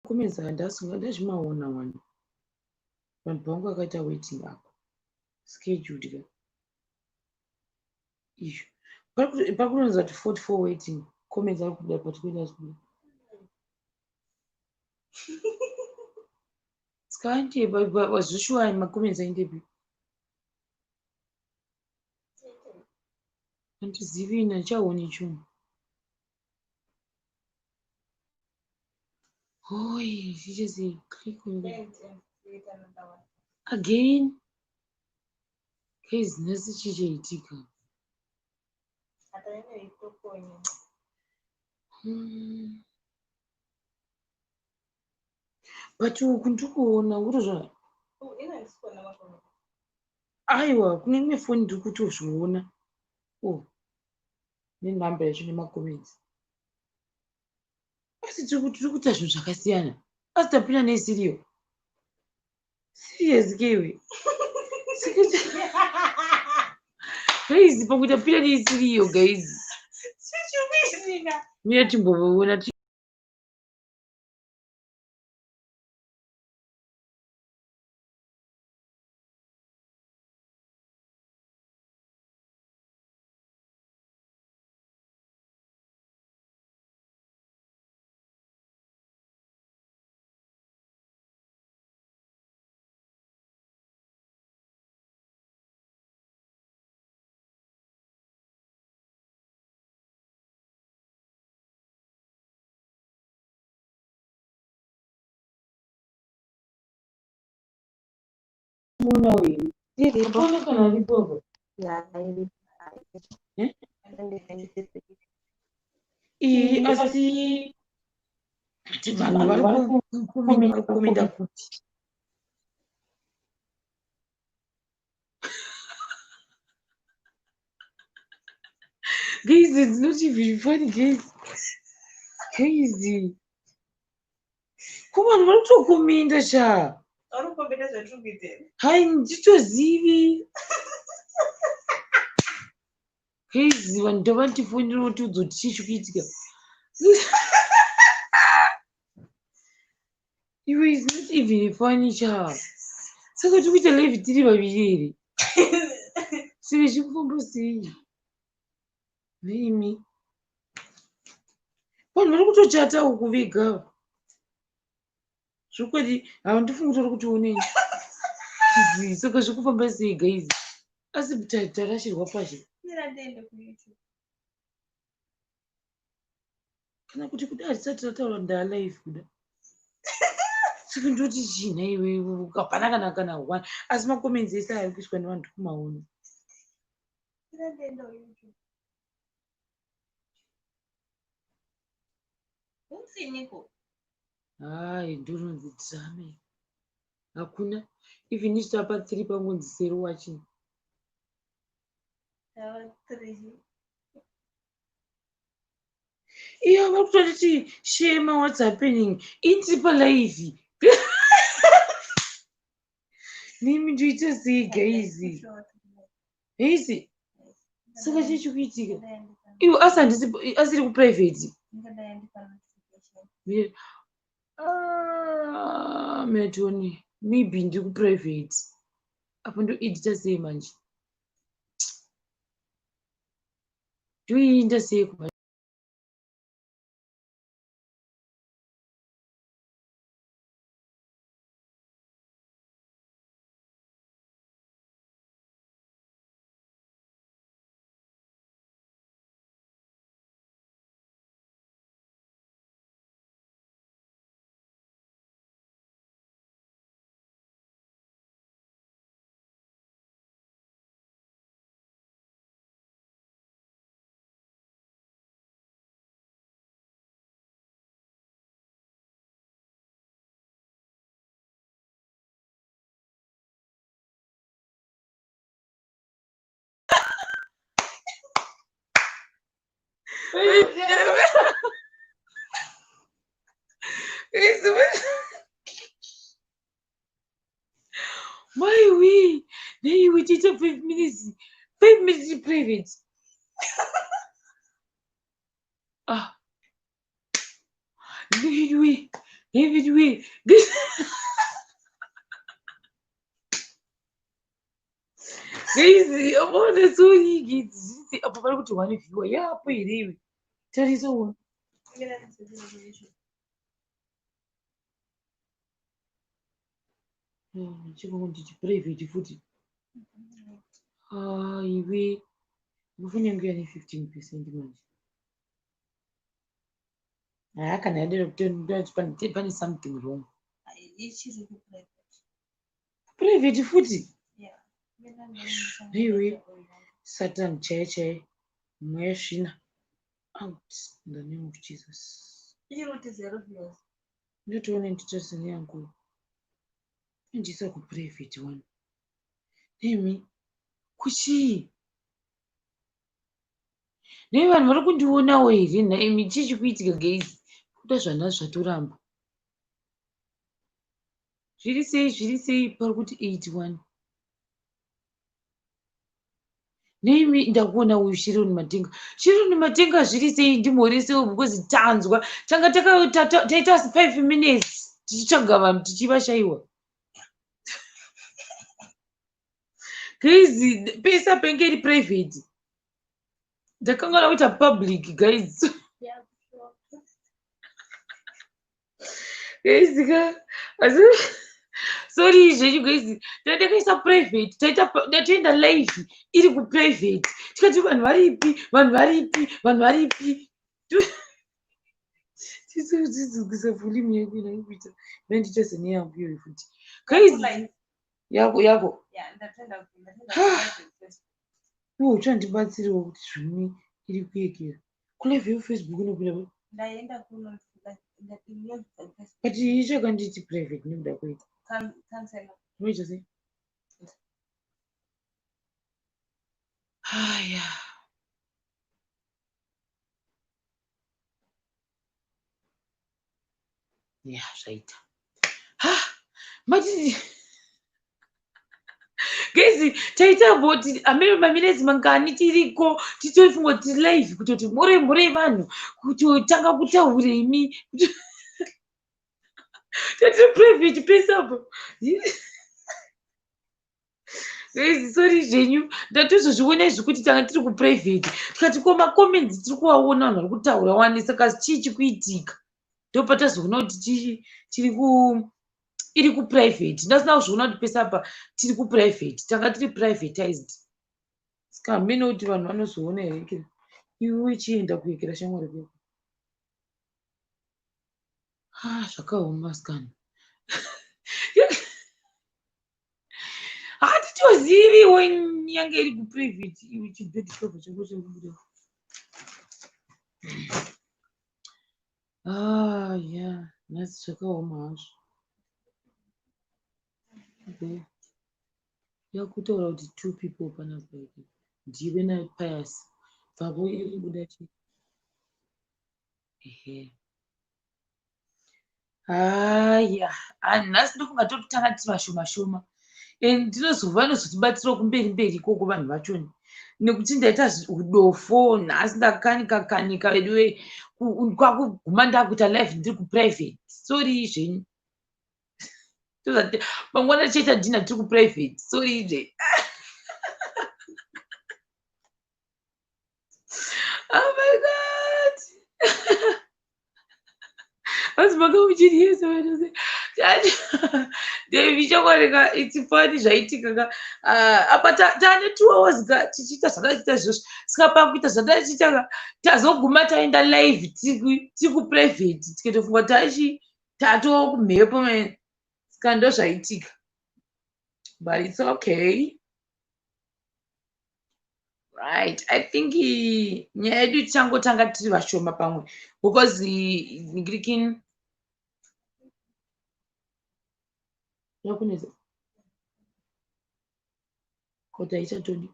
Comments aya ndasunga ndazvimaona wani. Vanhu pavangu vakaita waiting apa. Scheduled ka. Izvo. Pakuronza kuti 44 waiting. Comments ari kubuda but kuenda kubuda. Saka aende zvoshuwa macomments aendepi? Handizivi ini handichaoni chinhu. Hoi, zvichezi click on again. Guys, nhasi chii chaitika? But uku ndikuona kutozva aiwa kune imwe foni ndiri kutozviona oh nenhamba yacho nemacomments asi tiri kuita zvinhu zvakasiyana asi tapinda neisiriyo serious kewe guys pakuita pinda neisiriyo guys mira timboona. Iripo. Hapana kana aripo apa. Ya, iripo. Eh? Iyi asi kuti vanhu vari kukomenda vari kukomenda kupi? Guys, it's not even funny, guys. Guys. Ko vanhu vari kutokomenda sha. Vari kukomenda zvatiri kuita here? Hai nditozivi. Guys, vanhu ndavatifonera votiudza kuti chii chiri kuitika. Iwe is not even funny cha. Saka tiri kuita live tiri vaviri here? Saka zviri kufamba sei? Nemi. Vanhu vari kutochata uku vega. Zvokwadi handifungi kuti vari kutionei. Chizii saka zviri kufamba sei guys? Asi tarashirwa pashe. Mira ndiende kuYouTube. Kana kuti kuda hatisati tataura ndaa live kuda. Saka ndoti chii nhaiwe hapana kana kana one asi macomments ese ari kuiswa nevanhu kumaona. Mira ndiende kuYouTube. Utsiniko. Hai ndinonzi drama. Hakuna even isu tapa 3 pangonzi zero watching. Tava 3. Iyo vari kutonditi shema what's happening indiri palive. Nemi ndoita sei guys? Heisi saka chii chiri kuitika? Iwe asi handisi asiri kuprivate. Ah, Metoni, maybe ndiri kuprivate. Apa ndoedita sei manje? Ndoienda sei kuma Maiwe, neiwe tiita 5 minutes, 5 minutes private. Ah. Neiwe. Everywhere. Guys, amona sorry apo vari kuti one viewer yapo here iwe tarisa uone. Chikundi private futi. Ah, iwe ndikufanira kunge yane 15% manje. Haa kana yadero kuti pane something wrong. Ichiri kuprivate. Private futi. Yeah. Iwe Satan chaiye chaiye mweya svina out in the name of Jesus. Ichiri kuti zero views. Ndotoona nditarisa neyangu. Indisa kuprivate one. Nemi kuchii? Nei vanhu vari kundionawo here nhaimi chii chikuitika guys? Kuda zvanhasi zvatoramba. Zviri sei zviri sei pari kuti 81. Neimi ndakuona uyu Sharon Matenga. Sharon Matenga zviri sei ndimhoresewo because tanzwa tanga taita 5 minutes tichitsvaga vanhu tichivashayiwa. Guys, pese penge iri private. Ndakangana kuita public guys. Yeah, sure. Guys ka asi sorry zvenyu guys ndakaisa private taita ndatoenda live iri kuprivate tikati vanhu varipi vanhu varipi vanhu varipi tidzidzisa volume yedu inaikuita ndandiita seneyangu iyoyo futi guys Live. yako yako Yeah, ndatenda private Facebook. iwe uchandibatsirawo kuti zvimwe iri kuyekera kulive yefacebook inobuda Ndaenda kuno Facebook. but ichakanditi private nekuda kwei Cancel. unoita sei haya ya zvaita ha matiti guys taita about amene maminutes mangani tiriko tichitofunga kuti tiri live kutoti more more vanhu kutotanga kutaura imi tatiri private pese apo. Guys, sorry zvenyu ndatozozviona izvi kuti tanga tiri kuprivate tikati ko macomments tiri kuvaona vanhu vari kutaura wani saka chii chikuitika ndopatazoona kuti tiri ku iri kuprivate ndasina kuzviona kuti pese apa tiri kuprivate tanga tiri privatized saka hamene kuti vanhu vanozoona here kira iwe chienda kuyekera shamwari kwako. Ah, zvakaoma sikana hatitoziviwo yange iri kuprivate iwe chibhedhi chobva chako chekubuda. Ah, ya nhasi zvakaoma hazvo. Okay. Yakutaura kuti two people panapa ndiwe naPius bvapo iri kubuda chi ehe haya nhasi ndofunga totanga tiri vashoma shoma and ndinozova vanozotibatsirawo kumberi mberi ikoko vanhu vachoni nekuti ndaita udofo nhasi ndakanika kanika veduwe kwakuguma ndakuita live ndiri kuprivate sorry zvenyu mangwana tichaita dinner tiri kuprivate sorry zvenyu. Oh my God. Hanzi manga muchiriyesa vanhu. David chokwadi it's funny zvaitika ka. Apa taane 2 hours ka tichiita zvatachiita izvozvo. Saka pakuita zvatachiita ka tazoguma taenda live tiri kuprivate tikatofunga tachi tatoo kumhepo man. Saka ndo zvaitika. But it's okay. Right, I think nyaya yedu tichangotanga tiri vashoma pamwe because ngirikin yakunetsa kuti haichatodi.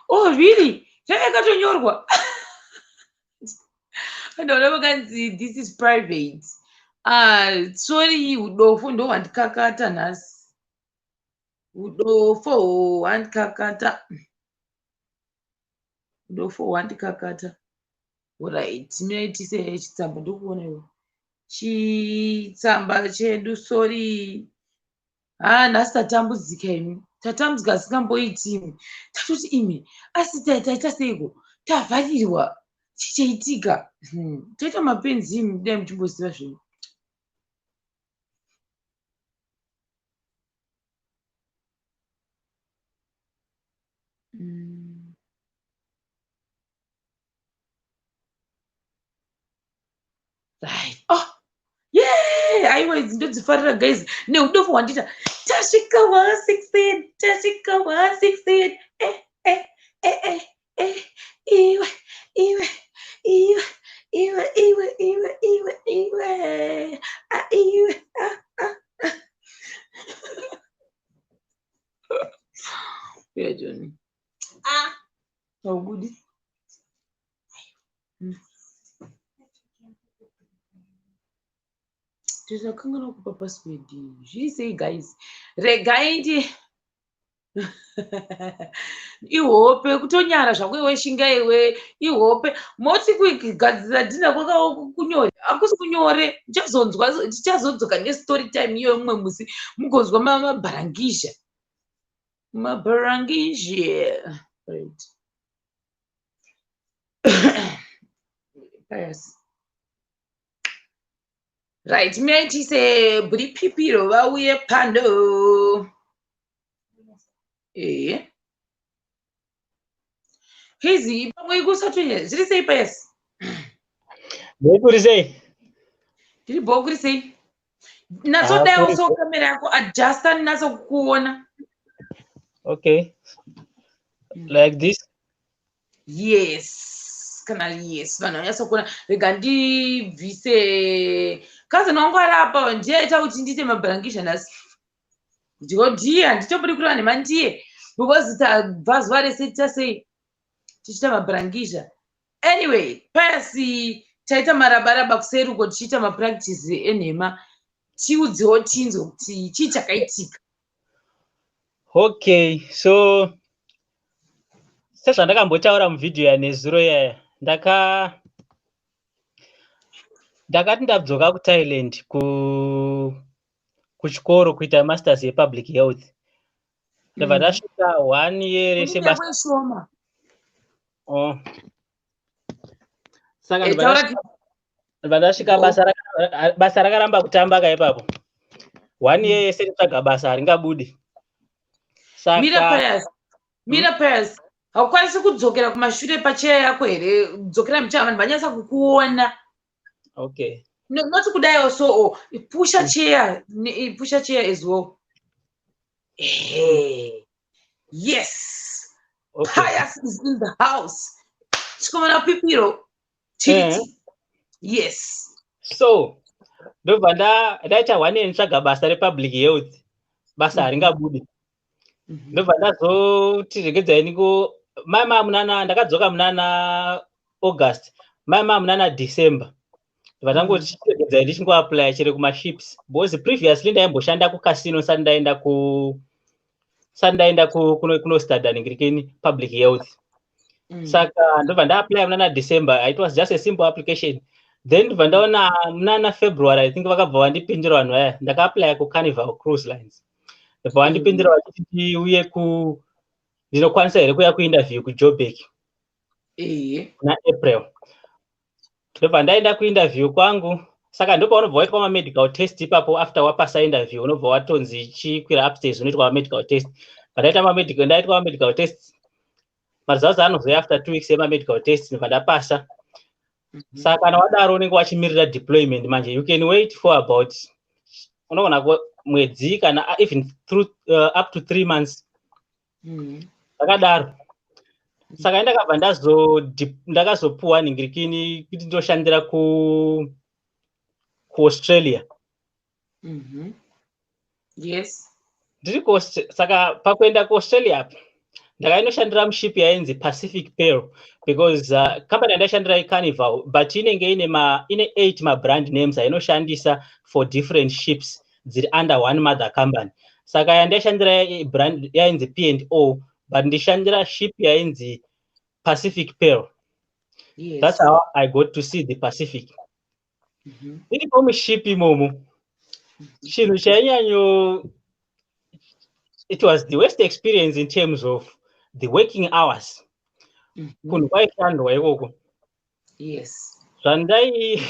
Oh really? Yanga yakatonyorwa ndaona vakanzi this is private. Ah, sorry udofo ndo hwandikakata nhasi. Udofo hwandikakata. Udofo hwandikakata. Alright, miraitise chitsamba ndokuona iwe. Chitsamba chedu, sorry. Ha, nhasi tatambudzika imi. Tatambudzika asingamboiti imi. Tatoti imi, asi taita seiko? Tavharirwa. Chichaitika. Taita mapenzi imi, dai muchimboziva zvenyu. Right. Oh, yeah! Aiwa, idzi ndodzifarira guys. Neudofo hwandiita. Tasvika 116, tasvika 116. Eh, eh, eh, eh, eh. Iwe, iwe, iwe, iwe, iwe, iwe, iwe, iwe. Ah, iwe, ah, ah, ah. Yeah, Johnny. Ah. Haubudi. Tisakanganwa kupa password. Zviri sei guys? Regai ndi ihope kutonyara zvako iwe shinga iwe ihope moti kugadzira dhina kwakawo kunyore hakusi kunyore tichazonzwa tichazodzoka nestory time iyoyo mumwe musi mugonzwa mabharangizha mabharangizha right. Pius. Right, miaitise bhuripipiro vauye pano. Ehe. Hizi pamwe kusatonya zviri sei Pius? Kuri sei? Ndiri bho kuri sei? Natsodaiwo kuri so kamera yako adjusta ndinatso kukuona. Okay. Like this? Yes. Kana yes, vanhu vanyatsokuona. Rega ndibvise cousin wangu ari apa ndiye aita kuti ndiite mabharangisha nhasi. Ndodhiya handitombodi kureva nhema ndiye because tabva zuva rese tiita tichiita mabharangisha. Anyway, Pius taita marabaraba kuseri uko tichiita mapractice enhema. Tiudzewo tinzwe kuti chii chakaitika. Okay, so sezvandakambotaura muvhidhiyo yanezuro iyaya ndakati ndadzoka kuThailand kuchikoro kuita masters yepublic health ndabva ndasvika one year rese basa shoma. Oh. Saka Eh, ndobva taura ndobva ndasvika Go. basa rakaramba kutamba ka ipapo one year yese nditsvaga basa haringabudi. Mira Saka Pius. Mira Pius. Haukwanisi kudzokera kumashure pacheya yako here? Dzokera mucha vanhu vanyatsa kukuona. Okay. No, not kudai so oh, pusha chair, pusha chair as well. Hey. Yes. Okay. Pius is in the house. Chikomana pipiro. Chiriti. Yes. So ndobva ndaita one year nditsvaga basa republic health basa haringabudi. Ndobva ndazoti regedzai ndingo mai munana ndakadzoka munana August mai munana December ndobva ndangoti chiregedzai ndichingoapply chero kumaships because previously ndaimboshanda kucasino sati ndaenda ku sati ndaenda kunostada ningirikeni public health. Saka ndobva ndaapply munana December. It was just a simple application. Then ndobva ndaona munana February I think vakabva vandipindura vanhu vaya. Ndakaapply kuCarnival Cruise Lines ndobva vandipindura vachiti ndiuye ku ndinokwanisa here kuuya kuinterview kuJoburg kuna April. Ndobva ndaenda kuinterview kwangu. Saka ndopaunobva waitwa mamedical test ipapo after wapasa interview unobva watonzi chikwira upstairs unoitwa mamedical test. Pandaita mamedical ndaitwa mamedical test maresults anozouya after 2 weeks emamedical test ndobva ndapasa. Saka kana wadaro unenge wachimirira deployment manje you can wait for about unogona mwedzi kana even through up to 3 months. Zvakadaro. Saka ndakabva ndakazopuwa ningirikini kuti ndoshandira kuAustralia. Yes. Ndiri saka pakuenda kuAustralia apa ndakainoshandira muship yainzi Pacific Pearl because company yandaishandira iCarnival but inenge ine ine 8 mabrand names ainoshandisa for different ships dziri under one mother company. Saka yandaishandira brand yainzi P&O but ndishandira ship yainzi Pacific Pearl. That's how I got to see the Pacific. Iripo muship imomo, chinhu chainyanyo, it was the worst experience in terms of the working hours. Kunhu kwaishandwa ikoko. Zvandai,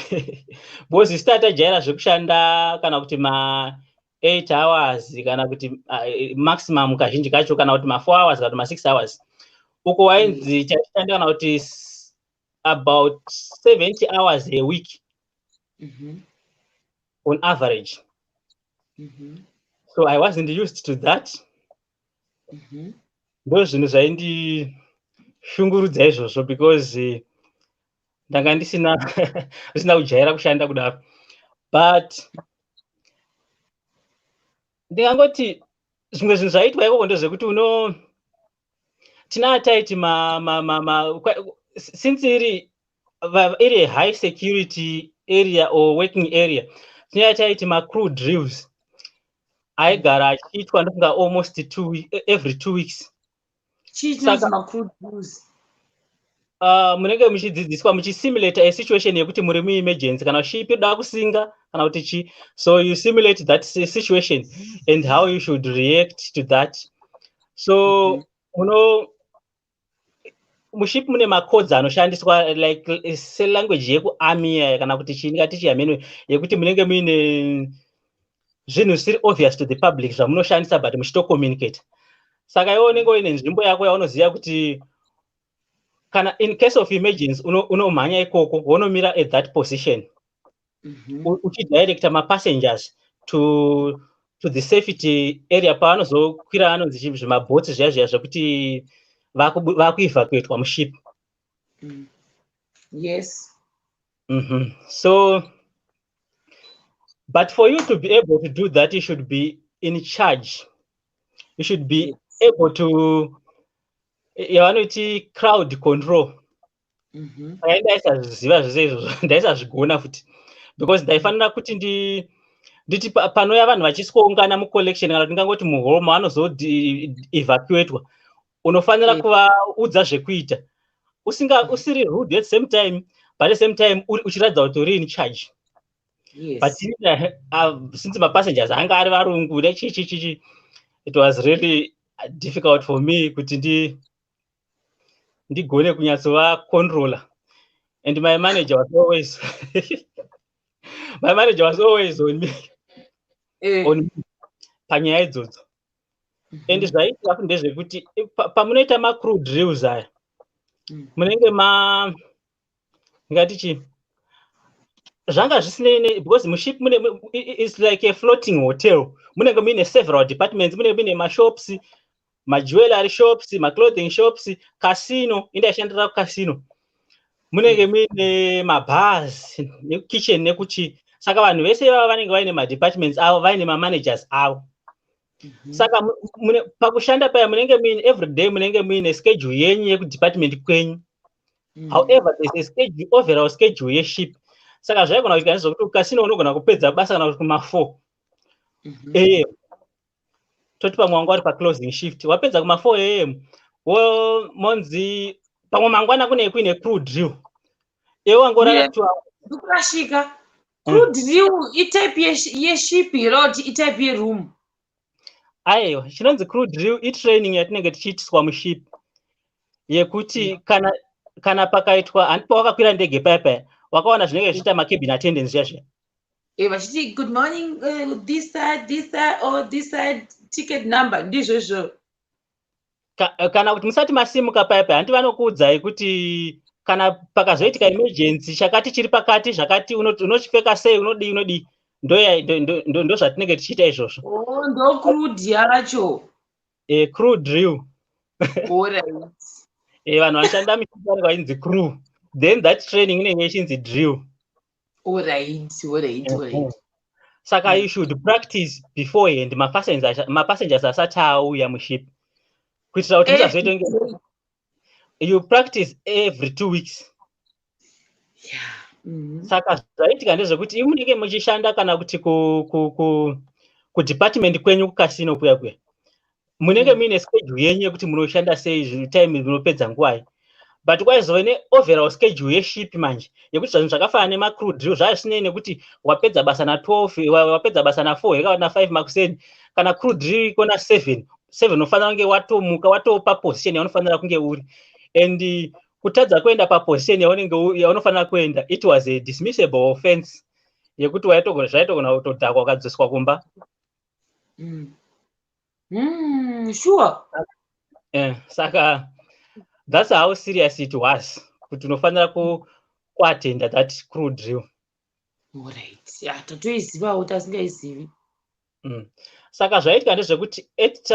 because isu tatajaira zvekushanda kana kuti ma8 hours kana kuti maximum kazhinji kacho kana kuti ma4 hours kana kuti ma6 hours. Uko wainzi taishanda kana kuti about 70 hours a week on average. So I wasn't used to that. Ndo zvinhu zvaindishungurudza izvozvo because ndanga ndisina kujaira kushanda kudaro. But ndingangoti zvimwe zvinhu zvaiitwa ikoko ndezvekuti uno tina ataiti ma, ma, ma, ma, since iri high security area or working area, tine ataiti macrew drills aigara achiitwa, ndofunga almost every 2 weeks. Chii chinonzi macrew drills? Munenge muchidzidziswa, muchisimulate a situation yekuti muri muemergency, kana ship inoda kusinka kana kuti chi. So you simulate that situation and how you should react to that. So muno muship mune macodes anoshandiswa like selanguage yekuarmy kana kuti chii, ndingati chihameno, yekuti munenge muine zvinhu zvisiri obvious to the public zvamunoshandisa, but muchitocommunicate. Saka iwe unenge uine nzvimbo yako yaunoziva kuti kana in case of emergency unomhanya ikoko, wonomira at that position, uchidirecta mapassengers to the safety area pavanozokwira, anonzi zvimabhotsi zviya zviya zvekuti vakuevacuatwa muship. So, but for you to be able to do that, you should be in charge. You should be able to, yavanoti crowd control. Saka ndaisazviziva zvese izvozvo, ndaisazvigona futi, because ndaifanira kuti nditi panouya vanhu vachiswoungana mucollection kana kuti ndingangoti muhall maanozoevacuatwa, unofanira kuvaudza zvekuita usinga usiri rude at the same time, but at the same time uchiratidza kuti uri in charge. But ini, since mapassengers anga ari varungu nechichi chichi, it was really difficult for me kuti ndigone kunyatsova controller. And my manager was always on me on me panyaya idzodzo. And zvaiitika futi ndezvekuti pamunoita macrew drills aya, munenge ma ngati chii, zvanga zvisinei because muship mune it's like a floating hotel. Munenge muine several departments, munenge muine mashops, majewellery shops, maclothing shops, casino. Indaishandira kucasino. Munenge muine mabars nekukitchen nekuchi. Saka vanhu vese ivava vanenge vaine madepartments avo, vaine mamanagers avo. Saka pakushanda paya munenge muine every day munenge muine schedule yenyu yekudepartment kwenyu. However, there's a schedule, overall schedule yeship. Saka zvaigona kuitika ndezvekuti kukasino unogona kupedza basa kana kuti kuma4 am, toti pamwe wanga uri paclosing shift, wapedza kuma4 am, monzi pamwe mangwana kune kuine crew drill, iwe wangorara 2 hours. Ndikurashika. Crew drill itype yeship here kuti itype yeroom? Aiwa, chinonzi crew drill itraining yatinenge tichiitiswa muship yekuti kana pakaitwa, handi pawakakwira ndege paya paya wakaona zvinenge zvichiita macabin attendants zviya zviya? Vachiti, "Good morning, this side, this side or this side, ticket number," ndizvo izvo? Kana kuti musati masimuka paya paya, handi vanokuudzai kuti kana pakazoitika emergency chakati chiri pakati zvakati, unochipfeka sei, unodii, unodii. Ndo zvatinenge tichiita izvozvo. Oh, ndo crew yacho. Crew drill. Alright. Vanhu vanoshanda muship vanenge vachinzi crew, then that training inenge ichinzi drill. Alright. Saka you should practice beforehand mapassengers asati auya muship, kuitira kuti musazoite kunge, you practice every 2 weeks. Saka zvaitika ndezvekuti imi munenge muchishanda kana kuti kudepartment kwenyu kukasino kuya kuya, munenge muine schedule yenyu yekuti munoshanda sei, time munopedza nguvai. But kwaizove neoverall schedule yeship manje, yekuti zvinhu zvakafanana nemacrew drill zvazvisinei nekuti wapedza basa na12, wapedza basa na4 here kana na5 makuseni. Kana crew drill iko na7, 7 unofanira kunge watomuka, watopa position yaunofanira kunge uri. And kutadza kuenda paposition yaunenge yaunofanira kuenda, it was a dismissible offense yekuti waitogona, zvaitogona kutodhakwa ukadzoswa kumba. Sure. Saka that's how serious it was, kuti unofanira kuattenda that crew drill. Alright, yeah, tatoizivawo, tasingaizivi. Saka zvaitika ndezvekuti at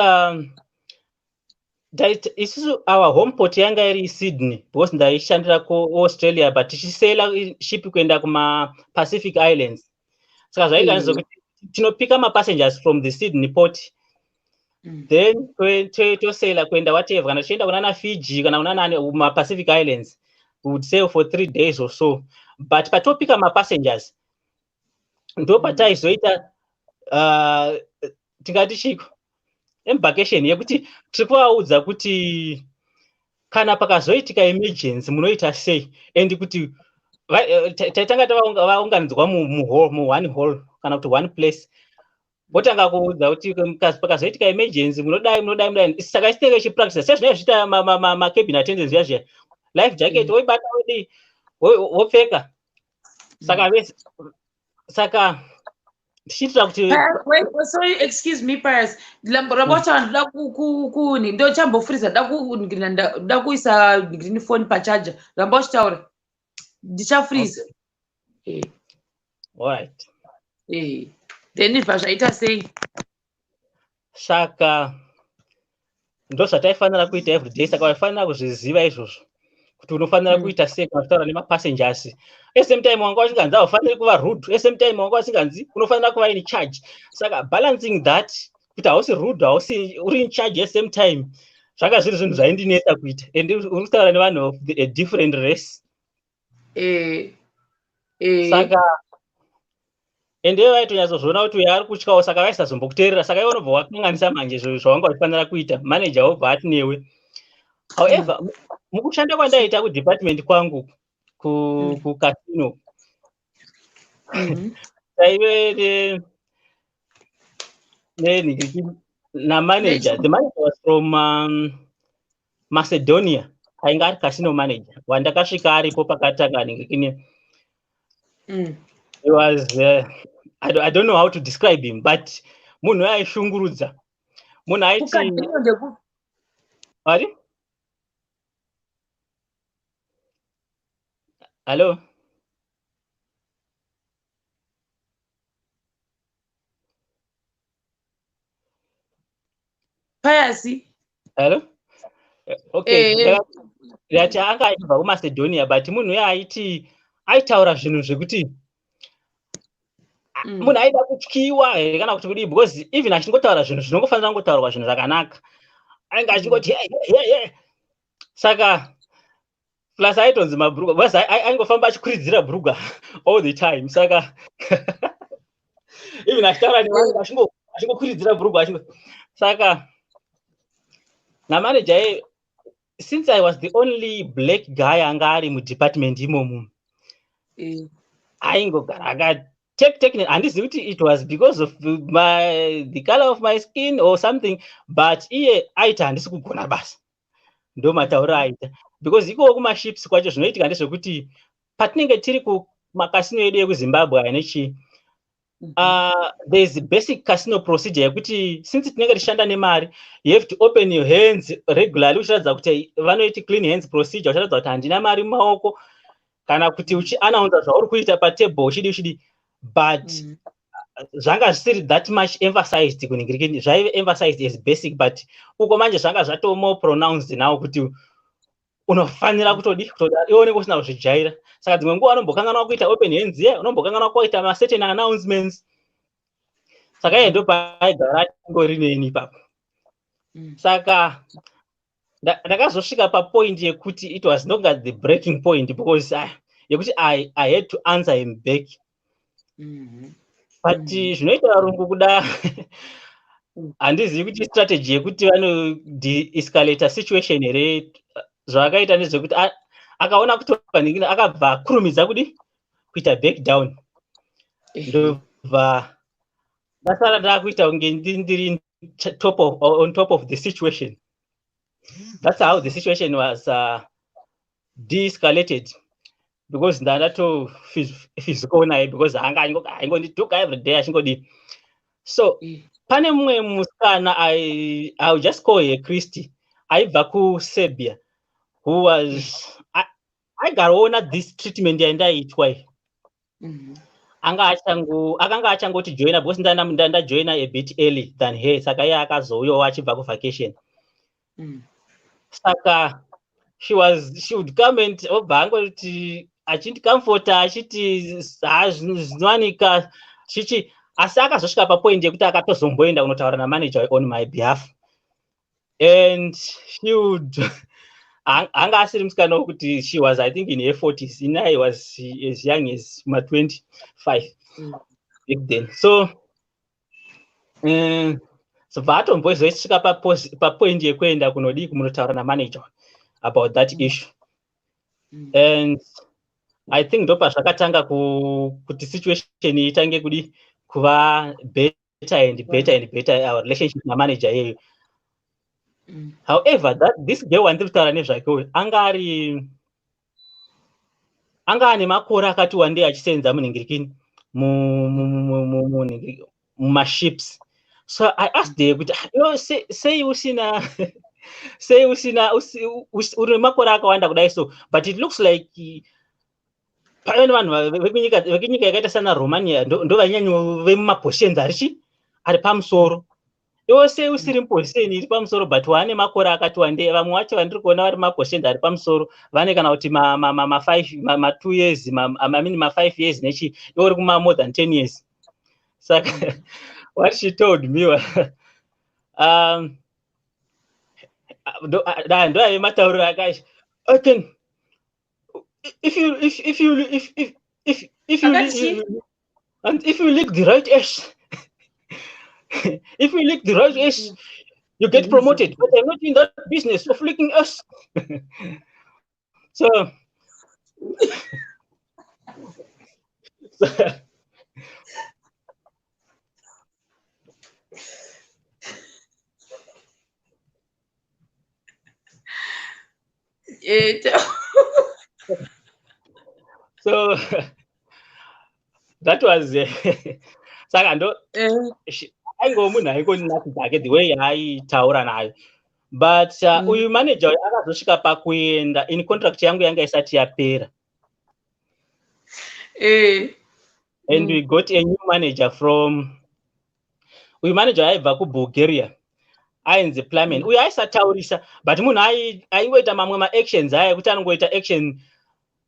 isusu our home port yanga iri Sydney, because ndaishandira kuAustralia, but tichisaila ship kuenda kumaPacific Islands. Saka zvaitika ndezvekuti tinopika mapassengers from the Sydney port, then tosaila kuenda whatever, kana tichienda kunana Fiji kana kunana maPacific Islands, we would sail for 3 days or so. But patopika mapassengers ndo pataizoita tingati chiko embarkation, yekuti tiri kuvaudza kuti kana pakazoitika emergency munoita sei, and kuti taitanga vaunganidzwa muhall, muone hall kana kuti one place, votanga kuudza kuti pakazoitika emergency munodai, munodai, munodai. Saka isi tinenge tichipractice sezvinenge zvichiita macabin attendants zviya zviya, life jacket woibata, wodii, wopfeka. Saka vese, saka tichiitira kuti Wait, sorry, excuse me, Pius. Ramba wacho ndoda kuni ndochambofuriza, ndoda kuisa green phone pacharger. Ramba uchitaura, ndichafuriza. Alright. Then bva zvaita sei? Saka ndo zvataifanira kuita everyday. Saka waifanira kuzviziva izvozvo kuti unofanira kuita sei kana kutaura nemapassengers. At same time wanga usinganzi haufaniri kuva rude, at same time wanga usinganzi unofanira kuva in charge. Saka balancing that, kuti hausi rude, hausi uri in charge at same time, zvanga zviri zvinhu zvaindinetsa kuita, and uri kutaura nevanhu of a different race. Saka ende ivo vaitonyatsozviona kuti uyo ari kutyawo, saka vaisazombokuteerera. Saka iwe unobva wakanganisa manje zvinhu zvawanga uchifanira kuita, manager wobva ati newe. However, mukushanda kwandaita kudepartment kwangu kucasino, taive namanager. The manager was from Macedonia, ainge ari casino manager wandakasvika aripo pakatanga ningikini. He was I don't know how to describe him, but munhu aishungurudza, munhu aiti Kukadhino ari hallo. Pius. Hello. Okay. Ndati anga achibva kuMacedonia, but munhu uyo aiti aitaura zvinhu zvekuti munhu aida kutyiwa here kana kuti kudii, because even achingotaura zvinhu zvinongofanira kungotaurwa zvinhu zvakanaka, ainge achingoti hey, hey, hey, hey. Saka plus aitonzi mabhurugwa, because aingofamba achikuridzira bhurugwa all the time. Saka even achitaura nevanhu achingokuridzira bhurugwa saka namanager iye, since I was the only black guy anga ari mudepartment imomo, aingogara aka take. Handizivi kuti it was because of the color of my skin or something, but iye aiti handisi kugona basa. Ndo matauriro aita, because ikoko kumaships kwacho zvinoitika ndezvekuti patinenge tiri kumakasino edu ekuZimbabwe aya nechii, there is basic casino procedure yekuti since tinenge tichishanda nemari, you have to open your hands regularly, uchiratidza kuti vanoiti clean hands procedure, uchiratidza kuti handina mari mumaoko, kana kuti uchianaunza zvauri kuita patable, uchidi uchidi. But zvanga zvisiri that much emphasized kuningirikini. Zvaive emphasized as basic, but uko manje zvanga zvato more pronounced now, kuti unofanira kutodi kutoda iwe unenge usina kuzvijaira. Saka dzimwe nguva unombokanganwa kuita open hands ye, unombokanganwa kuita macertain announcements. Saka iye ndo paaigara atingori neni ipapo. Saka ndakazosvika papoint yekuti it was no longer the breaking point, because yekuti I had to answer him back. But zvinoita varungu kuda, handizivi kuti strategy yekuti vano deescalate situation here. Zvaakaita ndezvekuti akaona kuti panhingina, akabva akurumidza kudi kuita back down. Ndobva ndasara ndakuita kunge ndiri on top of the situation. That's how the situation was de-escalated, because ndandatofizikawo naye, because anga aingondituka every day achingodii. So pane mumwe musikana, I will just call her Christy, aibva kuSerbia, who was aigaroona this treatment yandaiitwa iyi. Akanga achangoti joina, because ndajoina a bit early than her, saka iye akazouyawo achibva kuvacation. Saka she would come and obva angoti achindicomforta, achiti ha, zvinowanika chichi. Asi akazosvika papoint yekuti akatozomboenda kunotaura namanager on my behalf, and she would anga asiri musikana wekuti, she was, I think, in her 40s. In I was as young as ma25 back then. So so bva atombozosvika papoint yekuenda kunodii, kumunotaura namanager about that issue. And I think ndopazvakatanga kuti situation itange kudi kuva better and better and better, our relationship namanager iyeyo. However, that this girl wandiri kutaura nezvake uyu anga ane makore akati wandei achisenza munhingirikini, mumaships. So I asked her kuti, "Ah, iwe sei usina uri makore akawanda kudai so, but it looks like paive nevanhu vekunyika yakaita sana Romania ndo vainyanyo vemumapositions arichi ari pamusoro. Iwe sei usiri muposition iri pamusoro, but waane makore akati wandei? Vamwe vacho vandiri kuona vari mumapositions ari pamusoro vane kana kuti ma2 years, I mean, ma5 years nechi, iwe uri kuma more than 10 years." Saka what she told me ndo aive matauriro akaisha, "I can if you if if you if if if if you Akati? And if you lick the right ass, if you lick the right ass, you get promoted, but I'm not in that business of licking ass." So So that was saka ndo aingova munhu aingonakidza ake the way yaaitaura nayo. But uyu manager uyu akazosvika pakuenda in contract yangu yanga isati yapera and we got a new manager from, uyu manager aibva kuBulgaria, ainzi Plamen. Uyu aisataurisa, but munhu aingoita mamwe maactions aya ekuti anongoita action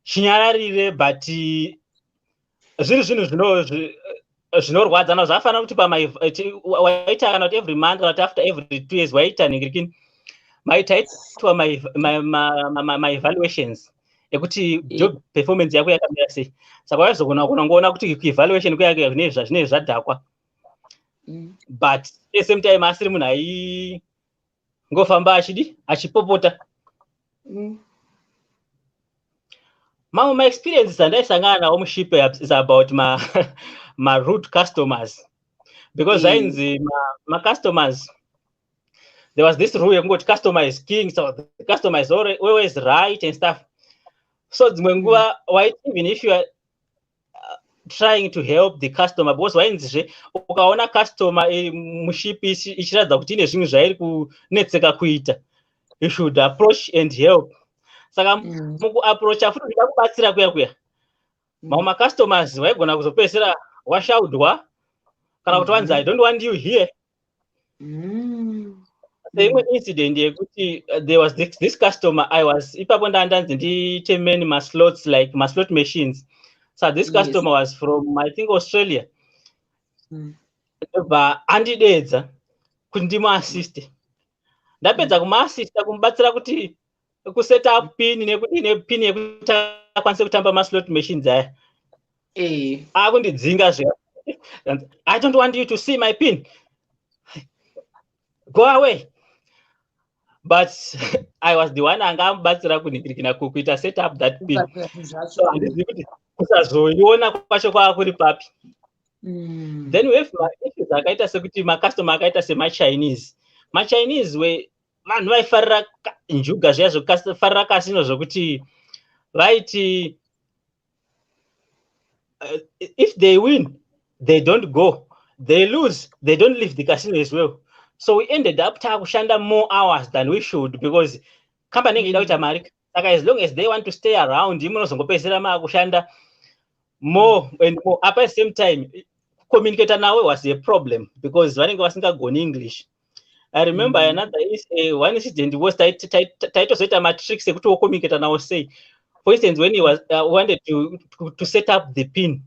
chinyararire, but zviri zvinhu zvinorwadza. Na zvafanira kuti waita kana kuti every month kana kuti after every 2 years waita nhingirikini, maitaitwa maevaluations ekuti job performance yako yakamira sei. Saka waizogona kunongoona kuti kuevaluation kuyake zvinenge zvadhakwa, but at the same time asiri munhu aingofamba achidi achipopota. Mamwe maexperiences andaisangana nawo muship is about marude customers, because zvainzi macustomers, there was this rule yekungoti customer is king, so the customer is always right and stuff. So dzimwe nguva even if you are trying to help the customer, because wainzizve ukaona customer iri muship ichiratidza kuti ine zvinhu zvairi kunetseka kuita, you should approach and help. Saka mukuapproacha futi uchida kubatsira kuya kuya, mamwe macustomers waigona kuzopedzisira washaudwa kana kuti wanzi, "I don't want you here." Seimwe incident yekuti there was this customer, I was ipapo ndanzi ndiite many maslots, like maslot machines. So this customer was from, I think, Australia. Ndobva andidedza kuti ndimuasiste. Ndapedza kumuasista, kumubatsira kuti kuset up pin nekuti nepin yekuti akwanise kutamba maslot machines aya, akundidzinga zve, "I don't want you to see my pin, go away." But I was the one anga amubatsira kunhingirikina kuita set up that pin. So handizivi kuti kusazoiona kwacho kwava kuri papi. Then we have maissues akaita sekuti macustomer akaita semaChinese. MaChinese we vanhu vaifarira njuga zviya, zvokufarira casino, zvokuti vaiti if they win, they don't go, they lose, they don't leave the casino as well. So we ended up taakushanda more hours than we should, because company inge ida kuita mari. Saka as long as they want to stay around, imunozongopedzisira maakushanda more and more. Apa at the same time, communicate nawe was a problem because vanenge vasingagoni English. I remember another is, one incident was taitozoita matricks ekuti wocommunicate nawo sei. For instance, when he was wanted to set up the pin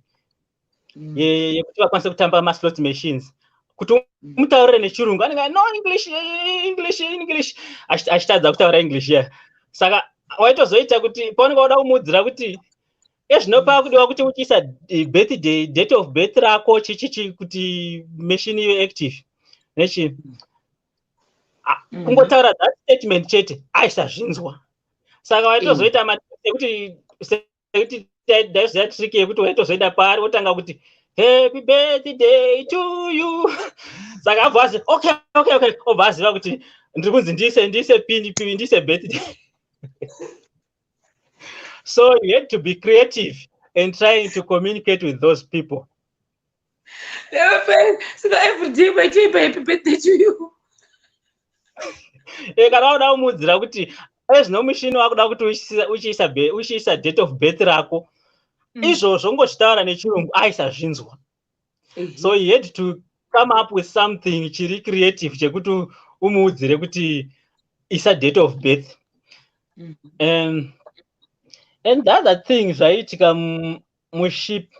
yekuti vakwanise kutamba maslot machines, kuti mutaurire nechirungu, anenge, "No, English, English, English," achitadza kutaura English. Yeah, saka waitozoita kuti paunenge wada kumuudzira kuti ezvino pakudiwa kuti uchiisa birthday, date of birth rako, chichichi, kuti machine ive active nechi, kungotaura that statement chete aisazvinzwa. Saka waitozoita ekuti sekuti ndaizoya trick yekuti waitozoenda paari, wotanga kuti, "Happy birthday to you." Saka abva azi, Okay." Obva aziva kuti ndiri kunzi ndiise pin, ndiise birthday. So you had to be creative and trying to communicate with those people. Saka every day maitoimba "Happy birthday to you"? Kana wauda kumuudzira kuti ezvino mushini wakuda kuti uchiisa date of birth rako, izvozvo ngozvitaura nechirungu aisazvinzwa. So he had to come up with something chiri creative chekuti umuudzire kuti isa date of birth. And the other thing zvaiitika muship,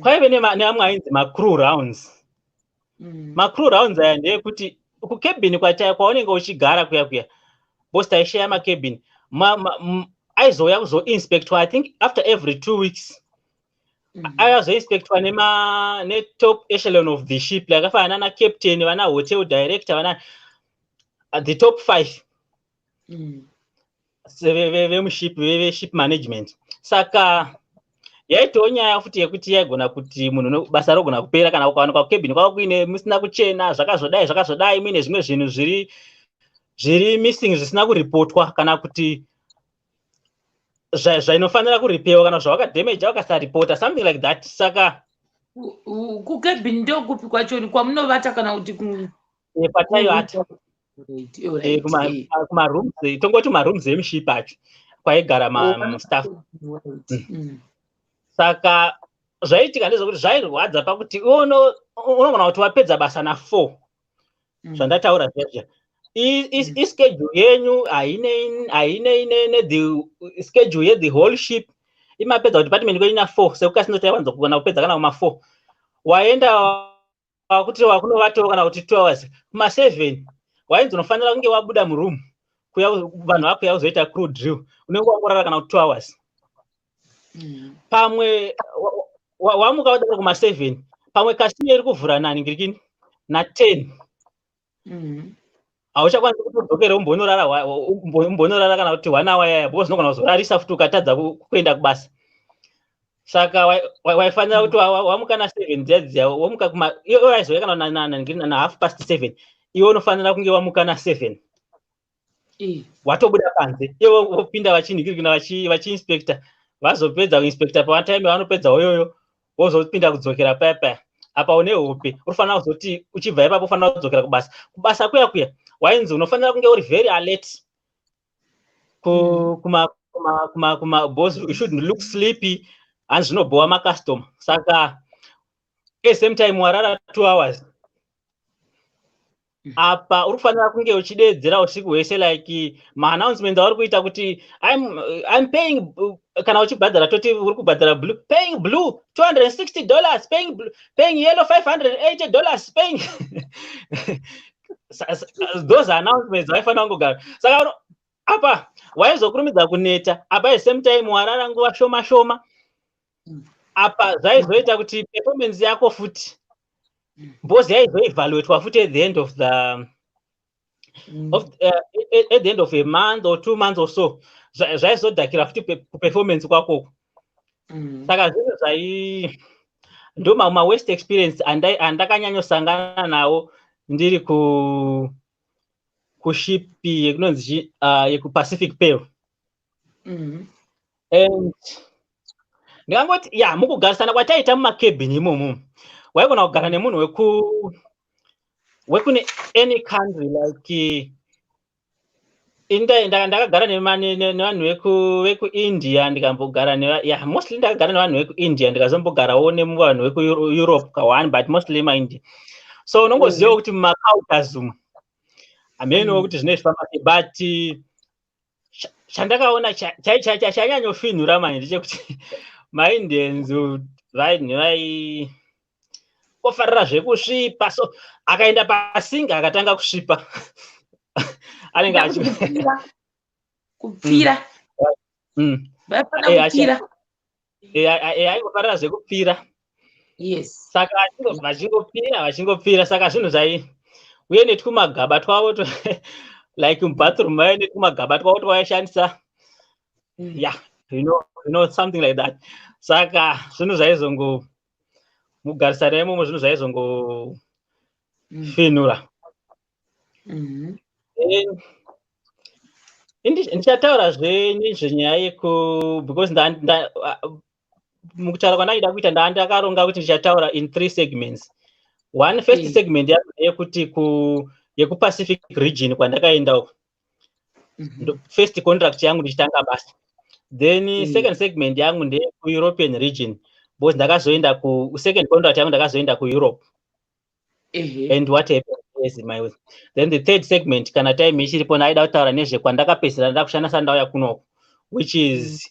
kwaive neamwe ainzi macrew rounds. Macrew rounds aya ndeyekuti kucabin kwaunenge uchigara kuya kuya, because taisheya macabin, aizouya kuzoinspectwa, I think, after every 2 weeks. Aizoinspectwa netop echelon of the ship, yakafanana nana captain, vana hotel director, vana the top five vemuship, veship management. Saka yaitawo nyaya futi yekuti yaigona kuti munhu basa rogona kupera kana ukawanikwa kucabin kwava kuine musina kuchena, zvakazodai zvakazodai, muine zvimwe zvinhu zviri missing, zvisina kuripotwa, kana kuti zvainofanira kuripewa, kana zvawakadhemeja ukasaripota, something like that. Saka Kucabin ndokupi kwachoni kwamunovata kana kuti Pataivata, kumarooms, tongoti marooms emuship acho kwaigara mastaff. Saka zvaiitika ndezvekuti zvairwadza pakuti unogona kuti wapedza basa na4, zvandataura zviya zviya, ischedule yenyu hainei nethe schedule yethe whole ship. Imapedza kudepartment kwenyu na4, sekucasino taiwanza kugona kupedza kana kuma4, waenda wakuti wakunovatawo kana kuti 2 hours, kuma7 wainzi unofanira kunge wabuda muroom, kuya vanhu vakuya kuzoita crew drill. Unenge wangorara kana kuti 2 hours. Pamwe wamuka wadaro kuma7, pamwe casino iri kuvhura nani ngirikini na10. Hauchakwanisi kuti udzokere umbonorara kana kuti one hour yaya, because unogona kuzorarisa futi ukatadza kuenda kubasa. Saka waifanira kuti wamuka na7 dziya dziya, womuka kuma iwe waizouya kana na7:30, iwe unofanira kunge wamuka na7, watobuda panze, iwe wopinda vachinhikirikina vachiinspecta. Vazopedza kuinspecta, patime yavanopedza iyoyo, wozopinda kudzokera paya paya. Apa une hope, unofanira kuzoti uchibva ipapo ufanira kudzokera kubasa. Kubasa kuya kuya wainzi unofanira kunge uri very alert kuma boss. You shouldn't look sleepy, hanzi zvinobhowa macustomer. Saka at same time warara 2 hours, apa uri kufanira kunge uchideedzera usiku hwese, like maannouncements auri kuita kuti I'm paying, kana uchibhadhara, toti uri kubhadhara blue, paying blue $260, paying blue, paying yellow $580, paying those announcements vaifanira kungogara. Saka apa waizokurumidza kuneta, apa at same time warara nguva shoma shoma. Apa zvaizoita kuti performance yako futi, because yaizoevaluatwa futi at the end of the Of at the end of a month or 2 months or so, zvaizodhakira futi kuperformance kwakoko. Saka zvinhu zvai ndo maworst experience andakanyanyosangana nawo ndiri kuship yekunonzi yekuPacific Pearl. And ndingangoti, ya, mukugarisana kwataita mumacabin imomo, waigona kugara nemunhu wekune any country, like ndakagara nevanhu vekuIndia, ndikambogara, ya, mostly ndakagara nevanhu vekuIndia, ndikazombogarawo nevanhu vekuEurope ka1, but mostly maIndia. So unongozivawo kuti mumacultures umu hamenowo kuti zvine zvifamba sei, but chandakaona chanyanyofinhura manje ndechekuti maIndians vanhu vai kofarira zvekusvipa. So akaenda pasink akatanga kusvipa, anenge achi Kupfira. Vaifanira kupfira. Aingofarira zvekupfira. Saka vachingopfira, vachingopfira. Saka zvinhu zvai uye netwumagaba twavo, like mubathroom vaive netwumagaba twavo twavaishandisa. Yeah, something like that. Saka zvinhu zvaizongo mugarisana imomo, zvinhu zvaizongofinura. Ndichataurazve nezvenyaya yeku because mukutaura kwandaida kuita, ndaa ndakaronga kuti ndichataura in three segments. One first segment yangu ndeyekuti yekuPacific region kwandakaenda uko, first contract yangu ndichitanga basa. Then second segment yangu ndeyekuEuropean region, because ndakazoenda ku second contract yangu, ndakazoenda kuEurope and what happened is my then the third segment, kana time ichiripo, ndaida kutaura nezvekwandakapedzisira ndakushanda sandauya kunoko, which is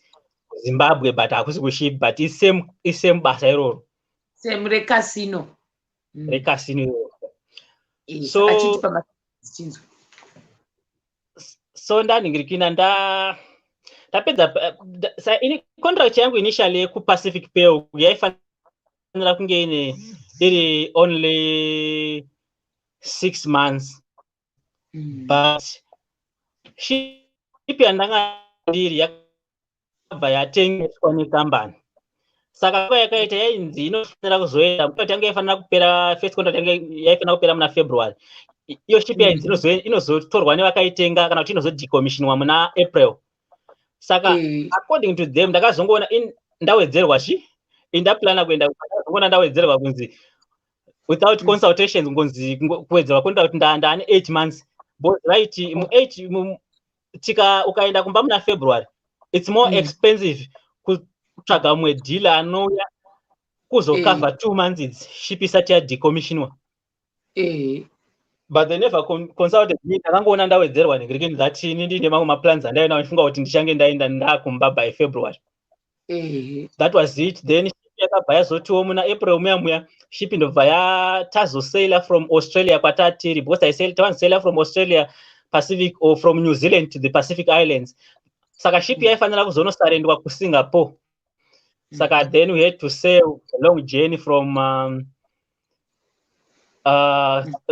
Zimbabwe, but hakusi kuship, but isame basa iroro. Same recasino. Recasino iroro. Achitipa chinzwa. So ndanhingirikina ndapedza ini contract yangu initially yekuPacific Pearl yaifanira kunge ine iri only 6 months, but ship yandanga ndiri yakabva yatengeswa nekambani. Saka nguva yakaita yainzi inofanira kuzoenda, contract yangu yaifanira kupera, first contract yangu yaifanira kupera muna February. Iyo ship yainzi inozotorwa nevakaitenga kana kuti inozodecommissionwa muna April. Saka according to them, ndakazongoona ndawedzerwa chi indaplana kuenda, ndakazongoona ndawedzerwa kunzi without consultations, ngonzi kuwedzerwa contract ndaane 8 months, because vaiti mu eight tika ukaenda kumba muna February, it's more expensive kutsvaga mumwe dealer anouya kuzocover 2 months idzi ship isati yadecommissionwa. But they never consulted me. Ndakangoona ndawedzerwa negrikini that ini ndine mamwe maplans andainawo, ndifunga kuti ndichange ndaenda ndakumba by February. That was it. Then ship yakabva yazotiwo muna April muya muya, ship ndobva yatazosaila from Australia kwatatiri, because tawanzosaila from Australia Pacific or from New Zealand to the Pacific Islands. Saka ship yaifanira kuzonosarendwa kuSingapore. Saka then we had to sail a long journey from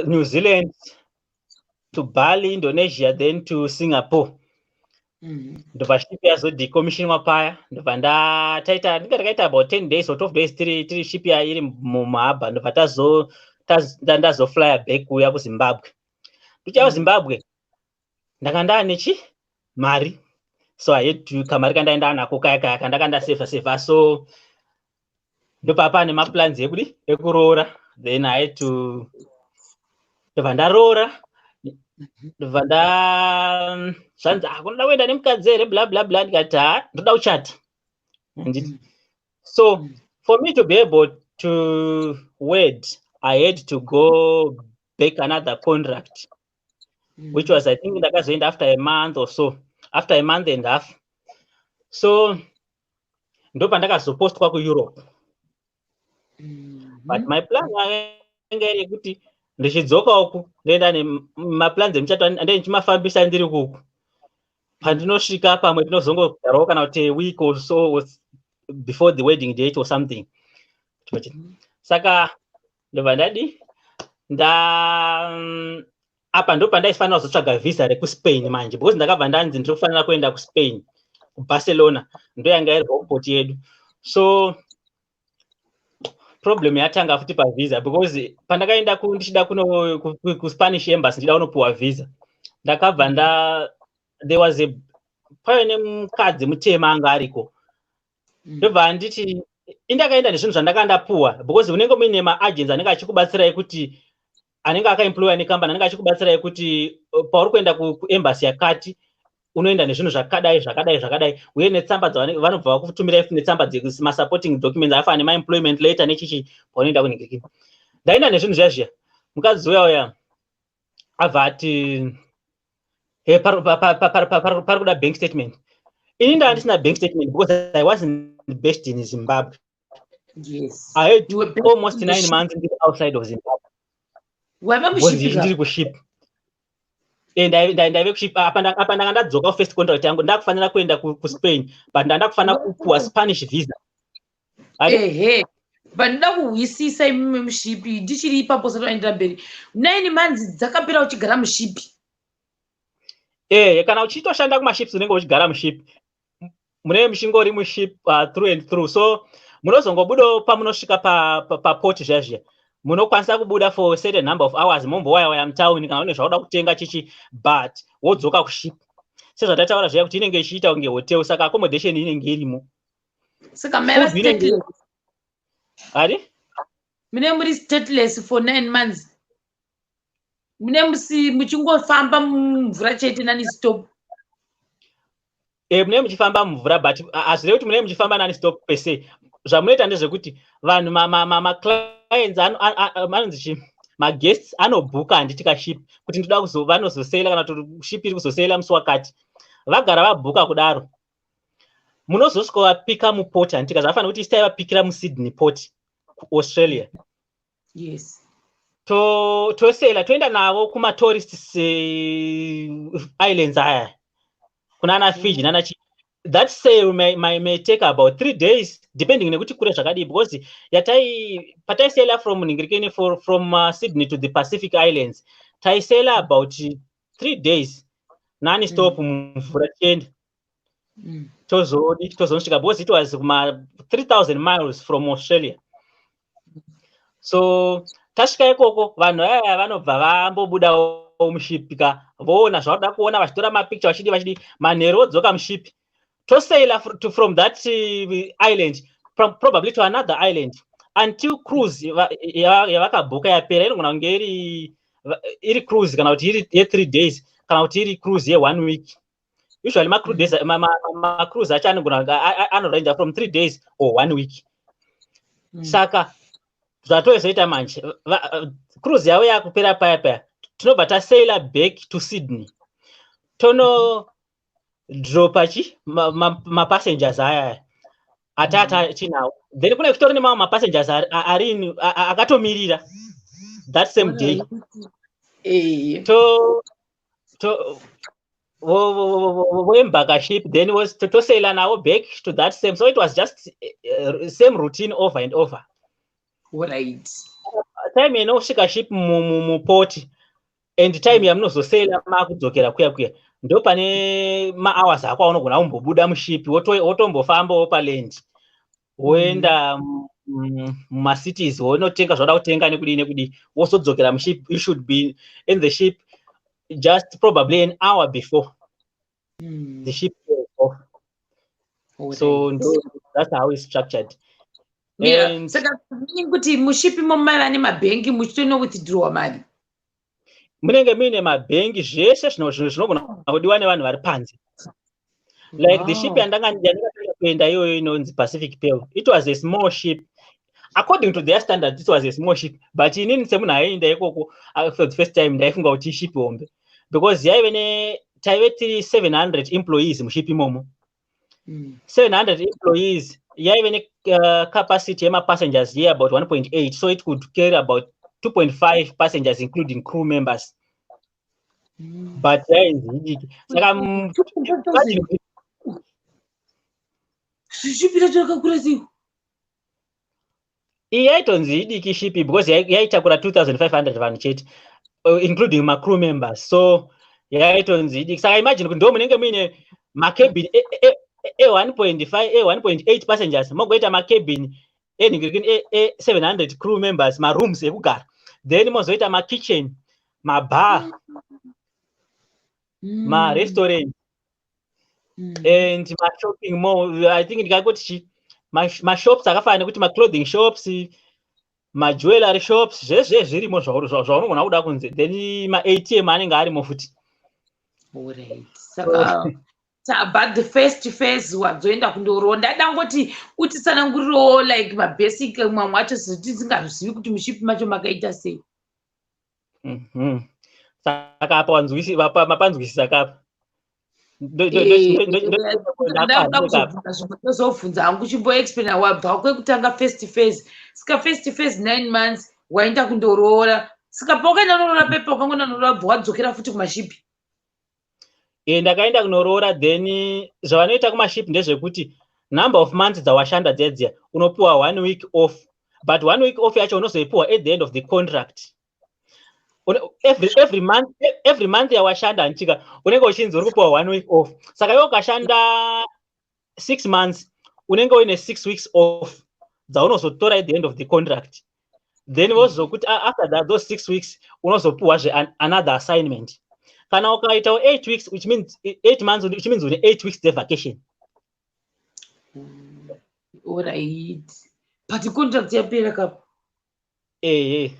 New Zealand to Bali, Indonesia, then to Singapore. Ndobva ship yazodecommissionwa paya, ndobva ndataita, ndinge ndakaita about 10 days or 12 days tiri ship ya iri muharbour. Ndobva ndazoflya back kuuya kuZimbabwe. Ndichiuya kuZimbabwe ndanga ndaane chi mari, so I had to kamari kandaenda nako kaya kaya kandaka ndasevha sevha. So ndopapa nemaplans ekudi ekuroora. Then I had to ndobva ndaroora, ndobva nda zvanzi, "Ah, kunoda kuenda nemukadzi here?" Bla bla bla. Ndikati, "Ha, ndoda kuchata, handiti?" So for me to be able to wed, I had to go back another contract, which was, I think, ndakazoenda after a month or so, after a month and a half. So ndopandakazopostwa kuEurope. But my plan yanga iri yekuti ndichidzoka uku ndoenda nemaplans emuchato, ande ndichimafambisa ndiri kuku. Pandinosvika pamwe tinozongogarawo kana kuti a week or so before the wedding date or something. Saka ndobva ndadi nda Apa ndo pandaifanira kuzotsvaga visa rekuSpain manje, because ndakabva ndanzi ndiri kufanira kuenda kuSpain, kuBarcelona, ndo yanga iri homeport yedu. So problem yatanga futi pavisa, because pandakaenda ndichida kuno kuSpanish embassy, ndichida kunopiwa visa, ndakabva nda there was a paive nemukadzi mutema anga ariko. Ndobva anditi indakaenda nezvinhu zvandanga ndapuwa, because unenge muine maagents anenge achikubatsirai, kuti anenge akaemployiwa nekambani, anenge achikubatsirai kuti pauri kuenda kuembassy yakati unoenda nezvinhu zvakadai, zvakadai, zvakadai, uye netsamba vanobva vakutumirai futi netsamba dzemasupporting documents akafanana nemaemployment letter nechichi paunoenda kunhingirikini. Ndaenda nezvinhu zviya zviya, mukadzi uya uya abva ati, "He, pari kuda bank statement." Ini ndaa ndisina bank statement because I wasn't based in Zimbabwe. I had You were based almost in the 9 ship. months ndiri outside of Zimbabwe. Waiva Because muship ndiri kuship. Ndaive kuship apa. Apa ndanga ndadzoka first contract yangu, ndakufanira kuenda kuSpain, but ndanda kufanira kupuwa Spanish visa. Ehe, but ndoda kuhwisisa, imimi muship, ndichiri ipapo sati waendera mberi, 9 months dzakapera uchigara muship? Kana uchitoshanda kumaships unenge uchigara muship, munenge muchingori muship through and through. So munozongobudawo pamunosvika paport zviya zviya, munokwanisa kubuda for a certain number of hours, mombowaya waya mutauni kana une zvauda kutenga chichi, but wodzoka kuship. Sezvatataura zviya kuti inenge ichiita kunge hotel, saka accommodation inenge irimo. Saka maiva Food inenge stateless? Ari Mune muri stateless for 9 months, mune musi muchingofamba mumvura chete non-stop? Munenge muchifamba mumvura, but hazvirevi kuti munenge muchifamba non-stop per se. Zvamunoita ndezvekuti vanhu, maclients, anonzi chii, maguests anobhuka, handiti, kaship kuti ndoda kuzo vanozosaila, kana kuti ship iri kuzosaila musi wakati. Vagara vabhuka kudaro, munozosvika vapika muport, handiti? Zvakafanira kuti isi taivapikira muSydney port kuAustralia. Tosaila toenda navo kumatourist islands aya, kunana Fiji nana chi. That sail may take about 3 days, depending nekuti kure zvakadii, because yatai pataisaila from ningirikeni from Sydney to the Pacific Islands, taisaila about 3 days non-stop mumvura tichienda. Tozodi tozonosvika, because it was kuma 3000 miles from Australia. So tasvika ikoko, vanhu vaya vanobva vambobudawo muship ka, voona zvavanoda kuona, vachitora mapicture, vachidi vachidi. Manheru vodzoka muship, tosaila from that island probably to another island until cruise yavakabhuka yapera. Inogona kunge iri cruise kana kuti iri ye3 days, kana kuti iri cruise ye1 week. Usually macruise acho anogona kunge anorange from 3 days or one week. Saka zvatozoita manje, cruise yavo yakupera paya paya, tinobva tasaila back to Sydney, tono dropa chi mapassengers aya atata tinawo. Then kune kutori nemamwe mapassengers ari akatomirira that same day. To to voembarka ship, then tosaila navo back to that same. So it was just same routine over and over. Time inosvika ship muport and time yamunozosaila makudzokera kuya kuya, ndo pane mahours ako aunogona kumbobuda muship, wotombofambawo paland, woenda mumacities, wonotenga zvauda kutenga nekudii nekudii, wozodzokera muship. You should be in the ship just probably an hour before the ship goes off. So ndo, that's how it's structured. Saka meaning kuti muship imomo maiva nemabhengi, muchitonowithdrawa mari? Munenge muine mabhengi, zvese zvinogona kudiwa nevanhu vari panze. Like the ship yandanga yandakatanga kuenda iyoyo inonzi Pacific Pearl, it was a small ship. According to their standards it was a small ship, but inini semunhu aienda ikoko for the first time, ndaifunga kuti iship hombe, because yaive ne taive tiri 700 employees muship imomo. 700 employees, yaive necapacity yemapassengers ye about 1.8, so it could carry about 2.5 passengers including crew members, but yainzi idiki. Saka 2,500. Ship racho rakakura sei? Iyi yaitonzi idiki ship because yaitakura 2500 vanhu chete. Including macrew members. So yaitonzi idiki. Saka imagine kuti ndo munenge muine macabin e1.5, e1.8 passengers, mogoita macabin enhingirikini e700 crew members, marooms ekugara, then mozoita makitchen, mabar, marestaurant and mashopping mall. I think ndingangoti chi mashops akafanana nekuti maclothing shops, majewellery shops, zvezve zvirimo zvaunogona kuda kunze. Then maATM anenge arimo futi. Alright. Saka but the first phase wadzoenda kundoroora. Ndadangoti utitsanangurirewo like mabasic mamwe acho, sezvo tisingazivi kuti mushipi macho makaita sei. Saka apa mapanzwisisa kapa? Ndakuda kuzobvunza zvimwe, ndozobvunza hangu. Chimboexplaina, wabva kwekutanga, first phase. Saka first phase, 9 months, waenda kundoroora. Saka paukaenda kunoroora pepa, ukangoenda kunoroora, bva wadzokera futi kumashipi? Ndakaenda kunoroora. Then zvavanoita kumashipi ndezvekuti number of months dzawashanda dziya dziya, unopiwa one week off, but one week off yacho unozoipiwa at the end of the contract. Every month yawashanda, handichika, unenge uchinzi uri kupiwa one week off. Saka iwe ukashanda 6 months, unenge uine 6 weeks off dzaunozotora at the end of the contract. Then vozokuti after that, those 6 weeks, unozopiwazve another assignment. Kana ukaitawo 8 weeks, which means 8 months, which means une 8 weeks dzevacation. Alright, but contract yapera kapa? Ehe.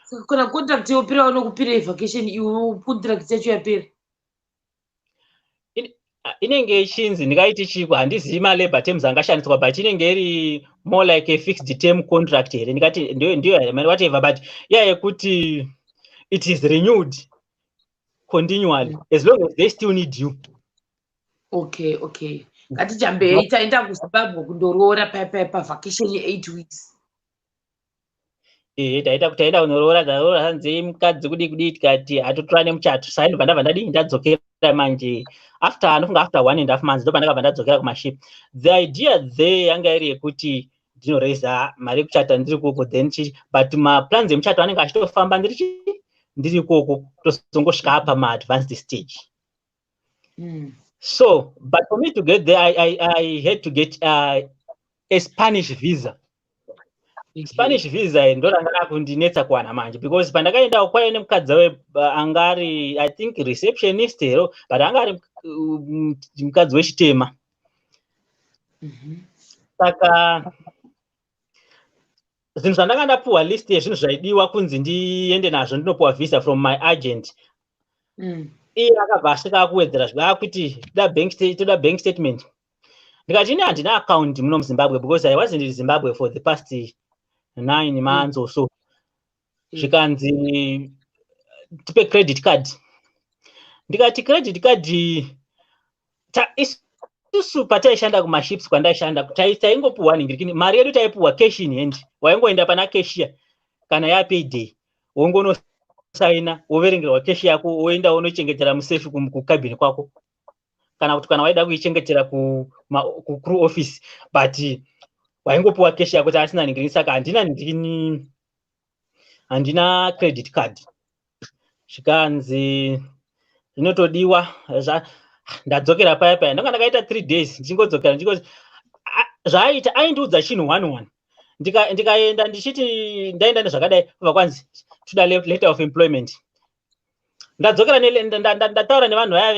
Saka kana contract yopera, vanokupira vacation iwe contract yacho yapera? Inenge ichinzi, ndingaiti chiko, handizivi malabor terms angashandiswa, but inenge iri more like a fixed term contract here, ndingati ndiyo whatever, but iya yekuti it is renewed continually as long as they still need you. Okay, ngatijambei. Taenda kuZimbabwe kundoroora pavacation ye8 weeks. Ehe, taita kuti taenda kunoroora, taroora, hanzi mukadzi kudii kudii, tikati hatotora nemuchato. Saka ndobva ndabva ndadii, ndadzokera manje after, anofunga after one and half months, ndobva ndakabva ndadzokera kumaship. The idea there yanga iri yekuti ndinoraisa mari yekuchata ndiri koko, then chi, but maplans emuchato anenge achitofamba ndiri chi, ndiri ikoko, tozongosvika apa maadvanced stage. So, but for me to get there, I had to get a Spanish visa. Spanish visa ndo ranga rakundinetsa kuwana manje, because pandakaenda kwaive nemukadzi anga ari, I think, receptionist here, but anga ari mukadzi wechitema. Saka zvinhu zvandanga ndapuhwa, list yezvinhu zvaidiwa kunzi ndiende nazvo ndinopuhwa visa from my agent, iye akabva asvika akuwedzera zvika akuti toda bank statement. Ndikati ini handina account muno muZimbabwe, because I wasn't in Zimbabwe for the past 9 months or so. Zvikanzi tipe credit card. Ndikati credit card, isusu pataishanda kumaships kwandaishanda, taingopuhwa ningirikini mari yedu, taipuhwa cash in hand. Waingoenda pana cashier kana yapayday, wongonosaina, woverengerwa cash yako, woenda wonochengetera musefi kukabhini kwako, kana kuti kana waida kuichengetera kucrew office, but waingopuwa cash yako. Taasina nhingirini, saka handina nhingirini, handina credit card. Zvikanzi zvinotodiwa. Ndadzokera paya paya, ndanga ndakaita 3 days ndichingodzokera, zvaaita aindiudza chinhu one one. Ndikaenda ndichiti ndaenda nezvakadai, kubva kwanzi toda letter of employment. Ndadzokera, ndataura nevanhu vaya,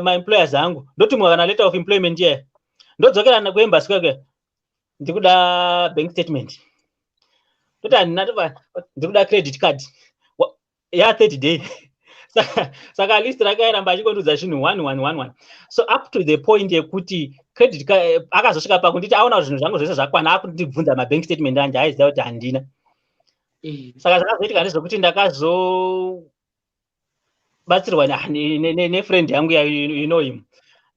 maemployers angu, ndotumwa kana letter of employment iyaya. Ndodzokera kuembassy kwekwe, ndikuda bank statement. Toti handina, ndikuda credit card ya 30 day. Saka list rake airamba achingondiudza zvinhu one one one one, so up to the point yekuti credit akazosvika pakunditi aona kuti zvinhu zvangu zvese zvakwana, akundibvunza mabank statement anje, aiziva kuti handina. Saka zvakazoitika ndezvekuti ndakazobatsirwa nefriend yangu, you know him,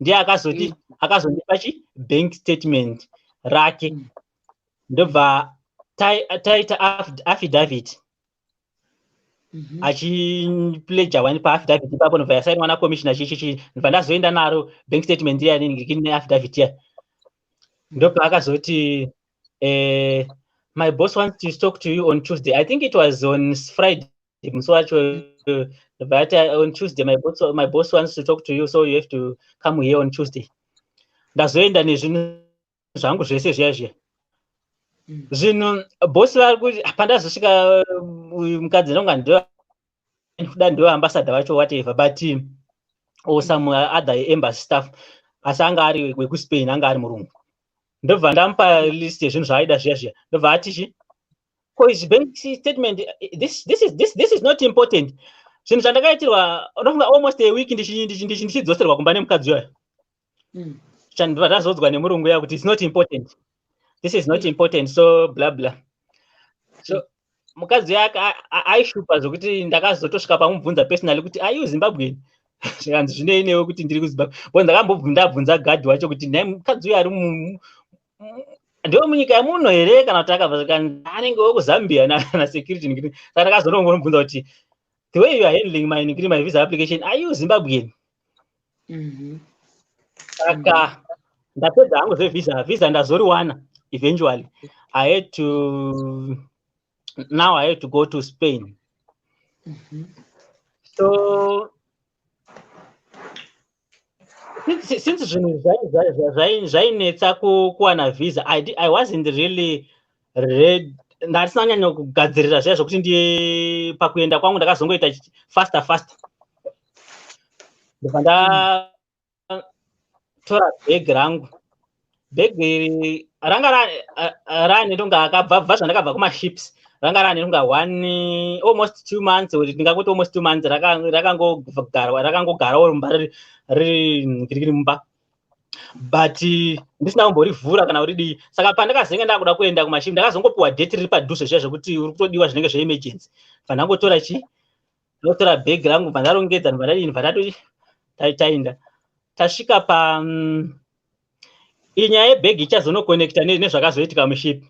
ndiye akazoti akazondipa chi bank statement rake. Ndobva taita affidavit, achipledja one paaffidavit ipapo, ndobva yasainwa nacommissioner, chichichi. Ndobva ndazoenda naro bank statement iya neaffidavit iya. Ndobva akazoti, "My boss wants to talk to you on Tuesday." I think it was on Friday. Musi wacho ndobva ati, "On Tuesday my boss wants to talk to you, so you have to come here on Tuesday." Ndazoenda nezvinhu zvangu zvese zviya zviya. Zvinhu bosi vari kuti pandazosvika, uyu mukadzi ndonga ndo kuda ndo ambassador vacho, whatever, but or some other embassy staff, asi anga ari wekuSpain, anga ari murungu. Ndobva ndamupa list yezvinhu zvaaida zviya zviya. Ndobva ati chi ko izvi bank statement, this is not important. Zvinhu zvandakaitirwa, unofunga almost a week ndichidzoserwa kumba nemukadzi uyayo. Ndobva ndazodzwa nemurungu uya kuti, "It's not important, this is not important," so bla bla. So mukadzi uya aishupa zvokuti ndakazotosvika pamubvunza personally kuti, "Are you Zimbabwean?" Zvikanzi, "Zvinei newe kuti ndiri kuZimbabwe?" Bo ndakambobvunda gadhi wacho kuti, "Nhai, mukadzi uyu ari ndewe munyika yemuno here kana kuti akabva?" Zvikanzi, "Anenge wekuZambia nasecurity." Saka ndakazonongomubvunza kuti, "The way you are handling my visa application, are you Zimbabwean?" Saka ndapedza hangu zvevhisa. Vhisa ndazoriwana eventually. I had to now I had to go to Spain. So since zvinhu zvainetsa kuwana visa, I wasn't really ready. Ndandisina kunyanya kugadzirira zviya zvokuti ndi pakuenda kwangu ndakazongoita faster faster. Ndobva ndatora bhegi rangu. Bhegi ranga rane ndonga akabva bva zvandakabva kumaships, ranga rane ndonga one, almost 2 months, or ndingakuti almost 2 months, rakangogarwa, rakangogarawo mumba, riri riri mumba, but ndisina kumborivhura kana kuridii. Saka pandakazenge ndakuda kuenda kumaships, ndakazongopiwa date riri padhuze zviya zvokuti uri kutodiwa zvinenge zveemergency. Bva ndangotora chi ndotora bhegi rangu, bva ndarongedza, ndobva ndadini, bva ndatoi taenda. Tasvika pa iyi nyaya yebhegi ichazonokonekta nezvakazoitika muship.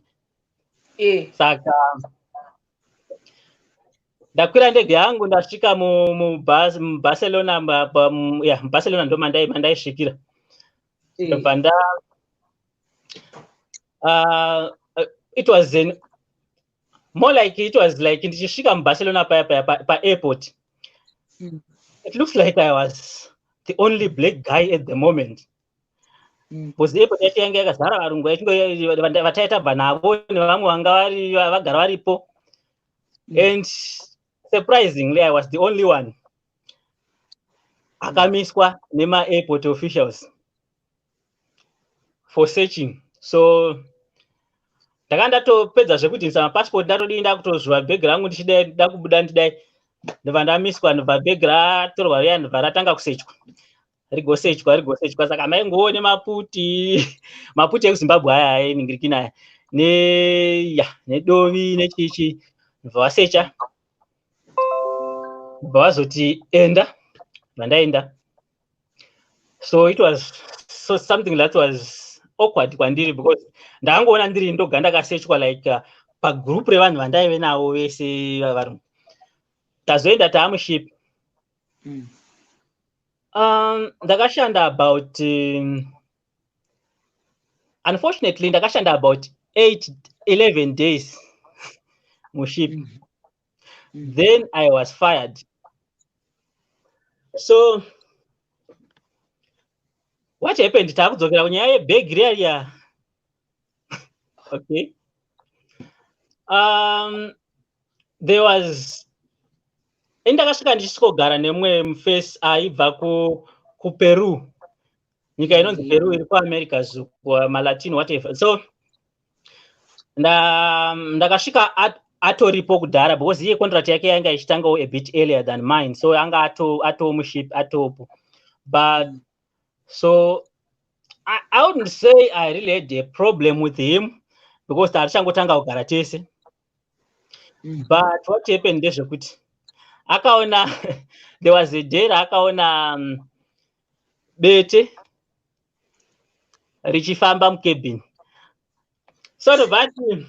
Saka ndakwira ndege yangu, ndasvika muBarcelona. Ya, muBarcelona ndo mandaisvikira. Ndobva nda it was more like, it was like ndichisvika muBarcelona paya paya paairport, it looks like I was the only black guy at the moment, because airport yacho yange yakazara varungu vataitabva navo nevamwe vanga vari vagara varipo. And surprisingly, I was the only one akamiswa nema-airport officials for searching. So ndanga ndatopedza zvekudhinisa mapassport, ndatodii, ndakutozvuva bhegi rangu ndichidai, ndakubuda ndidai, ndobva ndamiswa. Ndobva bhegi ratorwa riya, ndobva ratanga kusechwa, rigosechwa, rigosechwa. Saka maingoone maputi, maputi ekuZimbabwe aya ainingirikina aya, neya nedovi nechichi. Ndobva vasecha, ndobva vazoti, "Enda." Bva ndaenda. So it was so something that was awkward kwandiri, because ndakangoona ndiri ndoga ndakasechwa, like pagroup revanhu vandaive navo vese varungu. Tazoenda taamuship. Ndakashanda about unfortunately ndakashanda about 8 11 days muship. Then I was fired. So what happened, taakudzokera kunyaya yebhegi riya riya. Okay, there was indakasvika ndichisvikogara nemumwe mufesi aibva kuPeru, nyika inonzi Peru iri kuAmerica, malatin, whatever. So ndakasvika atoripo kudhara, because iye contract yake yanga ichitangawo a bit earlier than mine, so anga ato muship atopo. But so I wouldn't say I really had a problem with him, because tarichangotanga kugara tese. But what happened ndezvekuti akaona, there was a day raakaona bete richifamba mucabin. So ndobva ati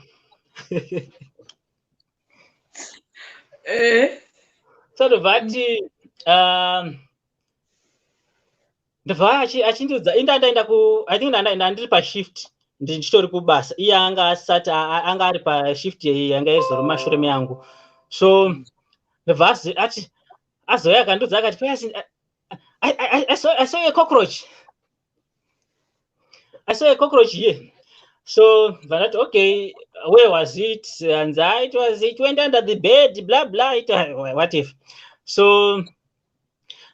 so ndobva ati ndobva achindiudza inda ndaenda ku, I think ndandiri pashift, ndichitori kubasa. Iye anga asati anga ari pashift yanga izori mashure meyangu. So Ndobva ati azouya akandiudza akati, "Pius, I saw a cockroach. I saw a cockroach here." So ndati, "Okay, where was it?" And it went under the bed, blah blah, it, what if. So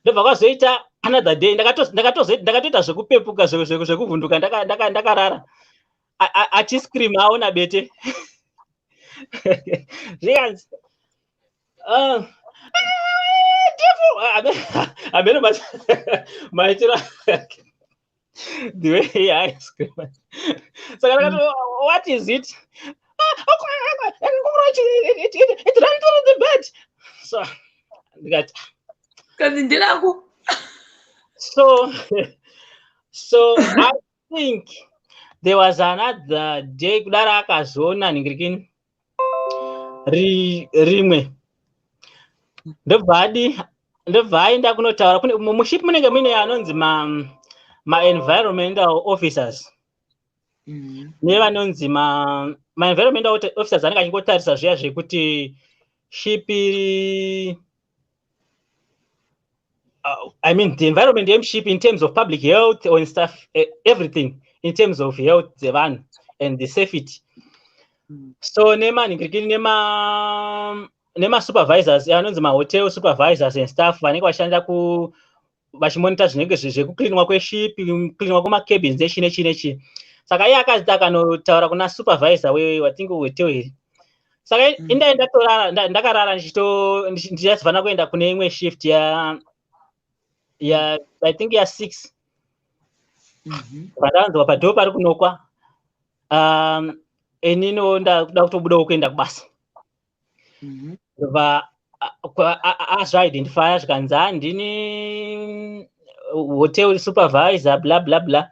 ndobva kwazoita another day, ndakatoita zvekupepuka, zvekuvhunduka ndakarara, achiscream aona bete. Zvikanzi, "Ah, hameno maitiro, the way he scream." Saka ndakati, "What is it?" "Ah, cockroach, it ran through the bed." So ndikati, Kanzi nderako. So I think there was another day kudara akazoona nhingirikini rimwe, ndobva adi, ndobva aenda kunotaura kune muship munenge muine anonzi ma-environmental officers nevanonzi ma-environmental officers anenge achingotarisa zviya zvekuti ship iri, I mean, the environment yemuship in terms of public health or stuff, everything in terms of health dzevanhu and the safety. So nemanhingirikini nemasupervisors anonzi mahotel supervisors and stuff vanenge vachishanda ku vachimonita zvinenge zvekuklinwa kweship, kuklinwa kwemacabins, nechi nechi nechi. Saka iye akaziti akanotaura kuna supervisor we, I think, hotel here. Saka indai ndatorara, ndakarara ndichazofanira kuenda kune imwe shift ya I think ya 6. Pandanzwa padhoo pari kunokwa, ininiwo ndakuda kutobudawo kuenda kubasa. Ndobva azviidentifya, zvikanzi, "Handini hotel supervisor, bla bla bla.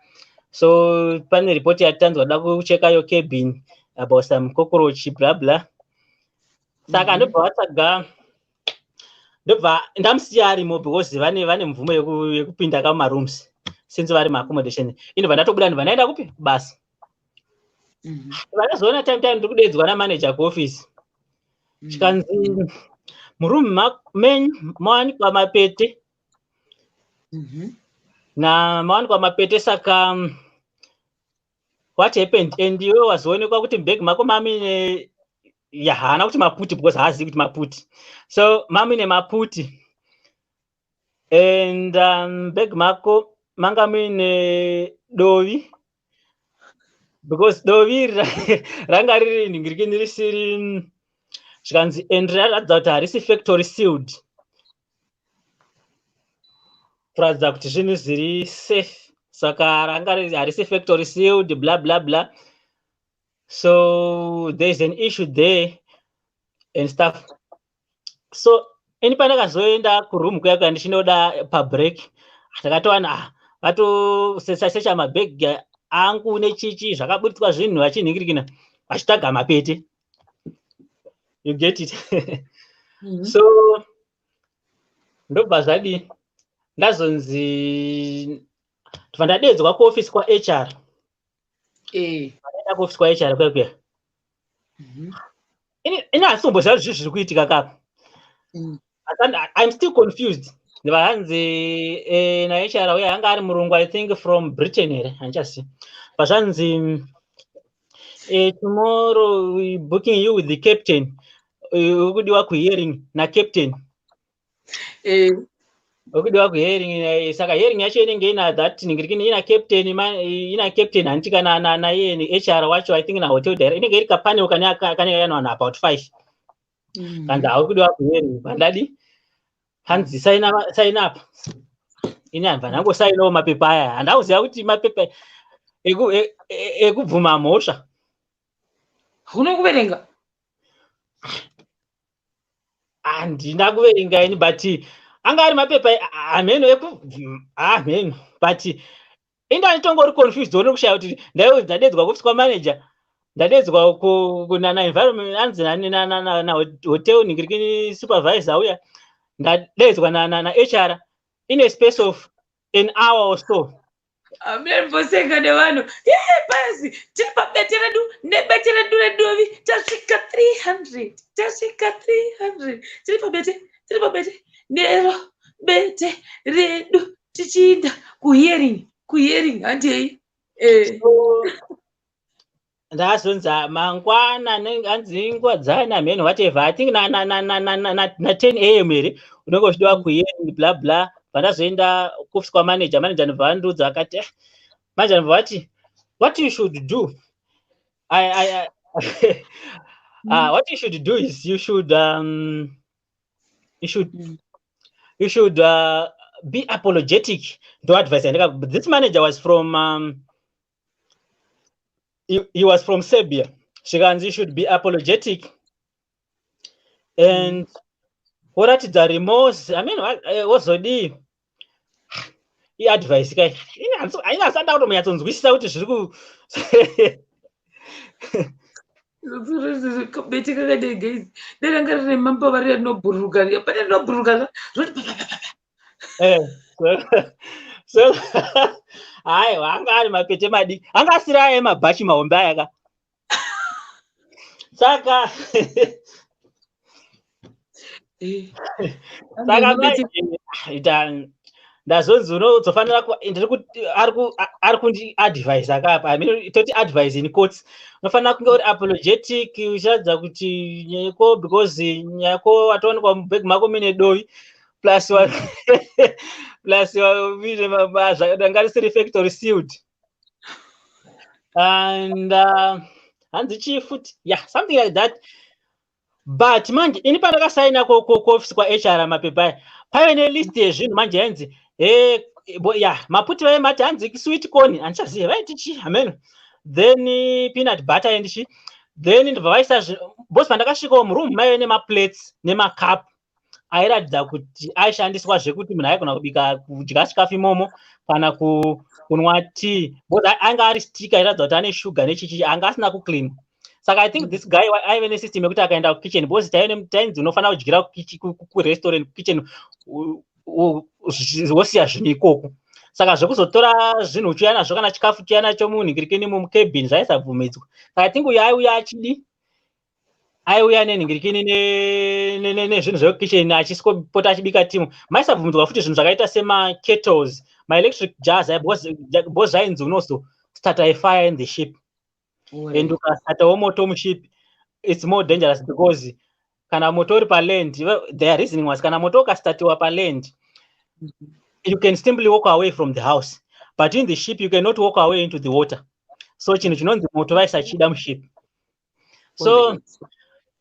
So pane ripoti yatanzwa da kucheka your cabin about some cockroach, bla bla." Saka ndobva vatsvaga, ndobva ndamusiya arimo because vane mvumo yekupinda kamumarooms since vari maaccommodation. Indobva ndatobuda, ndobva ndaenda kupi? Kubasa. Vakazoona time ndiri kudedzwa namanager kuofisi, chikanzi, "Murumu menyu mawanikwa mapete na mawanikwa mapete. Saka what happened? And iwe wazoonekwa kuti mubhegi mako mamine," ya, haana kuti maputi because haazivi kuti maputi, so mamine maputi, "and bhegi mako manga muine dovi, because dovi iri ranga riri nhingirikini risiri," zvikanzi, "and raratidza kuti harisi factory sealed, kuratidza kuti zvinhu zviri safe. Saka ranga harisi factory sealed, bla bla bla. So there's an issue there and stuff." So ini pandakazoenda kuroom kuya kuya ndichinoda pabreak, ndakatowana, ah, vatosecha mabhegi angu nechichi, zvakaburitswa zvinhu, vachinhingirikina, vachitsvaga mapete. You get it? So ndobva zvadii, ndazonzi, ndobva ndadedzwa kuofisi kwaHR. Ndaenda kuofisi kwaHR kuya kuya. Ini handisi kumboziva kuti zvii zviri kuitika kapa. I'm still confused. Ndobva naHR uya, anga ari murungu, I think from Britain here, handichazivi. Pazvanzi, "Tomorrow we booking you with the captain, ukudiwa kuhearing nacaptain." Ukudiwa kuhearing. Saka hearing yacho inenge ina that ningirikini, ina captain, ina captain, handiti, kana naiye HR wacho, I think, nahotel director. Inenge iri kapanel kane vanhu about five. Kanzi, "Hauri kudiwa kuhearing." Pandadi hanzi, "Sign up." Ini handibva ndangosainawo mapepa aya. Handakuziva kuti mapepa ekubvuma mhosva. Hauna kuverenga? Handina kuverenga ini, but anga ari mapepa hameno eku hameno, but inda nditongori confused one kushaya kuti ndadedzwa kuofisi kwamanager, ndadedzwa kunana environment, anzi nahotel ningirikini supervisor uya, ndadedzwa naHR in a space of an hour or so. Amemboseka nevanhu. Ye pasi tiri pabete redu nebete redu redovi tasvika 300, tasvika 300, tiri pabete, tiri pabete nero bete redu tichiinda kuhearing, kuhearing handei. Eh. Ndazonzi mangwana hanzi nguva dzana mheno, whatever, I think na 10 a.m. here unenge uchidiwa kuhearing, bla bla. Bva kuofisi kwamanager, manager ndobva vandiudza akati, eh, manager ndobva vati, "What you should do, I, what you should do is you should you should be apologetic." Ndo advice yandika. This manager was from he was from Serbia. Zvikanzi you should be apologetic and woratidza remorse. I mean, wozodii? Iadvice kai ini asanda kutomunyatsonzwisisa kuti zviri ku Bete kakadai guys, dai ranga rine mambava riya rinobhururuka riya, pane rinobhururuka rinoti. Eh, so haiwa, anga ari mapete madiki, anga asiri aya emabhachi mahombe aya ka. Saka saka ita ndazonzi unozofanira ndiri ari kundiadvisa kapa, I mean, toti advice in quotes, unofanira kunge uri apologetic uchiratidza kuti nyayako, because nyayako watowanikwa mubhegi mako mine dovi, plus ranga risiri factory sealed and hanzi chii futi, yeah, something like that. But manje ini pandakasaina kuofisi kwaHR mapepa aya, paive nelist yezvinhu manje yainzi ya maputi vaimati hanzi sweet corn, handichazive vaiti chii, hameno, then peanut butter and chi, then ndobva vaisa bcause pandakasvikawo muroom maive nemaplates nemacup airatidza kuti aishandiswa zvekuti munhu aigona kubika, kudya chikafu imomo kana kunwa tea, because anga ari sticker airatidza kuti ane shuga nechichi, anga asina kuclean. Saka I think this guy aive nesystem yekuti akaenda kukitchen, because tainzi unofanira kudyira kurestaurant kukitchen, wosiya zvinhu ikoko. Saka zvekuzotora zvinhu uchiuya nazvo kana chikafu chiuya nacho munhingirikini mumukebhini zvaisabvumidzwa. Saka I think uyo aiuya achidi aiuya nenhingirikini nezvinhu zvekukitchen achisipota achibika timu. Maisabvumidzwa futi zvinhu zvakaita semakettles, maelectric jars, because zvainzi unozostart a fire in the ship, and ukastartawo moto muship it's more dangerous, because kana moto uri paland, their reasoning was, kana moto ukastartiwa paland, you can simply walk away from the house, but in the ship you cannot walk away into the water. So chinhu chinonzi moto vaisachida muship. So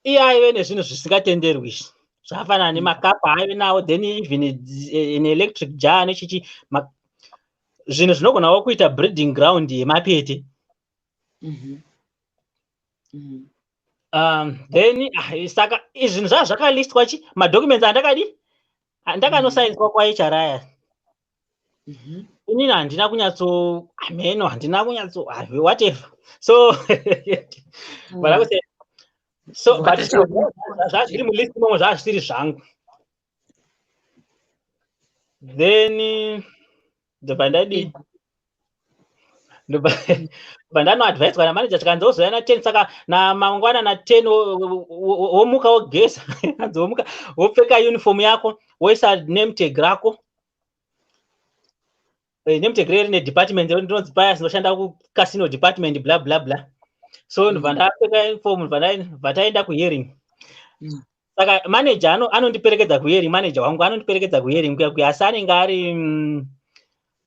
iye aive nezvinhu zvisingatenderwi izvi zvakafanana nemakapa aive nawo, then even an electric jar nechichi, zvinhu zvinogonawo kuita breeding ground yemapete. Then saka zvinhu zvaa zvakalistwa chi madocuments andakadi andakanosainiswa kwaHR aya. Inini handina kunyatso, ameno, handina kunyatso, whatever. So mm. So but zvazviri mulist imomo zvazvisiri zvangu. Then ndobva ndadii? Ndobva ndanoadviswa namanager, tikanzi wozouya na10. Saka namangwana na10 womuka, wogeza, anzi womuka, wopfeka uniform yako, woisa name tag rako. Name tag reri nedepartment ndinonzi paya sinoshanda kucasino department, bla bla bla. So ndobva ndapfeka uniform, ndobva taenda kuhearing. Saka manager anondiperekedza kuhearing, manager wangu anondiperekedza kuhearing kuya kuya, asi anenge ari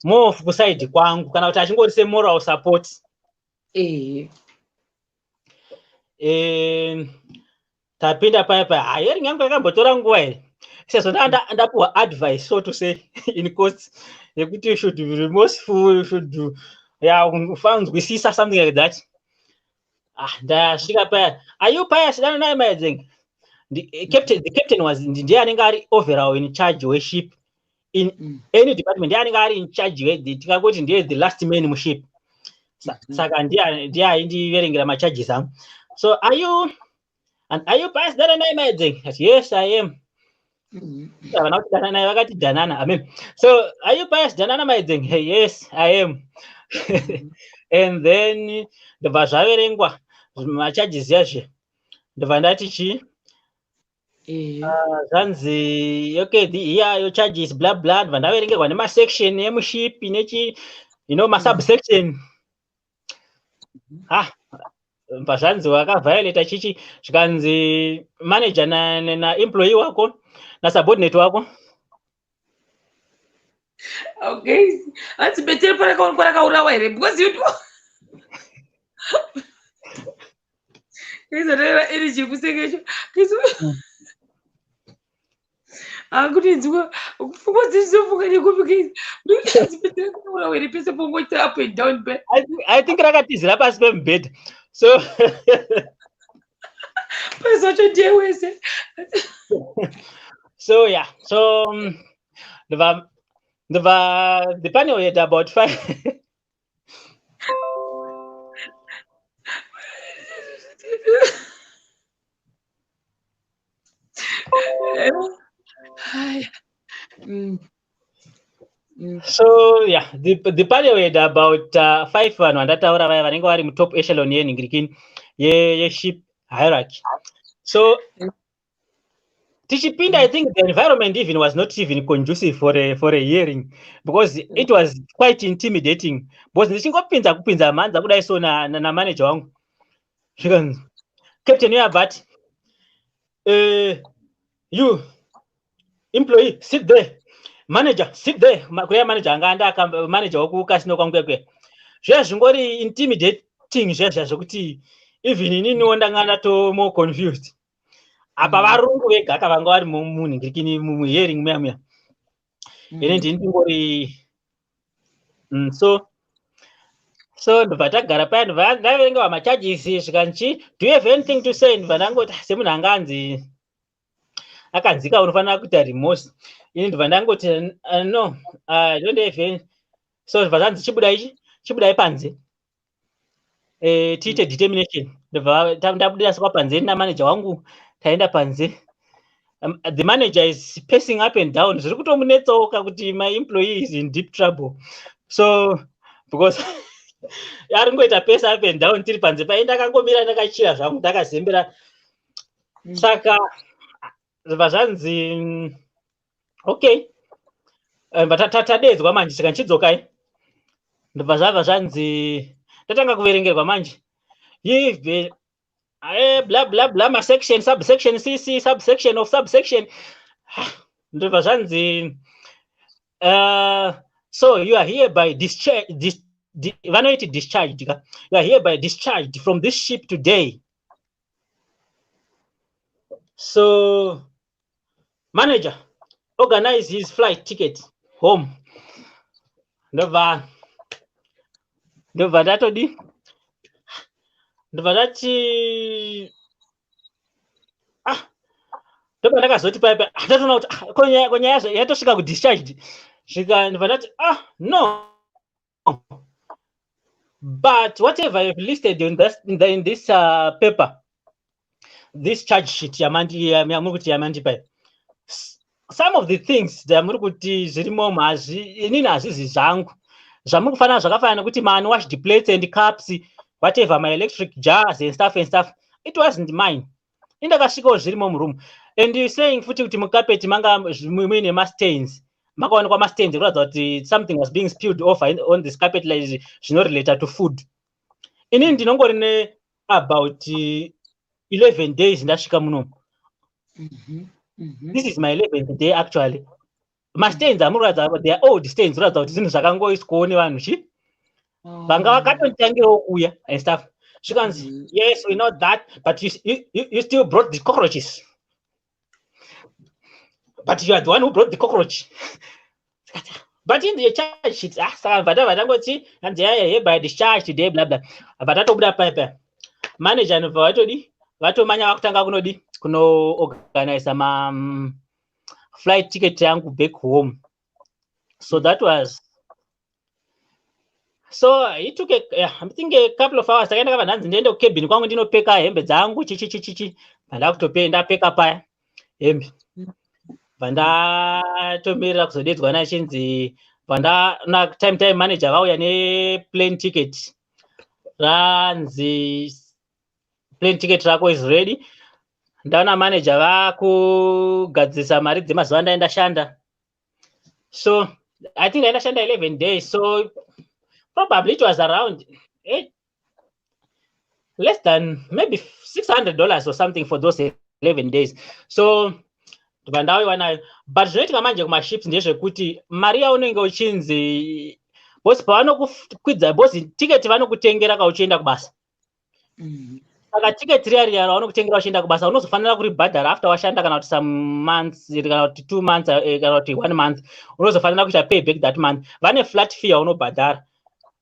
more of kuside kwangu kana kuti achingori semoral support. Tapinda paya paya, hearing yangu yakambotora nguva here, sezvo ndapuhwa advice, so to say, in quotes, yekuti you should be remorseful, you should, ya, ufanzwisisa, something like that. Ah, ndasvika paya, "Are you Pius Dananai Maedzenga?" The captain was, ndiye anenge ari overall in charge weship in any department, ndiye anenge ari in charge, tikangoti ndiye the last man muship. Saka ndiye aindiverengera macharges angu. So are you Pius Dananai Maedzenga?" Yes, I am. Havana kuti dananai, vakati Danana. Amen. So, "Are you Pius Danana Maidzeng?" "Hey, yes, I am." And then ndobva zvaverengwa macharges yazve, ndobva ndati chii? Zvanzi, "Okay, here your charges, blah blah." Ndobva ndaverengerwa nemasection emuship nechi masubsection. Ah, bva zvanzi wakaviolata chichi, zvikanzi manager naemployee wako nasubordinate wako. Okay, hanzi betere parakaonekwa rakaurawa here? Because you know izoreva energy yekusekesha akutinzwa pfungwa dzichizofunga nekupi. Hanzi betere rakaurawa here pese pongoita up and down pe? I think rakatizira pasi pemubhedha, so pese wacho ndiye wese. So yeah, so ndobva the panel had about five Haya. So yeah, the panel had about five vanhu vandataura vaya vanenge vari mutop echelon yenhingirikini yeship hierarchy. So tichipinda, I think the environment even was not even conducive for a hearing, because it was quite intimidating, because ndichingopinza kupinza mhanza kudai so namanager wangu, zvikanzi captain uyabva ati, "You employee, sit there. Manager, sit there." Kuya manager anga anda manager wekukasino kwangu kwekwe. Zviya zvingori intimidating zviya zviya zvokuti even ininiwo ndanga ndato more confused. Apa varungu vega ka vanga vari munhingirikini muhearing muya muya, ini ndini ndingori so ndobva tagara paya, ndobva ndaverengerwa macharges, zvikanzi, "Do you have anything to say?" Ndobva ndangoti, ah, semunhu anga anzi akanzika unofanira kuita remorse, ini ndobva ndangoti, "No, I don't have any." So ndobva zvanzi, "Chibudai ichi, chibudai panze, tiite determination." Ndobva ndabudira sokwa panze namanager wangu, taenda panze. The manager is pacing up and down, zviri kutomunetsawo kakuti my employee is in deep trouble. So because ari ngoita pace up and down tiri panze pai, ndakangomira ndakachira zvangu, ndakazembera. Saka zvibva zvanzi, "Okay." Bva tadedzwa manje, saka ndichidzokai, ndobva zvabva zvanzi, tatanga kuverengerwa manje, "You've blah blah blah, masection, subsection cc, subsection of subsection." Ndobva zvanzi, "So you are hereby discharged," vanoiti discharged ka, "You are hereby discharged from this ship today. So manager, organize his flight ticket home." Ndobva ndatodi, ndobva ndati, ah, ndobva ndakazoti paipa, ah, ndatoona kuti, ah, ko nyaya yatosvika kudischarged svika. Ndobva ndati, "Ah, no, but whatever you've listed in this paper, this charge sheet yamuri kuti yamandipa iyi, some of the things dzamuri kuti zvirimo hazvi inini hazvizi zvangu. Zvamuri kufanira zvakafanana nekuti maunwashed plates and cups, whatever, my electric jars and stuff and stuff, it wasn't mine. Indakasvikawo zvirimo muroom. And you saying futi kuti mukapeti manga muine mastains, makaonekwa mastains ekuratidza kuti something was being spilled over on this carpet, like zvinorelata to food. Inini ndinongori neabout 11 days ndasvika munomu. This is my 11th day actually. Mastains amuri kuratidza, they are old stains, kuratidza kuti zvinhu zvakangoiswawo nevanhu chi vanga vakatotangirawo kuuya and stuff." Zvikanzi, "Yes, we know that, but you still brought the cockroaches. But you are the one who brought the cockroach. But in the charge sheet." Ah, saka bva tabva tangoti hanzi, "Yaya, hereby discharge today, blah blah." Bva tatobuda paipa, manager nobva vatodi vatomanya vakutanga kunodi kunoorganiza ma flight ticket yangu back home. So that was, so it took a, yeah, I think a couple of hours. Takaenda, kava nhanzi ndiende kucabin kwangu ndinopeka hembe dzangu, chichi chichichi. Ndakutope ndapeka paya hembe. Bva ndatomirira kuzodedzwa nachinzi bva na time manager vauya neplane ticket, ranzi plane ticket rako is ready. Ndaona manager vakugadzirisa mari dzemazuva andai ndashanda. So I think ndaindashanda 11 days, so probably it was around less than maybe $600 or something for those 11 days. So ndobva ndauyiwa nayo. But zvinoitika manje kumaships ndezvekuti mari yaunenge uchinzi, because pavanokukwidza, because tiketi vanokutengera kauchienda kubasa. Saka tiketi riya riya ravanokutengera uchienda kubasa, unozofanira kuribhadhara after washanda, kana kuti some months, kana kuti 2 months, kana kuti one month. Unozofanira kuita pay back that month. Vane flat fee yaunobhadhara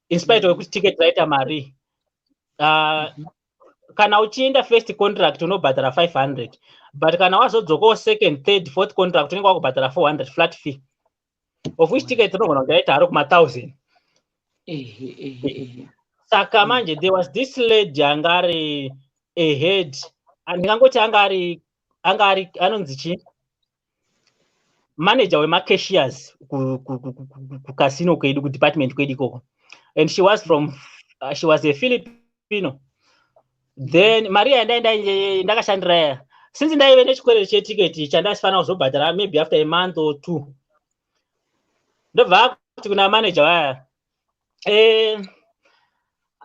in spite wekuti tiketi raita mari. Kana uchienda first contract unobhadhara 500, but kana wazodzokawo second, third, fourth contract, unenge wakubhadhara 400 flat fee, of which ticket rinogona kuti raita haro kuma1000. Ehe ehe ehe Saka manje there was this lady anga ari a head, ndingangoti anga ari anonzi chii, manager wemacashiers kucasino kwedu, kudepartment kwedu ikoko, and she was a Filipino. Then mari yandaenda ndakashandira yaya, since ndaive nechikwereti chetiketi chandaifanira kuzobhadhara maybe after a month or two, ndobva kuti kuna manager vaya,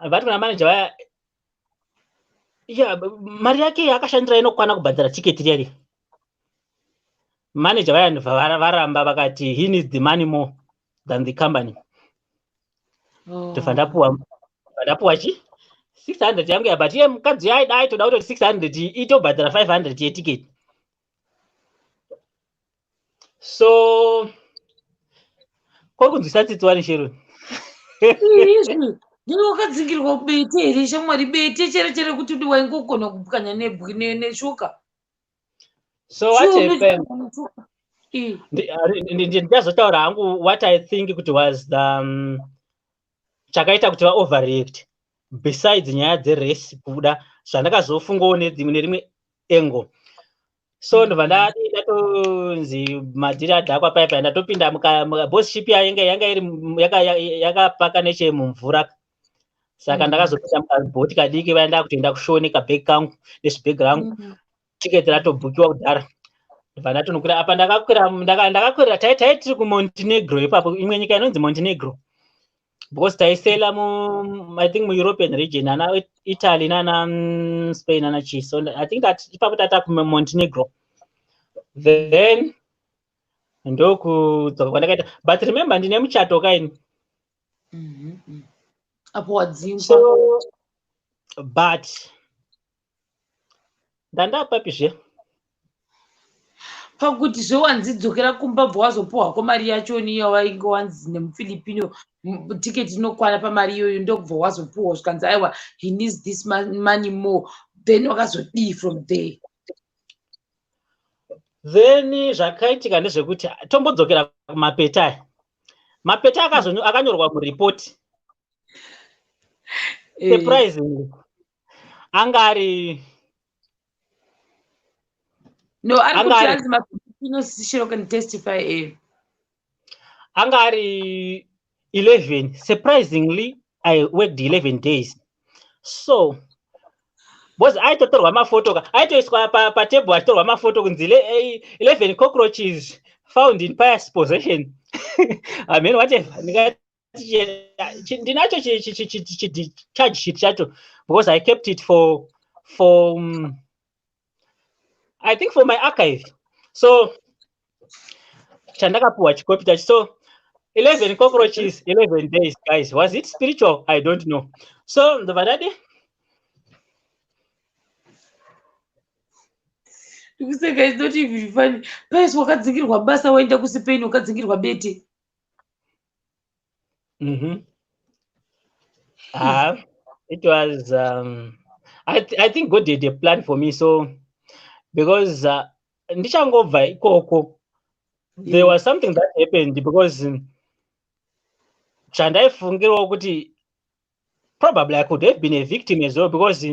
vati kuna manager vaya, ya mari yake yaakashandira inokwana kubhadhara tiketi riya riya. Manager vaya ndobva varamba, vakati he needs the money more than the company. Ndobva ndapuwa chi 600 yangu ya, but iye mukadzi aida aitoda kutoti 600 itobhadhara 500 yetiketi. So kuri kunzwisa tsitsi wani, Sharon. Izvi ndini wakadzingirwa bete here, shamwari? Bete chere chere kuti waingogona kupwanya neshoka. So what happened, ndichazotaura hangu what I think kuti was the chakaita kuti vaoverreact, besides nyaya dzerace kuda zvandakazofungawo nedzimwe nerimwe angle. So ndobva ndadi ndatonzi madhiri adhakwa paya paya, ndatopinda boss ship yanga iri yakapaka nechemumvura. Saka ndakazopinda mukabhoti kadiki vaya, ndakutoenda kushore nekabhegi kangu nezvibhegi rangu. Tiketi ratobhukiwa kudhara. Ndobva ndatonokwira apa, ndakakwira ndakakwirira tai tiri kuMontenegro ipapo, imwe nyika inonzi Montenegro, because taisela mu, I think, muEuropean region, ana Italy nana Spain nana chii. So I think that ipapo tata kuMontenegro. Then ndokudzoka kwandakaita, but remember, ndine muchato kaini. Apo wadzingwa. So but ndandapapizve. Pakuti zvewanzidzokera kumba, bva wazopuhwako mari yachoni yawainge wanzi nemuFilipino tiketi inokwana pamari iyoyo. Ndokubva wazopuhwa, zvikanzi aiwa, he needs this money more. Then wakazodii from there? Then zvakaitika ndezvekuti tombodzokera kumapeta aya. Mapeta akanyorwa muripoti, surprisingly anga ari No, ari kuti anzi maFilipinos, Shero can testify. Anga ari 11. Surprisingly, I worked 11 days. So because aitotorwa mafoto ka, aitoiswa patable achitorwa mafoto kunzi 11 cockroaches found in Pius possession. I mean, whatever. Ndingati ndinacho charge sheet chacho because I kept it for I think for my archive. So chandakapuwa chikopi chacho. So 11 cockroaches, 11 days, guys. Was it spiritual? I don't know. So ndobva ndadi Ndikuseka, is not even funny. Pius, wakadzingirwa basa, waenda kuSpain, wakadzingirwa bete. It was I think God had a plan for me. So because ndichangobva ikoko, there was something that happened, because chandaifungirawo kuti probably I could have been a victim as well, because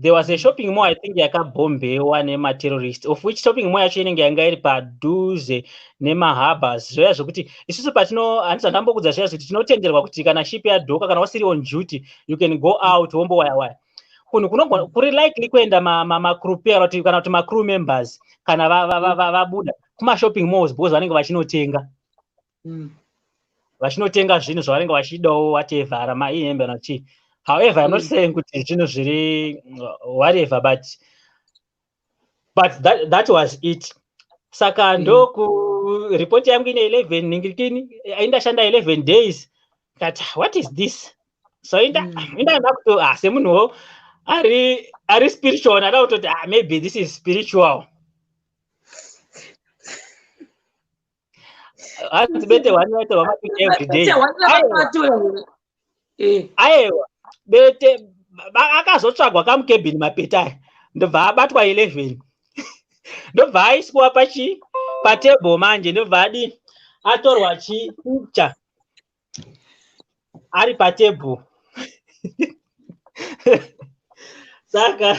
There was a shopping mall, I think, yakabhombewa nematerrorist, of which shopping mall yacho inenge yanga iri padhuze nemahabhers. Zvoya zvokuti isusu patino, handiti zvandambokudza zviya zvekuti tinotenderwa kuti kana ship yadhoka, kana wasiri on duty, you can go out wombowaya waya kunhu kunogona kuri likely kuenda macrew kana kuti macrew members kana vabuda kumashopping malls, because vanenge vachinotenga vachinotenga zvinhu zvavanenge vachidawo, whatever, maihembe kana chii. However, I'm not saying kuti zvinhu zviri whatever, but that was it. Saka ndoku report yangu ine 11 ningirikini, indashanda 11 days. Kati, "What is this?" So inda inda kuto, ah, semunhuwo ari spiritual, ndada kutoti, "Ah, maybe this is spiritual." Hanzi bete one vaitorwa mapicture every day. Aiwa, bete akazotsvagwa kamukebhini mapeta aya, ndobva abatwa 11, ndobva aiswa pachi patable manje, ndobva adi atorwa chipicture ari patable. Saka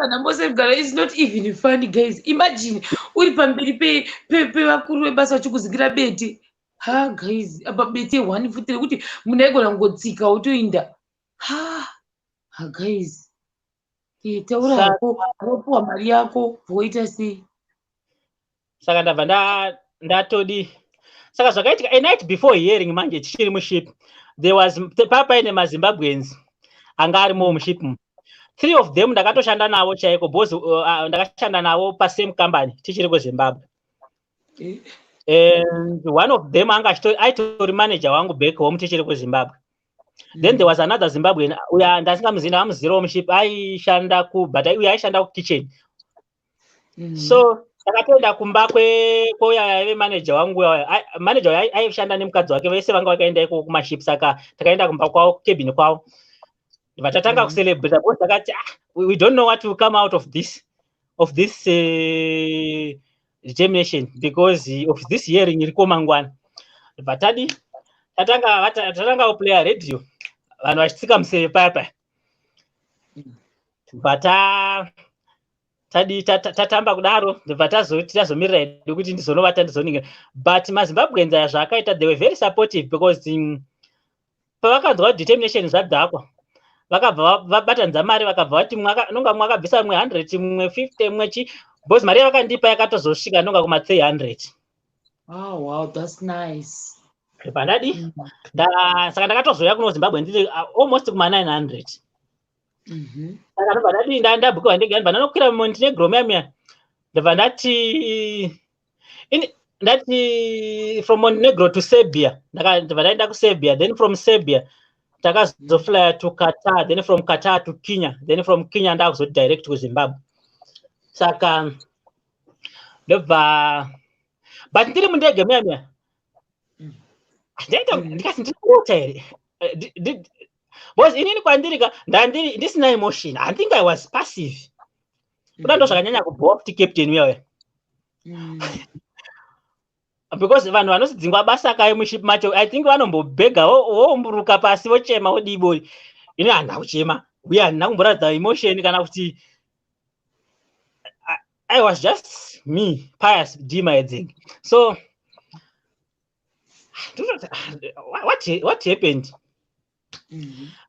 Ndambosegara, is not even funny, guys. Imagine uri pamberi pevakuru vebasa vachikuzingira bete. Ha, guys, apa bete one futi rekuti munhu aigona kungotsika wotoinda. Ha ha, guys, taura hako, wapuwa mari yako, woita sei? Saka ndabva ndatodi. Saka zvakaitika a night before hearing manje, tichiri muship, there was papaine maZimbabweans anga arimowo muship. Three of them ndakatoshanda navo chaiko, because ndakashanda navo pasame company tichiri kuZimbabwe. And one of them anga aitori manager wangu back home tichiri kuZimbabwe. Then there was another Zimbabwean uya ndasingamuzivi, ndakamuzirawo muship, aishanda ku, but uya aishanda kukitchen. So takatoenda kumba kweuya aive manager wangu. Manager uya aishanda nemukadzi wake, vese vanga vakaenda ikoko kumaship. Saka takaenda kumba kwavo, kukebhini kwavo, vatatanga kucelebrata, because takati, "Ah, we don't know what will come out of this determination because of this hearing iriko mangwana." Vatadi tatanga kuplaya radio, vanhu vachitsika museve paya paya. Bva tadi tatamba kudaro, ndobva tazoti tazomirira hedu kuti ndizonovata, ndizoningira. But maZimbabweans aya zvaakaita, they were very supportive, because pavakanzwa determination zvadhakwa, vakabva vabatanidza mari, vakabva vati nonga mumwe akabvisa mumwe 100, mumwe 50, mumwe chi, because mari yavakandipa yakatozosvika nonga kuma 300. Oh, wow, that's nice. Pandadi saka ndakatozouya kuno Zimbabwe ndiri almost kuma 900. Saka ndobva ndadi ndabhukiwa ndege, ndobva ndanokwira Montenegro muya muya, ndobva ndati ndati from Montenegro to Serbia. Ndobva ndaenda kuSerbia, then from Serbia takazoflya to Qatar, then from Qatar to Kenya, then from Kenya ndakuzoti direct kuZimbabwe. Saka ndobva, but ndiri mundege muya muya, ndaita ndikati, "Ndiri kurota here?" Because inini kwandiri ka ndandiri ndisina emotion. I think I was passive kuda, ndo zvakanyanya kubhowa futi captain uya uya, because vanhu vanosidzingwa basa kai muship macho, I think vanombobhega, voumburuka pasi, vochema, vodiboi. Ini handina kuchema uye handina kumboratidza emotion kana kuti I was just me, Pius D Maedzenge. So what happened?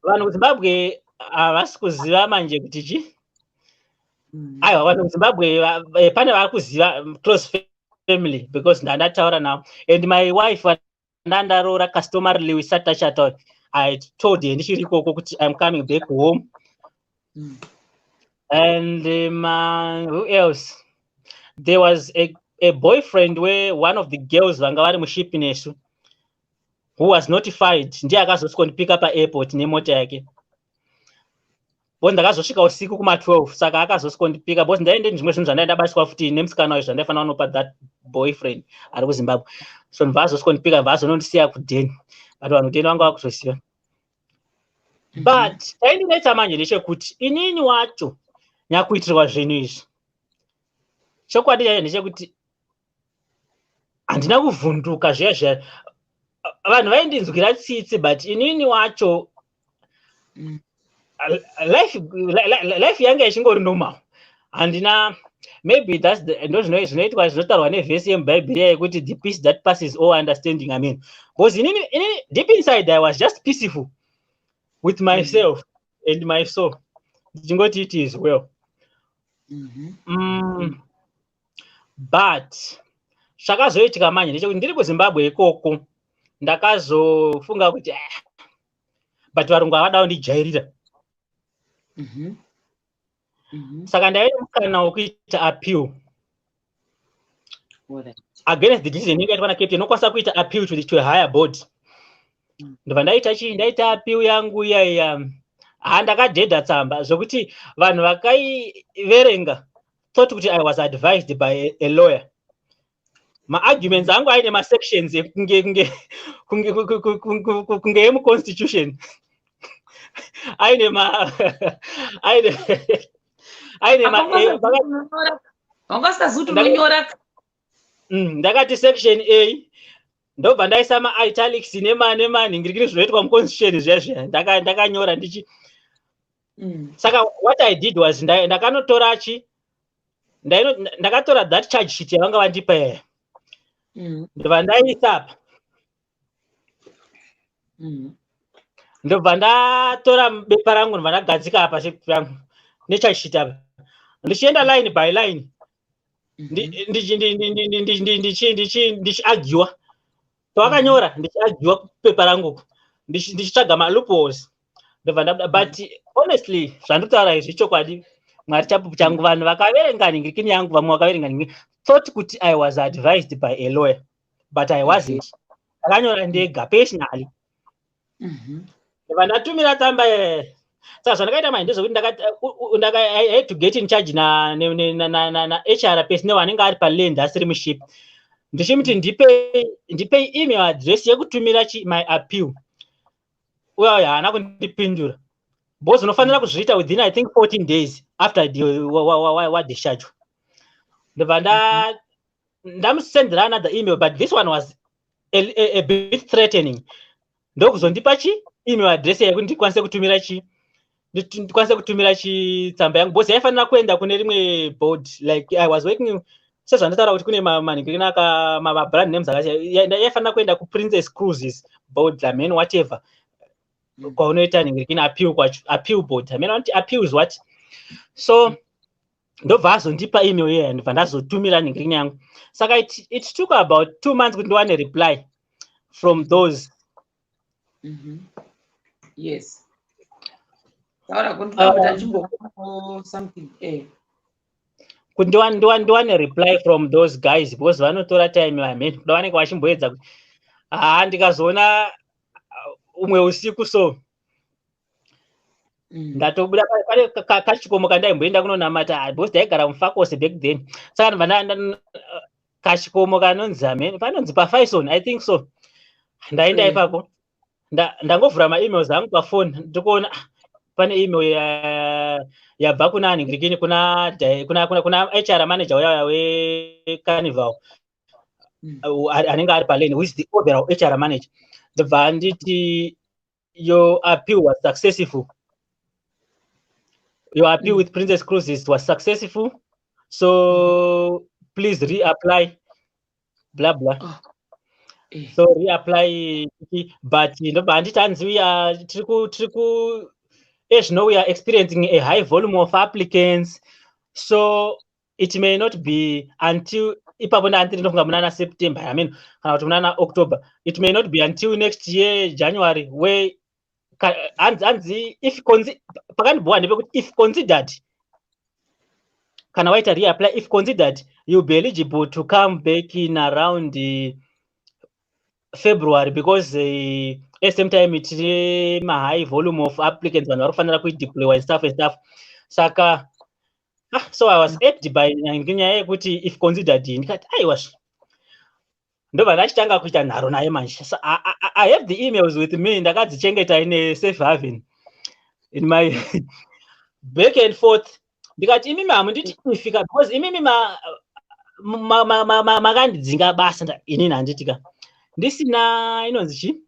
Vanhu kuZimbabwe havasi kuziva manje kuti chi aiwa, vanhu kuZimbabwe pane vari kuziva, close family, because ndandataura navo, and my wife ndandaroora customarily isati tachata, I told her ndichiri ikoko kuti I'm coming back home. And who else? There was a boyfriend where one of the girls vanga vari muship nesu who was notified, ndiye akazosvikondipika paairport nemota yake, because ndakazosvika usiku kuma12. Saka akazosvikondipika because ndaende zvimwe zvinhu zvandaenda batiswa futi nemusikana wayo zvandaifanira kunopa that boyfriend ari kuZimbabwe. So ndibva azosvikondipika, bva azonondisiya kudheni, but vanhu kudheni vanga vakuzoziva. But chaindinetsa manje ndechekuti inini wacho nyakuitirwa zvinhu izvi, chokwadi chacho ndechekuti handina kuvhunduka zviya zviya. Vanhu vaindinzwira tsitsi, but inini wacho Life yanga ichingori normal. Handina, maybe that's the, ndo zvinoitwa, zvinotaurwa nevhesi yemubhaibheri yekuti "the peace that passes all understanding". Amen. Because inini deep inside I was just peaceful with myself and my soul, ndichingoti it is well. But zvakazoitika manje ndechekuti ndiri kuZimbabwe ikoko, ndakazofunga kuti, "Ah, but varungu havada kundijairira." Saka ndaive mukana wekuita appeal against the decision inenge yaitwa nacaptain. Unokwanisa kuita appeal to a higher board. Ndobva ndaita chii? Ndaita appeal yangu iya iya. Ha, ndakadhedha tsamba zvokuti vanhu vakaiverenga thought kuti I was advised by a lawyer. Maarguments angu aine masections ekunge kunge emuconstitution, aine ma aine ma Wanga usingazivi kuti unonyora. Ndakati section A, ndobva ndaisa maitalics nemanhingirikiri, zvinoitwa muconstitution zviya zviya. Ndakanyora ndichi saka what I did was ndakanotora chi ndakatora that charge sheet yavanga vandipa yaya, ndobva ndaisa apa. Ndobva ndatora bepa rangu, ndobva ndagadzika apa rangu necharge sheet apa, ndichienda line by line, ndichiargua pavakanyora, ndichiargua kupepa rangu, ndichitsvaga maloopholes. Ndobva ndabuda. But honestly, zvandotaura izvi chokwadi, Mwari chapupu changu, vanhu vakaverenga nhingirikini yangu, vamwe vakaverenga nhingirikini thought kuti I was advised by a lawyer, but I wasn't. Ndakanyora ndega personally. Ndobva ndatumira tsamba. Saka zvandakaita manje ndezvekuti I had to get in charge na HR personnel anenge ari paland asiri muship, ndichimuti ndipei email address yekutumira my appeal. Uyo haana kundipindura, because unofanira kuzviita within, I think, 14 days after wadischarge. Ndobva ndamusendera another email, but this one was a bit threatening. Ndokuzondipa chi email address yekuti ndikwanise kutumira chi ndikwanise kutumira chitsamba yangu, because yaifanira kuenda kune rimwe board. Like, I was working, sezvandataura kuti kune manhingirikini aka mabrand names akasiyana, yaifanira kuenda kuPrincess Cruises board, lamen whatever, kwaunoita nhingirikini appeal kwacho, appeal board. I mean, vanoti appeal is what. So ndobva azondipa email iya, ndobva ndazotumira nhingirikini yangu. Saka it took about 2 months kuti ndiwane reply from those. Yes, taura kundinoda ndichimbo something. Kuti ndiwane reply from those guys, because vanotora time. Vamene kuda vanenge vachimboedza kuti, haa, ndikazoona umwe usiku so ndatobuda pane kachikomo kandaimboenda kunonamata, because ndaigara muFakose back then. Saka ndobva kachikomo kanonzi, amene panonzi paFison, I think so. Ndaenda ipapo, ndangovhura maemails angu pafoni, ndikuona, ah, pane email yabva kuna ningirikini kuna HR manager uya weCarnival, anenge ari palane, who is the overall HR manager. Ndobva nditi, "Your appeal was successful. Your appeal with Princess Cruises was successful, so please reapply," blah blah. Oh. So reapply, but ndobva handiti, hanzi we are tiri ku as you know, we are experiencing a high volume of applicants, so it may not be until, ipapo ndandiri ndofunga munana September, I mean, kana kuti munana October, it may not be until next year January where hanzi if pakandibhowa ndepekuti if considered, kana waita reapply, if considered, you'll be eligible to come back in around February, because at same time tine mahigh volume of applicants, vanhu vari kufanira kuideploywa and stuff and stuff. Saka, ah, so I was irked by nyaya yekuti "if considered". Ndikati, aiwa, ndobva ndachitanga kuita nharo naye manje. So I have the emails with me, ndakadzichengeta in a safe haven in my back and forth. Ndikati, imimi hamunditi if ka, because imimi makandidzinga basa, inini handitika ndisina inonzi chi,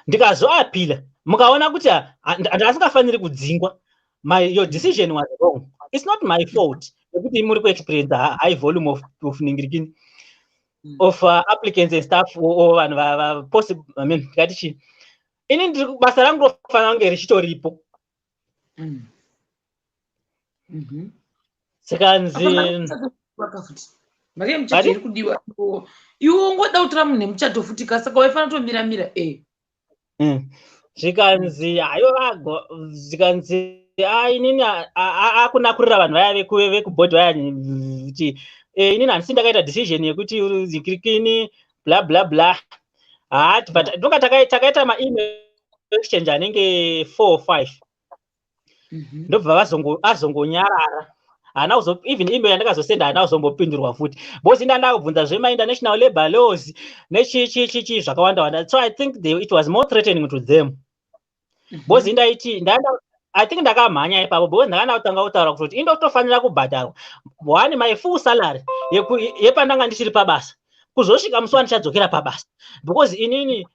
ndikazoapila. Mukaona kuti ndasingafaniri kudzingwa, your decision was wrong. It's not my fault nekuti muri kuexperience high volume of ningirikini of applicants and stuff or vanhu possible. I mean, ndikati chii, ini ndiri basa rangu rofanira kunge richitoripo. Sikanzi Apa futi mari yemuchato iri kudiwa. Iwe ungoda kutora munhu nemuchato futi ka, saka waifanira kutomiramira e. Zvikanzi haiwa, zvikanzi a inini akunakurira vanhu vaya vekubhodhi vaya kuti inini handisi ndakaita decision yekuti zikirikini, bla bla bla. Hati, but ndonga takaita maemail exchange anenge four or five. Ndobva azongonyarara, haana kuzo, even email yandakazosenda haana kuzombopindurwa futi, because inda kubvunza zvema-international labor laws nechichichichi zvakawanda wanda. So I think it was more threatening to them, because indaiti ndaenda, I think ndakamhanya ipapo because ndakanda kutanga kutaura kuti indotofanira kubhadharwa one my full salary yepandanga ndichiri pabasa kuzosvika musi wandichadzokera pabasa, because inini,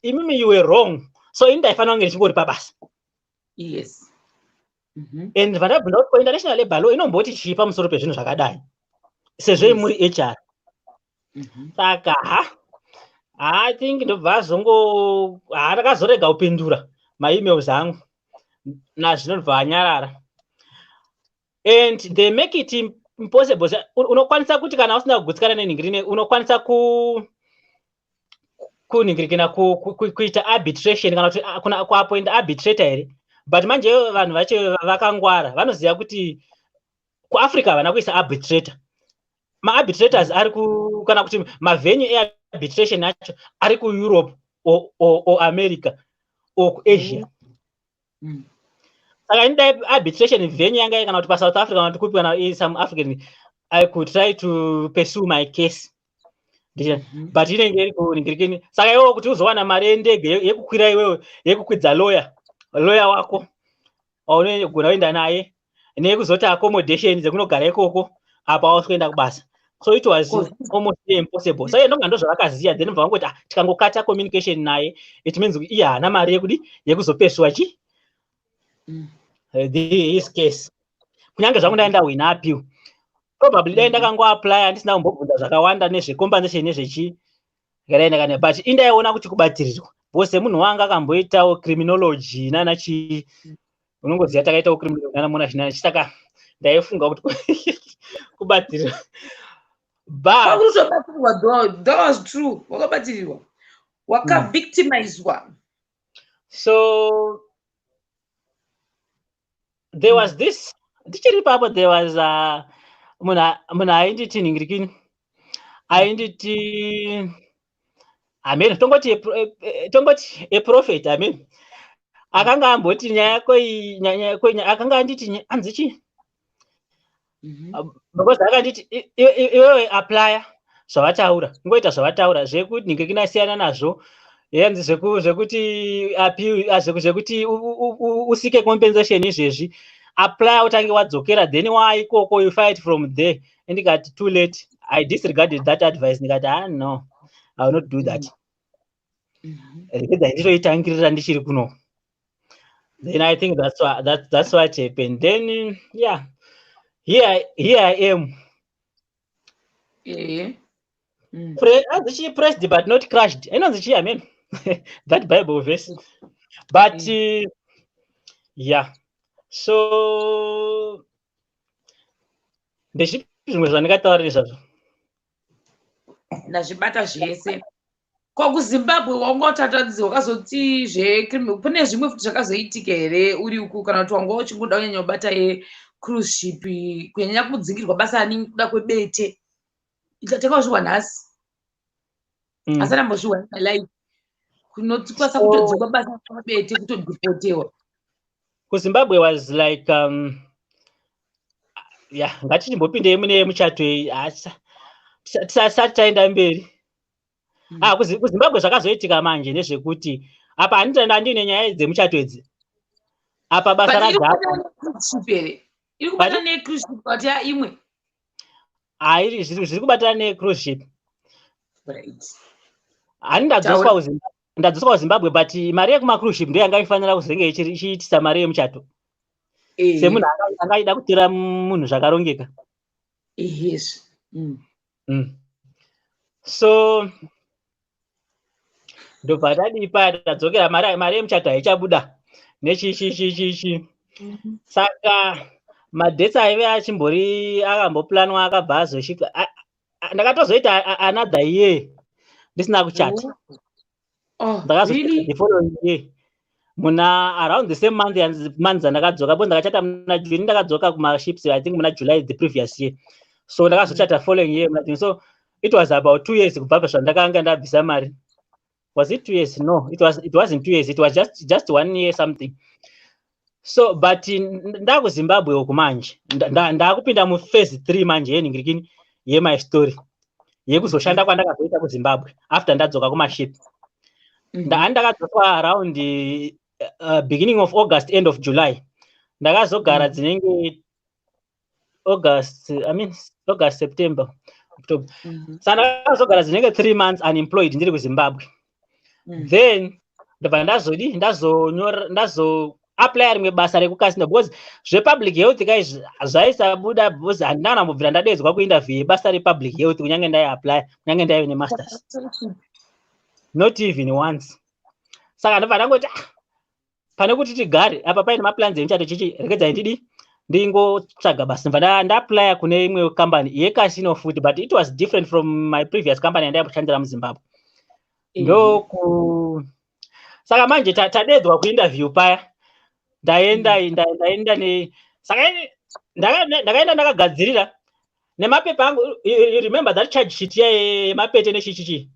imimi, you were wrong, so ini ndaifanira kunge ndichingori pabasa. And vandabvunza kuti ko international labor law inomboti chii pamusoro pezvinhu zvakadai, sezvo muri HR. Saka ha, I think ndobva azongo, ha, ndakazorega kupindura maemails angu nazvino, ndobva anyarara. And they make it impossible. Unokwanisa kuti kana usina kugutsikana nenhingirine, unokwanisa ku kunhingirikina kuita arbitration kana kuti kuappoint arbitrator here. But manje vanhu vacho vakangwara, vanoziva kuti kuAfrica havana kuisa arbitrator. Maarbitrators ari ku, kana kuti mavenue earbitration acho ari kuEurope or America or kuAsia. Saka ini dai arbitration venue yanga kana kuti paSouth Africa kana kuti kupi kana some African, I could try to pursue my case. But inenge iri kuningirikini. Saka iwewe kuti uzowana mari yendege yekukwira iwewe, yekukwidza lawyer wako waunogona kuenda naye, nekuzoti accommodation dzekunogara ikoko apa wausi kuenda kubasa, so it was almost impossible. So ndonga ndozvavakaziya. Then bva vangoti, "Ah, tikangokata communication naye, it means iye haana mari yekudi yekuzopeswa chi his case." Kunyange zvangu ndaenda wina appeal, probably dai ndakangoapply ndisina kumbobvunza zvakawanda nezvecompensation nezvechi ndikadai kana, but indaiona kuti kubatirirwa, because semunhu wanga akamboitawo criminology nana chi, unongoziva takaitawo criminology nana mona chinana, saka ndaifunga kuti kubatirirwa, but Kwakutobatirwa though, that was true, wakabatirirwa, wakavictimizwa. So there was this, ndichiri ipapo, there was munhu ainditi nhingirikini, ainditi amen, tongoti tongoti a prophet, amen, akanga amboti nyaya yako iyi, nyaya yako iyi, akanga anditi anzi chii? Because akanditi, "Iwewe applya zvavataura, ingoita zvavataura zvekuti nhingirikini asiyana nazvo, yanzi zvekuti appeal, zvekuti useeke compensation izvezvi, apply utange wadzokera, then waikoko you fight from there." Ndikati too late, I disregarded that advice. Ndikati, "Ah, no, I will not do that. Regedza nditoitangirira ndichiri kuno." Then I think that's what happened. Then yeah, here I am. Anzi chii, pressed but not crushed, inonzi chii, amen, that Bible verse. But yeah, so ndezvipi zvimwe zvandingataura nezvazvo? Ndazvibata zvese. Ko kuZimbabwe wanga utatadzi wakazoti pane zvimwe futi zvakazoitika here uri uku, kana kuti wanga uchingoda kunyanya kubata yecruise ship, kunyanya kudzingirwa basa nekuda kwebete? Takazviwa nhasi. Asi andambozviwa in my life kunokwanisa kutodzingwa basa kwebete, kutodeportewa. KuZimbabwe was like yeah, ngatichimbopindei mune muchato iyi, tisati taenda mberi. Ah, kuZimbabwe zvakazoitika manje ndezvekuti apa handitaenda, handine nyaya dzemuchato idzi apa, basa But iri radhakwa. kubatana necruise ship here? Iri kubatana necruise ship kuti ya imwe? Hairi, zviri kubatana necruise ship. Hani ndadzoswa Taura. kuZimbabwe. Ndadzoswa kuZimbabwe, but mari yekumacruise ship ndo yanga ifanira kuzenge ichiitisa mari yemuchato, semunhu anga aida kutora munhu zvakarongeka. So ndobva tadii paya, tadzokera, mari yemuchato haichabuda nechichichichichi. Saka madates aive achimbori akamboplanwa akabva azosvika. Ndakatozoita another year ndisina kuchata. Oh, Ndakazochata really? the following year, muna around the same month, months andakadzoka, because ndakachata muna June, ndakadzoka kumaships I think muna July the previous year, so ndakazochata following year muna June. So it was about 2 years kubva pazvandakanga ndabvisa mari. Was it 2 years? No, it wasn't 2 years, it was just one year something. So but ndakuZimbabwe uku manje, ndakupinda muphase three manje yenhingirikini yemy story yekuzoshanda kwandakazoita kuZimbabwe after ndadzoka kumaship. Ndakadzoswa around beginning of August, end of July. Ndakazogara dzinenge August, I mean August, September, October. Saka ndakazogara dzinenge 3 months unemployed ndiri kuZimbabwe. Then ndobva ndazodi ndazonyora, ndazoapplya rimwe basa rekucasino, because zvepublic health kaizvi zvaisabuda, because handina kana kumbobvira ndadedzwa kuinterview yebasa republic health, kunyange ndaiapplya, kunyange ndaive nemasters, not even once. Saka ndobva ndangoti, "Ah, pane kuti tigare apa paine maplans emuchato chichi, regedzai ndidi ndingotsvaga basa." Ndobva ndaapplya kune imwe company yecasino futi, but it was different from my previous company yandaimboshandira muZimbabwe. Ndoku saka manje tadedzwa kuinterview paya, ndaenda, ndaenda ne saka ndakaenda ndakagadzirira nemapepa angu. You remember that charge sheet yemapete nechichichi?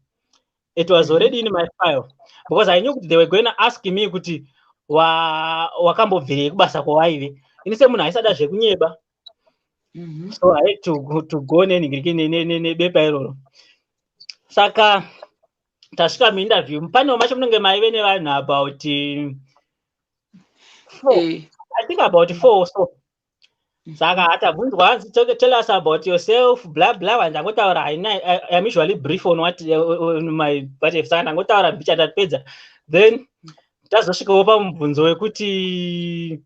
It was already in my file because I knew kuti they were going to ask me kuti wakambobvirei kubasa kwawaive. Ini semunhu aisada zvekunyeba, so I had to go nenhingiriki nebepa iroro. Saka tasvika muinterview, panewo macho munenge maive nevanhu about four, I think about four or so. Saka atabvunzwa hanzi, "Tell us about yourself," bla bla. Vanhu ndangotaura haina, I'm usually brief on what on my but saka ndangotaura mbicha, ndapedza. Then tazosvikawo pamubvunzo wekuti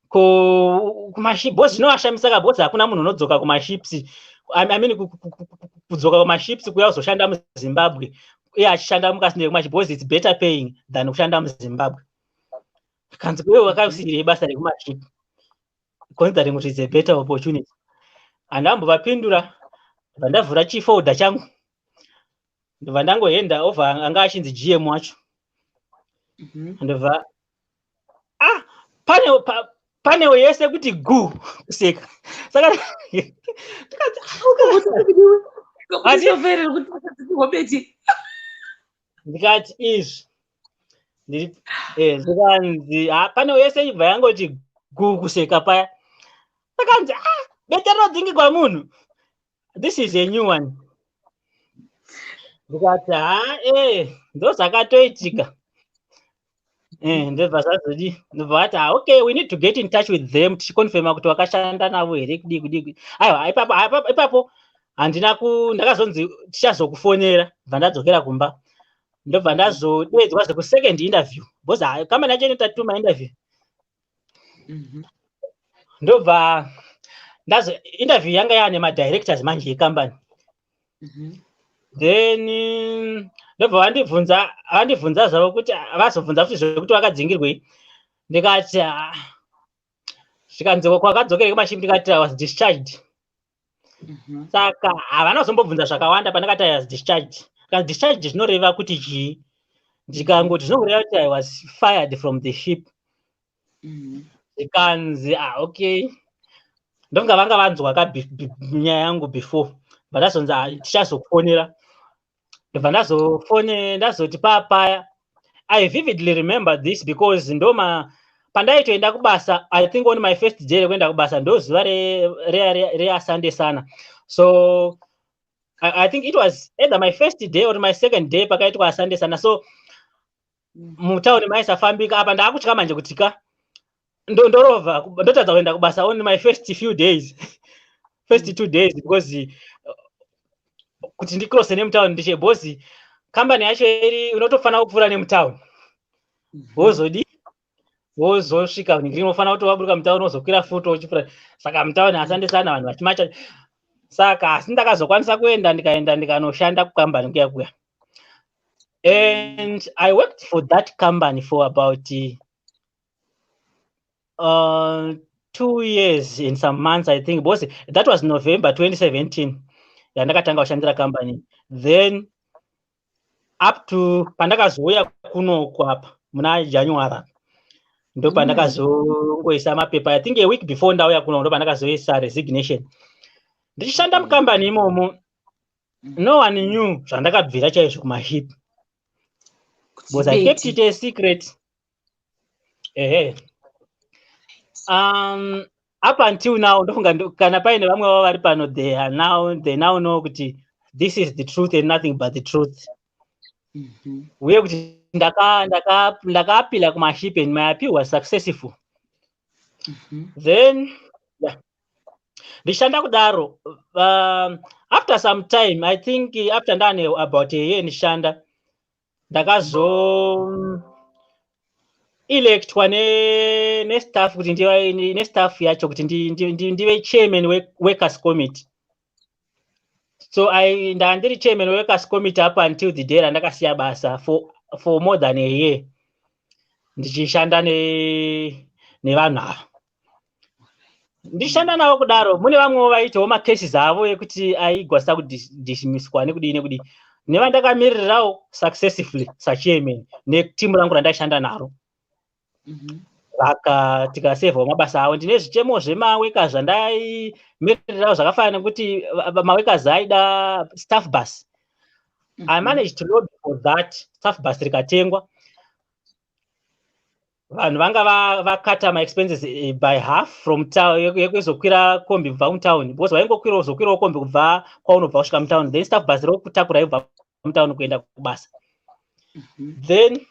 ko kumaship, because zvinovashamisa ka, because hakuna munhu unodzoka kumaships, I mean kudzoka kumaships kuya kuzoshanda muZimbabwe iye achishanda mucasino yekumaships, because it's better paying than kushanda muZimbabwe. Kanzi kuwe wakasiyirei basa rekumaship considering kuti it's a better opportunity? Handambovapindura, ndabva ndavhura chifolder changu, ndobva ndangohenda over anga achinzi GM wacho. Ndobva ah pane panewo yese kuti gu kuseka. Saka ndikati, Kakusoferera kuti wakadzikirwa beti. Ndikati izvi ndiri zvikanzi, "Ah, panewo yese ibva yangoti gu kuseka paya." Akanzi, "Ah, bete rinodzingirwa munhu, this is a new one." Ndikati, "Ha, ndo zvakatoitika." Ndobva zvazodi, ndobva vati, "Ah, okay, we need to get in touch with them tichiconfirma kuti wakashanda navo here, kudii kudii kudii." Aiwa, ipapo handina ku ndakazonzi tichazokufonera. Bva ndadzokera kumba, ndobva ndazodedzwa zvekusecond interview, because kambani yacho inoita two mainterview. Ndobva ndazo interview yanga yaane madirectors manje yekambani. Then ndobva vandibvunza zvavo kuti vazobvunza futi zvekuti wakadzingirwei. Ndikati, "Ah." Zvikanzi, "Kwakadzokera kumashipi?" Ndikati, "I was discharged." Saka havana kuzombobvunza zvakawanda pandakati, "I was discharged." Kanzi, "Discharged zvinoreva kuti chii?" Ndikangoti, "Zvinoreva kuti I was fired from the ship." Zvikanzi, "Ah, okay." Ndonga vanga vanzwa ka nyaya yangu before. Bva ndazonzi, "Ah, tichazokufonera." Ndobva ndazofone, ndazoti papaya, I vividly remember this because ndoma pandaitoenda kubasa, I think on my first day rekuenda kubasa, ndo zuva reAsante Sana. So I think it was either my first day or my second day pakaitwa Asante Sana. So mutauni maisafambika. Apa ndaakutya manje kuti ka ndorovha, ndotadza kuenda kubasa on my first few days, first 2 days, because kuti ndicrosse nemutauni ndiche, because Kambani yacho iri unotofanira kupfuura nemutauni, wozodi wozosvika ningiri, unofanira kuti waburuka mutauni, wozokwira futi uchipfuura. Saka mutauni asandisana vanhu vachimacha. Saka asi ndakazokwanisa kuenda, ndikaenda ndikanoshanda kukambani kuya kuya, and I worked for that company for about 2 years in some months, I think, because that was November 2017 yandakatanga kushandira company. Then up to pandakazouya kunoku apa muna January, ndo pandakazongoisa mapepa. I think a week before ndauya kuno, ndo pandakazoisa resignation. Ndichishanda mukambani imomo, no one knew zvandakabvira chaizvo kumashipi, because I kept it a secret. Ehe, up until now, ndofunga kana paine vamwe vavo vari pano, they now know kuti this is the truth and nothing but the truth. Uye kuti ndakaappeala kumashipi and my appeal was successful. Then, yeah, ndichishanda kudaro, after some time, I think after ndane about a year ndichishanda, ndakazo electwa nestaff kuti ndive nestaff yacho, kuti ndive chairman weworkers committee. So ndandiri chairman weworkers committee up until the day randakasiya basa, for more than a year ndichishanda nevanhu ava. Ndichishanda navo kudaro, mune vamwewo vaitawo macases avo ekuti aigwasa kudismisswa nekudii nekudii, nevandakamiririrawo successfully sachairman netimu rangu randaishanda naro. Vaka tikasevhawo mabasa avo. Ndine zvichemo zvemaworkers zvandaimirirawo, zvakafanana nekuti maworkers aida staff bus. I managed to lobby for that staff bus, rikatengwa. Vanhu vanga vakata maexpenses by half from yekuzokwira kombi kubva mutown, because vaingokwira uzokwirawo kombi kubva kwaunobva kusvika mutown, then staff bus rokutakura ibva mutown kuenda kubasa. Then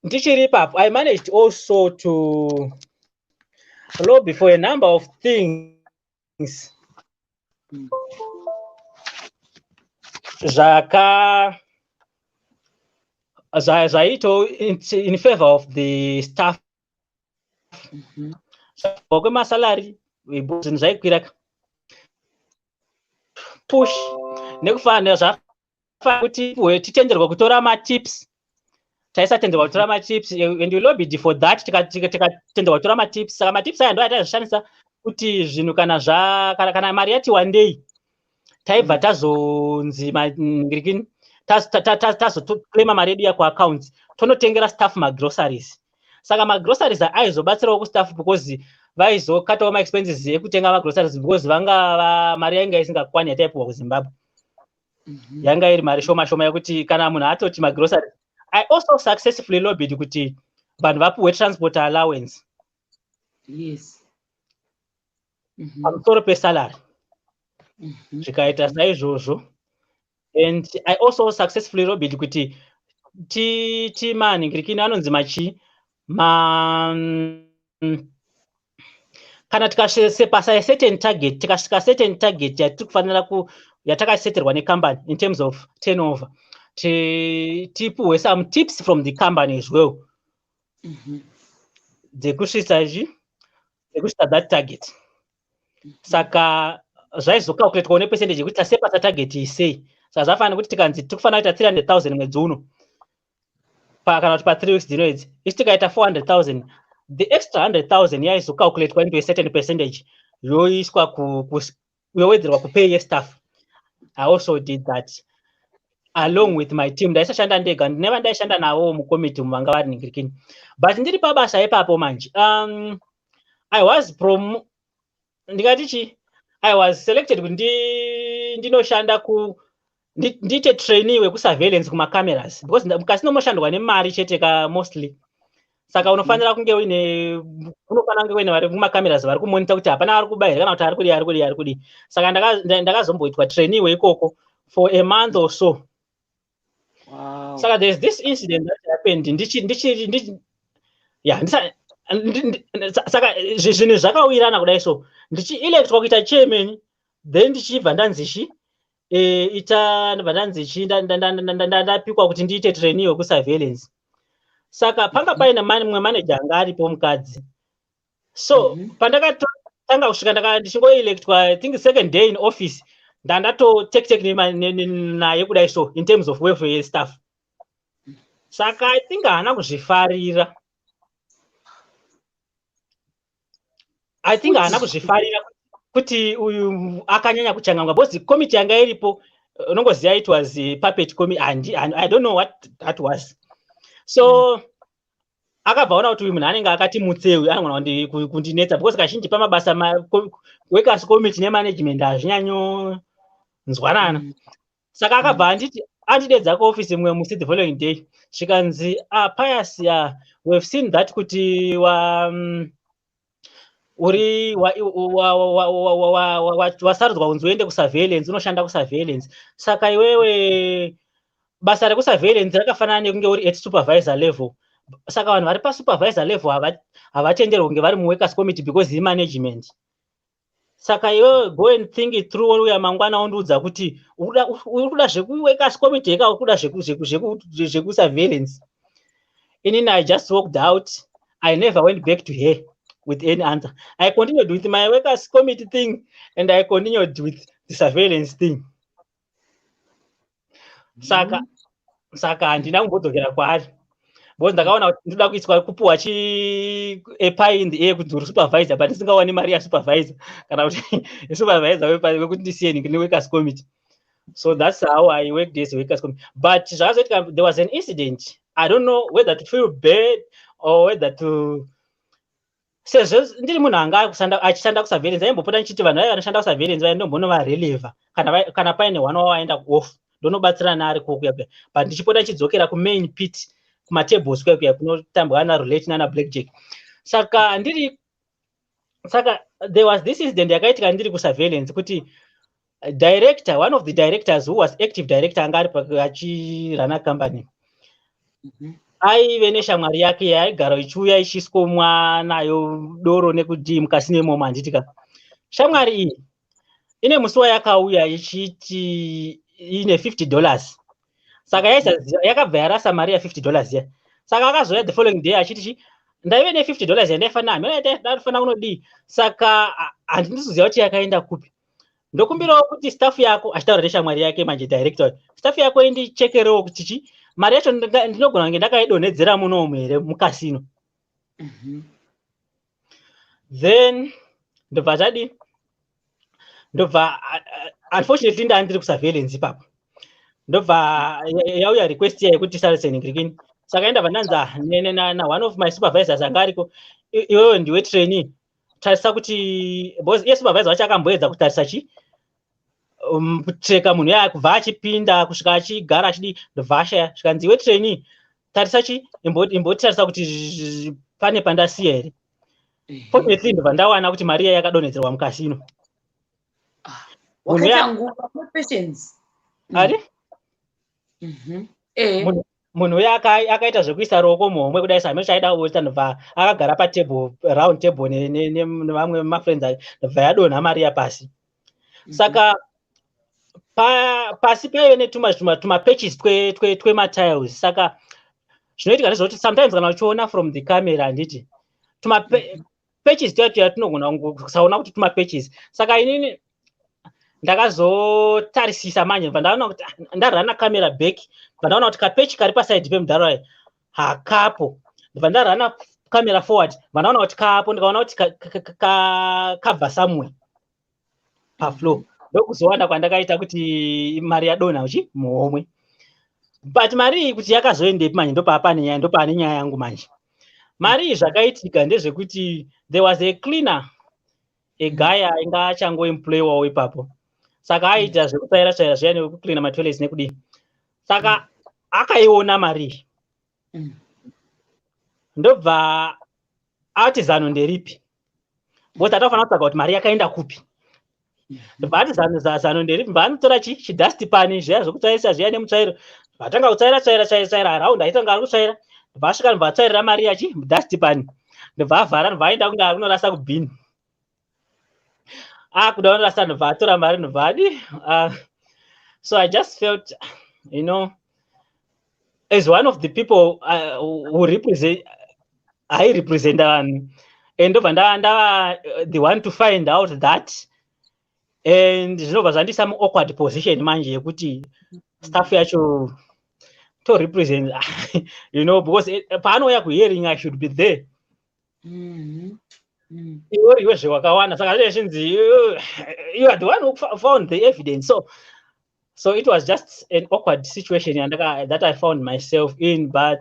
ndichiri ipapo, I managed also to lobby for a number of things zvaiitawo in favor of the staff. Kwemasalary, zvinhu zvaikwira push nekufanira zvafanira kuti titenderwa kutora matips. Taisatenderwa kutora matips, and we lobbied for that, tikatenderwa kutora matips. Saka matips aya ndo ataizoshandisa kuti zvinhu kana zva kana mari yati wandei, taibva tazonzi ngirikini, tazoclaima mari yedu yakuaccounts, tonotengera staff magroceries. Saka magroceries aizobatsirawo kustaff, because vaizokatawo maexpenses ekutenga magroceries, because vanga mari yainga isingakwani yataipiwa kuZimbabwe. Yanga iri mari shoma shoma yekuti kana munhu atoti magroceries. I also successfully lobbied kuti vanhu vapiwe transport allowance pamusoro pesalary. Zvikaita saizvozvo. And I also successfully lobbied kuti timanhingirikini anonzi machi ma kana tikasepasa a certain target, tikasvika certain target yatiri kufanira ku yatakaseterwa nekambani in terms of turnover, tipuhwe some tips from the company as well dzekusvitsa chi dzekusvitsa that target. Saka zvaizocalculatwa nepercentage yekuti tasepasa target iyi sei. Saka zvafanira kuti tikanzi tiri kufanira kuita 300 000 mwedzi uno, kana kuti pa3 weeks dzino idzi, isi tikaita 400 000, the extra 100 000 yaizocalculatwa into a certain percentage, yoiswa, yowedzerwa kupay yestaff. I also did that along with my team. Ndaisashanda ndega, ndine vandaishanda navo mukomiti muvanga vari ningirikini. But ndiri pabasa ipapo manje, I was prom ndingati chi I was selected kuti ndinoshanda ku ndiite trainee wekusurveillance kumacameras, because mukasi nomoshandwa nemari chete ka mostly. Saka unofanira kunge uine, unofanira kunge uine vari mumacameras vari kumonita kuti hapana ari kuba here, kana kuti ari kudii, ari kudii, ari kudii. Saka ndakazomboitwa trainee weikoko for a month or so. Saka there's this incident that happened ndichi ndichi ndichi yeah, saka zvinhu zvakawirana kudai. So ndichielectwa kuita chairman, then ndichibva ndanzi chi Ita ndobva ndanzi chii, ndapikwa kuti ndiite trainee wekusurveillance. Saka panga paine mumwe manager anga aripo, mukadzi. So pandakatanga kusvika, ndichingoelectwa, I think second day in office, ndandato tek naye kudai. So in terms of welfare staff, saka I think haana kuzvifarira. I think haana kuzvifarira kuti uyu akanyanya kuchangamwa, because committee yanga iripo, unongoziva, it was a puppet committee and I don't know what that was. So akabva aona kuti uyu munhu anenge akati mutsewi, anogona kundinetsa, because kazhinji pamabasa workers committee nemanagement hazvinyanyonzwanana. Saka akabva anditi, andidedza kuofisi mumwe musi, the following day, zvikanzi, "Ah, Pius, we have seen that kuti wa uri wasarudzwa kunzi uende kusurveillance, unoshanda kusurveillance. Saka iwewe, basa rekusurveillance rakafanana nekunge uri at supervisor level. Saka vanhu vari pasupervisor level havatenderwi kunge vari muworkers committee because imanagement. Saka iwewe go and think it through. Uya mangwana wondiudza kuti uri kuda zvekuworkers committee eka uri kuda zvekusurveillance." Inini I just walked out. I never went back to her with any answer. I continued with my workers committee thing and I continued with the surveillance thing. Saka handina kumbodzokera kwaari, because ndakaona kuti ndoda kuiswa, kupuhwa chi a pie in the air kuti uri supervisor, but ndisingawani mari yasupervisor, kana kuti supervisor wekuti ndisiye neworkers committee. So that's how I worked as a workers committee. But zvakazoitika, there was an incident. I don't know whether to feel bad or whether to, sezvo ndiri munhu anga achishanda kusurveillance, aimbopota ndichiti vanhu vaiva vanoshanda kusurveillance vai ndombonovareleva kana paine one wavo aenda kuoff, ndonobatsirana ari kuya kuya. But ndichipota ndichidzokera kumain pit, kumatables kuya kuya kunotambwa ana roulette nana blackjack. Saka ndiri, saka there was this incident yakaitika ndiri kusurveillance, kuti director, one of the directors who was active director, anga ari achirana company, aive neshamwari yake yaigara ichiuya ichiskomwa nayo doro nekudii mukasino imomo, handiti ka? Shamwari iyi ine musi wayakauya ichiti ine $50. Saka yakabva yarasa mari ya$50 iya. Saka akazouya the following day achiti, chi ndaive ne$50 yandaifanira, hameno ndaifanira kunodii, saka handisi kuziva kuti yakaenda kupi. Ndokumbirawo kuti staff yako," achitaura neshamwari yake manje director, "staff yako indichekerewo kuti chi mari yacho ndinogona kunge ndakaidonhedzera munomu here mukasino." Then ndobva tadii, ndobva, unfortunately ndaa ndiri kusurveillance ipapo, ndobva yauya request iya yekuti saseningirikini. Saka indabva ndanzi na one of my supervisors anga ariko, "Iwewe ndiwe trainee, tarisa kuti," because iye supervisor wacho akamboedza kutarisa chi, kutreka munhu iya kubva achipinda kusvika achigara achidii, ndobva ashaya. Zvikanzi, "Iwe trainee, tarisa chi, imbotarisa kuti pane pandasiya here." Fortunately ndobva ndawana kuti mari iya yakadonhedzerwa mukasino. Wakaita nguva patience. Ari munhu uya akaita zvekuisa ruoko muhomwe kudai, samene chaida kuita, ndobva akagara patable, round table, nevamwe mafriends ake, ndobva yadonha mari yapasi. Saka pasi paive netuma tumapatches twematiles. Saka zvinoitika ndezvekuti sometimes kana uchiona from the camera, handiti, tumapatches tuya tuya tunogona kusaona kuti tumapatches. Saka inini ndakazotarisisa manje, bva ndaona kuti, ah, ndarana camera back, bva ndaona kuti kapatch kari pasaidi pemudhara wayo hakapo. Ndobva ndarana camera forward, bva ndaona kuti kapo, ndikaona kuti kabva somewhere pafloor. Ndokuzowana kwandakaita kuti mari yadonha uchi muhomwe. But mari iyi kuti yakazoendepi manje, ndopapane nyaya, ndopane nyaya yangu manje. Mari iyi, zvakaitika ndezvekuti there was a cleaner, a guy ainge achangoemployiwawo ipapo. Saka aiita zvekutsvaira tsvaira zviya nekucleana matoilets nekudii. Saka akaiona mari iyi, ndobva ati, "Zano nderipi?" Because atafanira kutsvaga kuti mari yakaenda kupi. Ndobva ati, "Zano nderipi?" Bva anotora chi chidust pan zviya zvekutsvairisa zviya nemutsvairo, vatanga kutsvaira, tsvaira, tsvaira, tsvaira around, aitanga ari kutsvaira. Ndobva asvika, ndobva atsvairira mari yachi mudust pan, ndobva avhara, ndobva aenda kunge akunorasa kubhini. Akuda kunorasa, ndobva atora mari, ndobva adi, ah, So I just felt, as one of the people who represent, I represent vanhu, and ndobva ndava the one to find out that, and zvinobva zvandisa muawkward position manje yekuti staff yacho to represent, because paanouya kuhearing, I should be there. Iwe iwe zvewakawana, saka zvinenge zvinzi you are the one who found the evidence. So it was just an awkward situation that I found myself in. But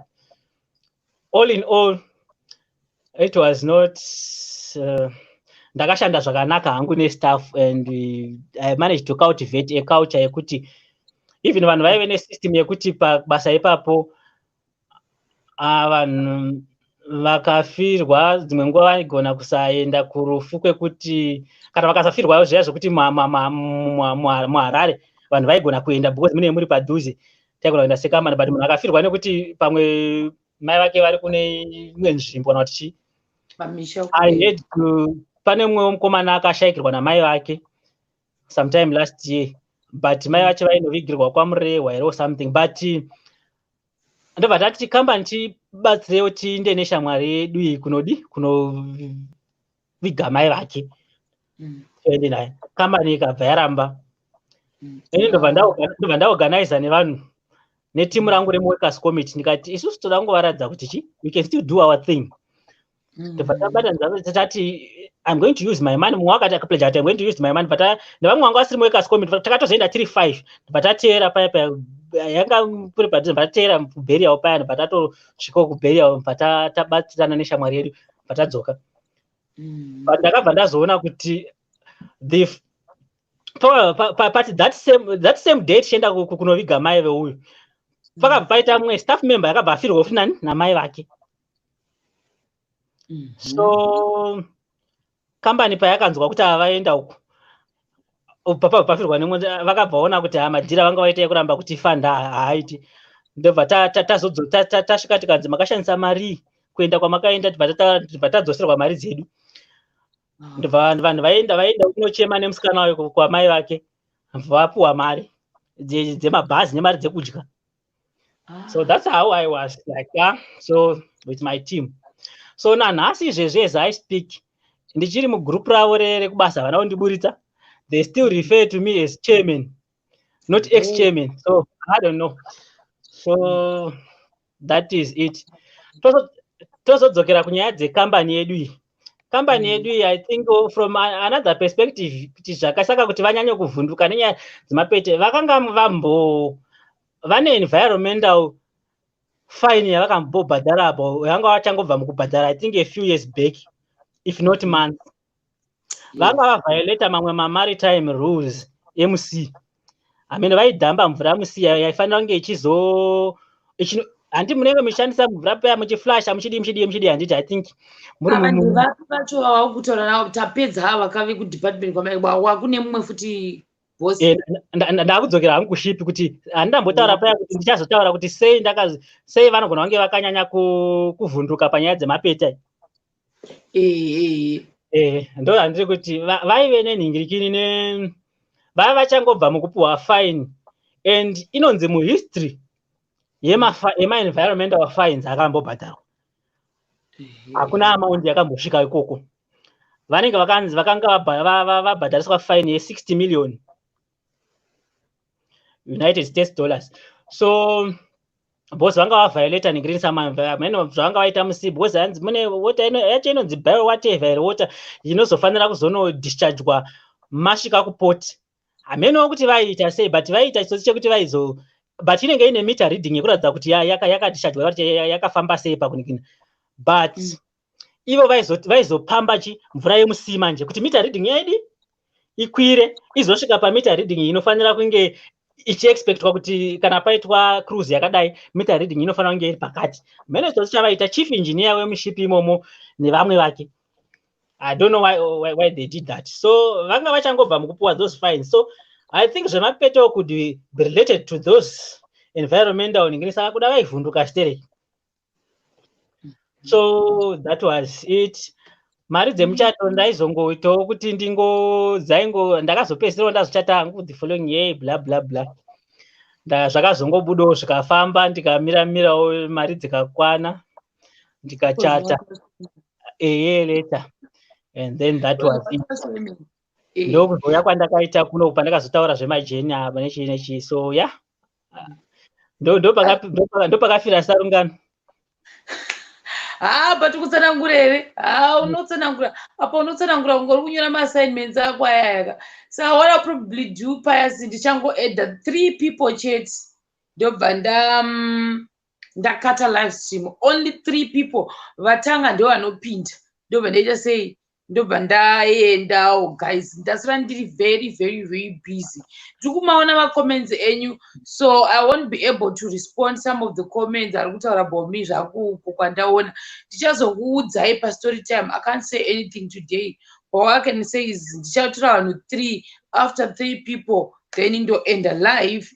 all in all, it was not, ndakashanda zvakanaka hangu nestaff, and I managed to cultivate a culture yekuti even vanhu vaive nesystem yekuti pabasa ipapo, vanhu vakafirwa dzimwe nguva vaigona kusaenda kurufu, kwekuti kana vakasafirwa zviya zvokuti muHarare vanhu vaigona kuenda because munenge muri padhuze, taigona kuenda sekambani. But munhu akafirwa nekuti pamwe mai vake vari kune imwe nzvimbo kana kuti chii, Pamisha. I had to, pane mumwe mukomana akashayikirwa namai vake sometime last year, but mai vacho vainovigirwa kwaMurehwa here or something. But ndobva tati kambani tibatsirewo, tiinde neshamwari yedu iyi kunodi kunoviga mai vake. Toende naye, kambani ikabva yaramba. Ini ndobva ndaorganiza nevanhu, netimu rangu remuworkers committee, ndikati isusu toda kungovaratidza kuti chi we can still do our thing. Ndobva tabatanidza, tati I'm going to use my money. Mumwe wakati akapledge kuti I'm going to use my money, but nevamwe vanga vasiri muworkers committee, takatozoenda tiri five. Ndobva tateera paya paya yanga puri padhuze, ndobva tateera kuburial paya, ndobva tatosvikawo kuburial, ndobva tabatsirana neshamwari yedu, ndobva tadzoka. But ndakabva ndazoona kuti the pati that same day tichienda kunoviga mai veuyu, pakabva paita mumwe staff member yakabva afirwa futi nani namai vake. So kambani payakanzwa kuti ava vaenda uku, papa pafirwa nemwe, vakabva vaona kuti hamadhira vanga vaita ekuramba kuti fanda haaiti. Ndobva tasvika tikanzi makashandisa mari kuenda kwamakaenda, tibva tadzoserwa mari dzedu. Ndobva vanhu vaenda kunochema nemusikana wayo kwamai vake, vapuwa mari dzemabhazi nemari dzekudya. So that's how I was like, yeah. So with my team, so nanhasi izvezvi as I speak, ndichiri mugroup ravo rekubasa. Havana kundiburitsa. They still refer to me as chairman, not ex chairman. So I don't know. So that is it. Tozodzokera kunyaya dzekambani yedu iyi. Kambani yedu iyi, I think, from another perspective, kuti zvakasaka kuti vanyanye kuvhunduka nenyaya dzemapete, vakanga vambo vane environmental fine yavakambobhadhara apo, yanga vachangobva mukubhadhara, I think a few years back, if not months. Vanga vaviolata mamwe mamaritime rules emusea. Hamene vaidhamba mvura musea yaifanira kunge ichizo handi munenge muchishandisa mvura paya, muchiflasha, muchidii, muchidii, muchidii, handiti? I think muri Ava ndivapi vacho vava kutaura navo? Tapedza ava vakave kudepartment kwamai, wakune mumwe futi boss. Ndakudzokera hangu kushipi, kuti handambotaura paya kuti ndichazotaura kuti sei sei vanogona kunge vakanyanya kuvhunduka panyaya dzemapeta. Ndo handiri kuti vaive nenhingirikini ne vaiva vachangobva mukupiwa fine, and inonzi muhistory yemaenvironmental fines akambobhadharwa, hakuna amount yakambosvika ikoko. Vanenge vakanzi vakanga vabhadhariswa fine ye60 million United States dollars. So because vanga vaviolata nhingirini, zvavanga vaita musea, because hanzi mune water yacho inonzi bio whatever here, water inozofanira kuzonodischargwa masvika kuport. Hamenowo kuti vaiita sei, but vaiita chitsotsi chekuti vaizo, but inenge ine meter reading yekuratidza kuti yakadischargwa, kuti yakafamba sei pakunikina. But ivo vaizopamba chi mvura yemusea manje kuti meter reading yaidi ikwire, izosvika pameter reading inofanira kunge ichiexpectwa kuti kana paitwa cruise yakadai, meter reading inofanira kunge iri pakati. Mene chitsotsi chavaita chief engineer wemushipi imomo nevamwe vake, I don't know why they did that. So vanga vachangobva mukupiwa those fines. So I think zvemapeto could be related to those environmental ningini, saka kuda vaivhunduka stereki. So that was it. Mari dzemuchato ndaizongoitawo kuti ndingo dzaingo, ndakazopedzisirawo ndazochata hangu the following year, bla bla bla. Zvakazongobudawo zvikafamba, ndikamira mirawo, mari dzikakwana, ndikachata a year later, and then that was it. Ndokuzouya kwandakaita kuno, pandakazotaura zvemajeni apa nechii nechii. So yeah, ndopakafira sarungano. Ha, but kutsanangura here? Ha, unotsanangura apa, unotsanangura kunge uri kunyora maassignments ako ayayaka. Saka what I probably do, Pius, ndichangoadda three people chete, ndobva ndakata live stream. Only three people vatanga ndo vanopinda, ndobva ndaita sei, ndobva ndaendawo. Guys, ndasara ndiri very, very, very busy. Ndiri kumaona macomments enyu, so I won't be able to respond some of the comments ari kutaura about me zvakuko kwandaona. Ndichazokuudzai pastory time. I can't say anything today, but what I can say is ndichatora vanhu three. After three people, then ndoenda live.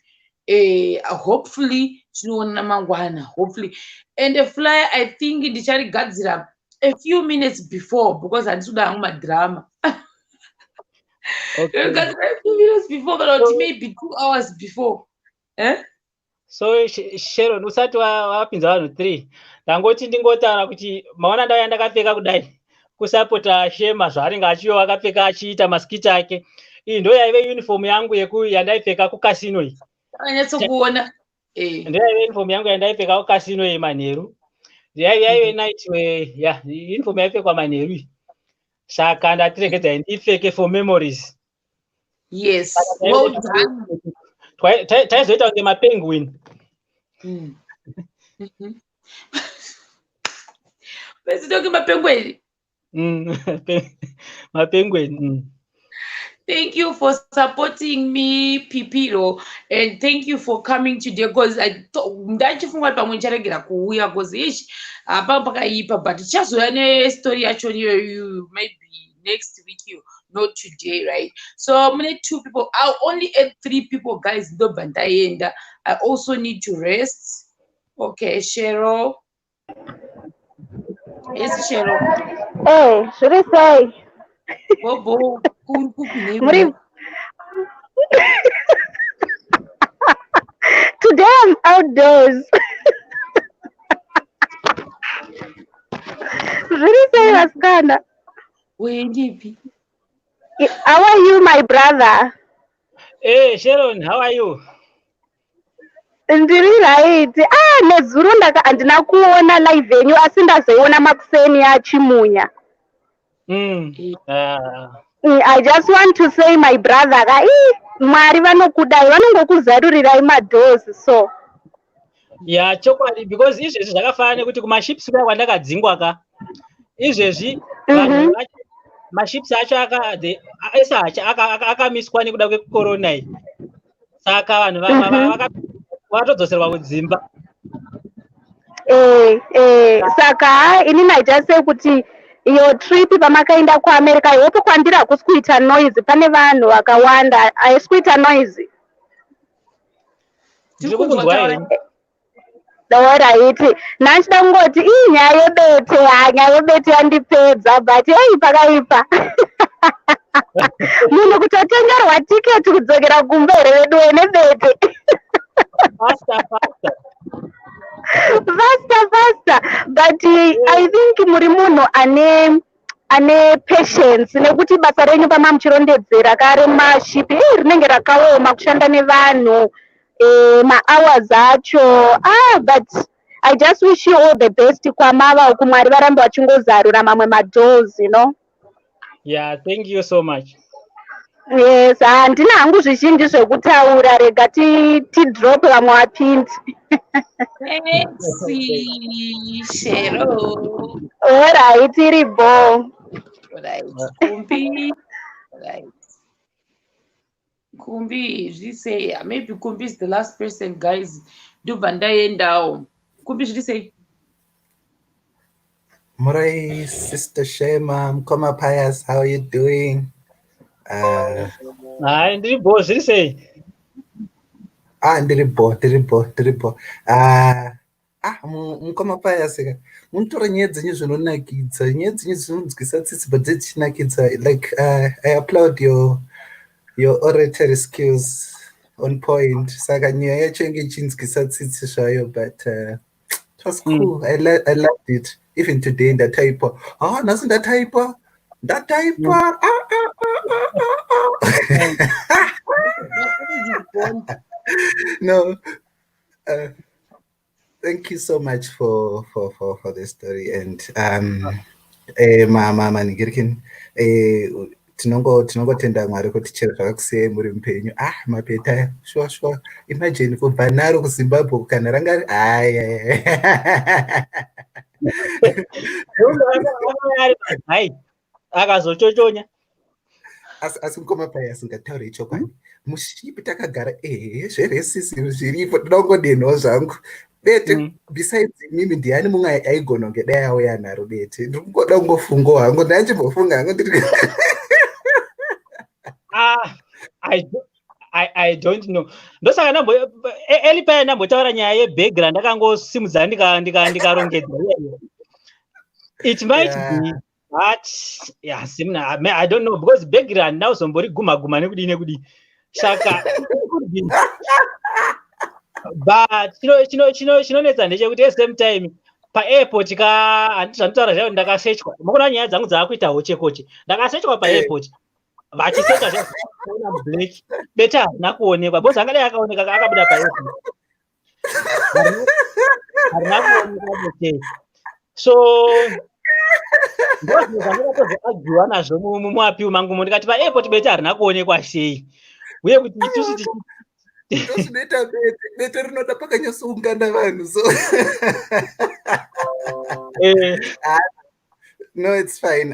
Hopefully tinoona mangwana, hopefully. And a flyer, I think ndicharigadzira a few minutes before, because handisi kuda hangu madrama. Gadzira a few minutes before, kana kuti maybe 2 hours before, eh? So Sharon, usati wapinza vanhu three, ndangoti ndingotaura kuti maona ndauya ndakapfeka kudai kusapota Shema zvaanenge achiyo akapfeka achiita maskits ake. Iyi ndo yaive uniform yangu yeku yandaipfeka kucasino iyi. Akanyatsokuona. Ndo yaive uniform yangu yandaipfeka kucasino iyi manheru. Yaive night ya uniform yaipfekwa manheru iyi, saka ndatiregedzai ndipfeke for memories. Yes, well done. Taizoita kunge mapenguin. Paizoita kunge mapenguin. Mapenguin. Thank you for supporting me, Pipiro, and thank you for coming today, because I ndachifunga kuti pamwe ndicharegera kuuya, because ish, hapa pakaipa, but tichazouya nestory yacho iyoyo maybe next week, you not today, right? So mune two people. I'll only add three people, guys, ndobva ndaenda. I also need to rest. Okay, Cheryl. Yes, Cheryl. Eh, zviri sei? Bobo, kuri kupi? Muri Today I'm outdoors. Zviri sei, vasikana? Uendepi? How are you, my brother? Hey Sharon, how are you? Ndiri right. Ah, nezuro ndaka handina kuona live yenyu, asi ndazoiona makuseni yachimunya. I just want to say, my brother ka, ii, Mwari vanokudai, vanongokuzarurirai madoors so. Ya, chokwadi, because izvezvi zvakafanana nekuti kumaships kuya kwandakadzingwa ka, izvezvi vanhu maships acho ese akamiswa nekuda kwekorona iyi, saka vanhu vatodzoserwa kudzimba. Saka ha, inini I just say kuti iyo trip pamakaenda kuAmerica, I hope kwandiri hakusi kuita noise, pane vanhu vakawanda, haisi kuita noise? Ndiri kukunzwa here? Alright, nhachida kungoti ii, nyaya yebete, ha, nyaya yebete yandipedza, but ei, pakaipa. Munhu kutotengerwa tiketi kudzokera kumba here veduwe nebete? Faster, faster. Faster, faster. But I think muri munhu ane patience, nekuti basa renyu pamamuchirondedzera kare mashipi, rinenge rakaoma kushanda nevanhu, mahours acho. Ah, but I just wish you all the best kwamava uku. Mwari varambe vachingozarura mamwe madoors. Yeah, thank you so much. Yes, handina hangu zvizhinji zvekutaura, rega tidrop vamwe vapindi. Thanks, Shero. Alright, iri bo. Right, Kumbi. Right. Kumbi, zviri sei? Maybe Kumbi is the last person, guys. Ndobva ndaendawo. Kumbi, zviri sei? Murai, Sister Shema, Mkoma Pius, how are you doing? Hai, ndiri bo, zviri sei? Ah, ndiri bo, ndiri bo, ndiri bo. Ah, Mukoma Pius ka, munotora nyaya dzenyu zvinonakidza, nyaya dzenyu dzinonzwisa tsitsi, but dzichinakidza. Like, I applaud your oratory skills. On point. Saka nyaya yacho inge ichinzwisa tsitsi zvayo, but it was cool. I loved it. Even today ndataipa. Ah, nhasi ndataipa. Ndataipa. Ah, ah, ah, ah, ah, ah. No. Thank you so much for the story and maningirikin tinongotenda Mwari kuti chero zvakakusiyai muri mupenyu. Ah, mapeta, sure sure. Imagine kubva naro kuZimbabwe kana ranga aya. Ari akazochochonya. Asi mukoma pai, asingatauri chokwadi, mushipi takagara, ehe, zveracism zviripo. Toda kungodenhawo zvangu bete. Besides imimi, ndiani mumwe aigona kunge dai auya naro bete? Ndiri kungoda kungofungawo hangu, ndanchimbofunga hangu ndiri Ah, I don't know. Ndosaka ndambo eli paya ndambotaura nyaya yebhegi randakangosimudza ndikarongedza iyayo. It might be, but yeah, simna, I don't know, because bhegi randina kuzomboriguma guma nekudii nekudii, saka it could be. But chinonetsa ndechekuti at same time paairport ka, handiti zvanditaura zvayo, ndakasechwa. Mukuona nyaya dzangu dzaakuita hochekoche. Ndakasechwa paairport, vachisecha zvaona black bete harina kuonekwa, because angadai akaoneka akabuda paairport. Harina kuonekwa bete, so ndozvinhu zvandakatozoagiwa nazvo muappeal mangu mo. Ndikati paairport bete harina kuonekwa sei, uye kuti isusu Ndozvinoita bete. Bete rinoda pakanyatsoungana vanhu, so no, it's fine.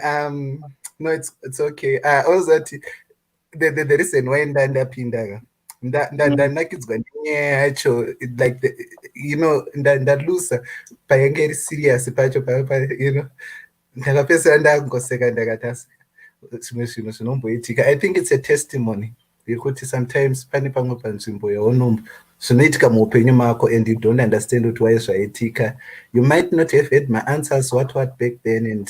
No, it's okay. Ozati the reason why ndapinda ka, ndanakidzwa nenyaya yacho, like the, you know ndalusa payange iri serious pacho ndakapedzisira ndangoseka. Ndakati asi zvimwe zvinhu zvinomboitika. I think it's a testimony yekuti sometimes pane pamwe panzvimbo yaunombo zvinoitika muupenyu mako and you don't understand kuti why zvaitika. You might not have had my answers, what back then, and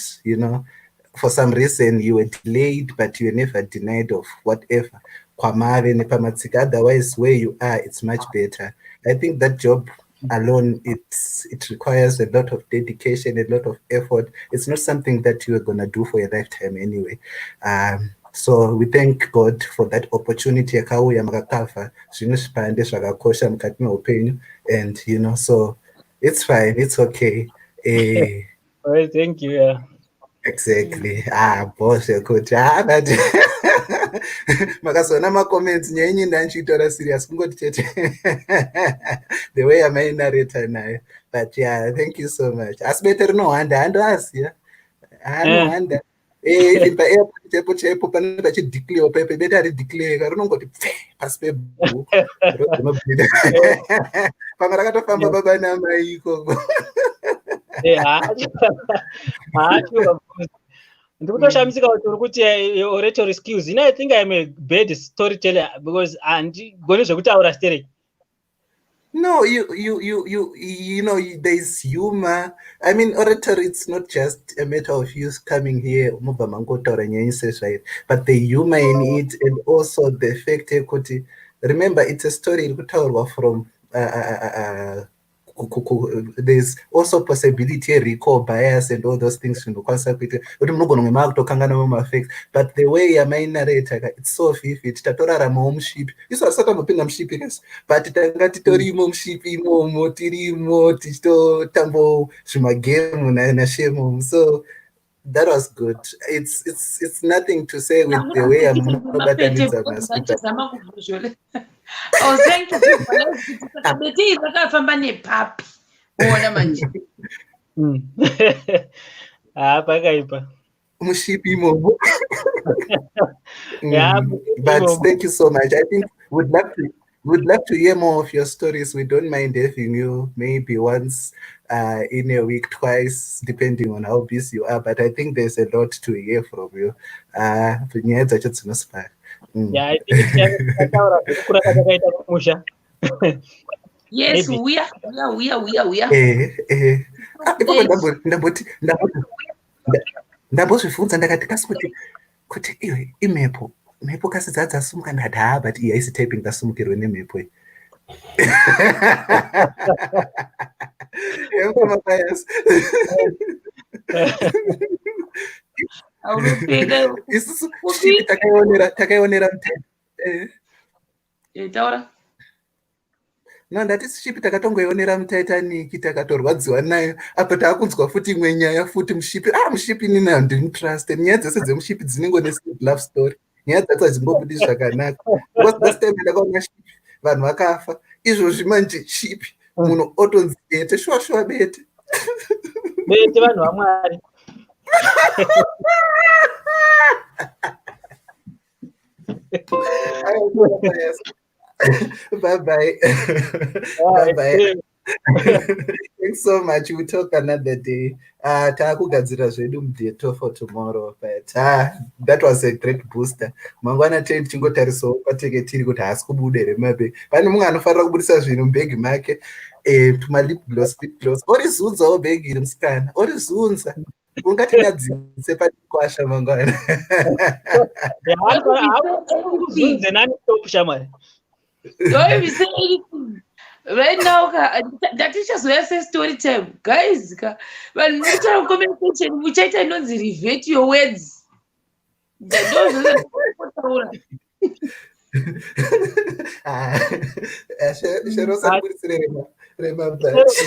for some reason you were delayed, but you were never denied of whatever kwamave nepamatsika. Otherwise, where you are, it's much better. I think that job alone, it requires a lot of dedication, a lot of effort. It's not something that you are going to do for a lifetime anyway. So we thank God for that opportunity yakauya makakavha zvimwe zvipande zvakakosha mukati meupenyu, and so it's fine, it's okay. Well, thank you, yeah. Exactly. Ah, bo zvekuti, ah, but makazoona macomments, nyaya inyi ndanchiitora serious, kungoti chete the way amainareta nayo. But yeah, thank you so much. Asi bete rinohwanda, handoaziya, anohwanda. Even paairport chaipo chaipo panenge pachideclarewa paipe, bete harideclareka, rinongoti pfe pasi pebhuku rodzinobvida. Pamwe rakatofamba baba namai ikoko. Hacho ndikutoshamisika kuti uri kuti oratory skills. I think I'm a bad storyteller because handigoni zvekutaura stereki. No, you there's humor. I mean, oratory, it's not just a matter of you coming here, mubva mangotaura nyaya sezvairi, but the humor in it and also the fact yekuti, remember, it's a story iri kutaurwa from there's also possibility yerecall bias and all those things zvinokwanisa kuita kuti munogona kunge maakutokanganwa mumafacts, but the way yamainareta, it's so vivid. Tatoraramawo mushipi isu, hatisati tambopinda mushipi kasi, but tanga titorimo mushipi imomo, tirimo tichitotambawo zvimagemu nashemo, so that was good. It's nothing to say with the way amunobatanidza mascript. I was trying to visualize kuti saka bete iri rakafamba nepapi, ona manje. Ha, pakaipa. Mushipi imomo. Yeah, But thank you so much. I think we'd love to hear more of your stories. We don't mind having you maybe once in a week, twice, depending on how busy you are. But I think there's a lot to hear from you. Nyaya dzacho dzinosipaka. Yeah, I think tichataura zvekukura kwatakaita kumusha. Yes. Maybe. Uya, uya, uya, uya, uya. Ah, ipapo ndamboti ndambozvibvunza, ndakati kasi kuti iwe imhepo. Mhepo kasi dzadzasumuka. Ndikati, ha, but iyi haisi typing kasumukirwe nemhepo iyi. Isusu takaionera takaionera eh. eh, taura. No, ndati shipi takatongoionera muTitanic, takatorwadziwa nayo. Apa taakunzwa futi imwe nyaya futi mushipi. Ah, mushipi inini handimutruste. Nyaya dzese dzemushipi dzinenge ne love story. Nyaya dzacho hadzimbobudi zvakanaka. Because last time ndakaona shipi vanhu vakafa. Izvozvi manje shipi munhu otonzi bete, shuwa shuwa bete. Bete vanhu vaMwari. Bye bye. Bye bye. Thanks so much. We talk another day. Taakugadzira zvedu mudieto for tomorrow, but that was a great booster. Mangwana tei tichingotarisawo patenge tiri kuti haasi kubuda here mabhegi. Pane mumwe anofarira kubudisa zvinhu mubhegi make, eh, tuma lip gloss, lip gloss. Orizunzawo bhegi iri musikana, orizunza. Ungatingadzise patikwasha mangwana. Zunze nani stop shamwari. Don't even say anything. Right now ka ndatichazoya sestory time guys ka vanhu munotaura comment section muchaita inonzi revert your words. Ndozvozvotaura. Ah, Shero usandibudisire remabhachi.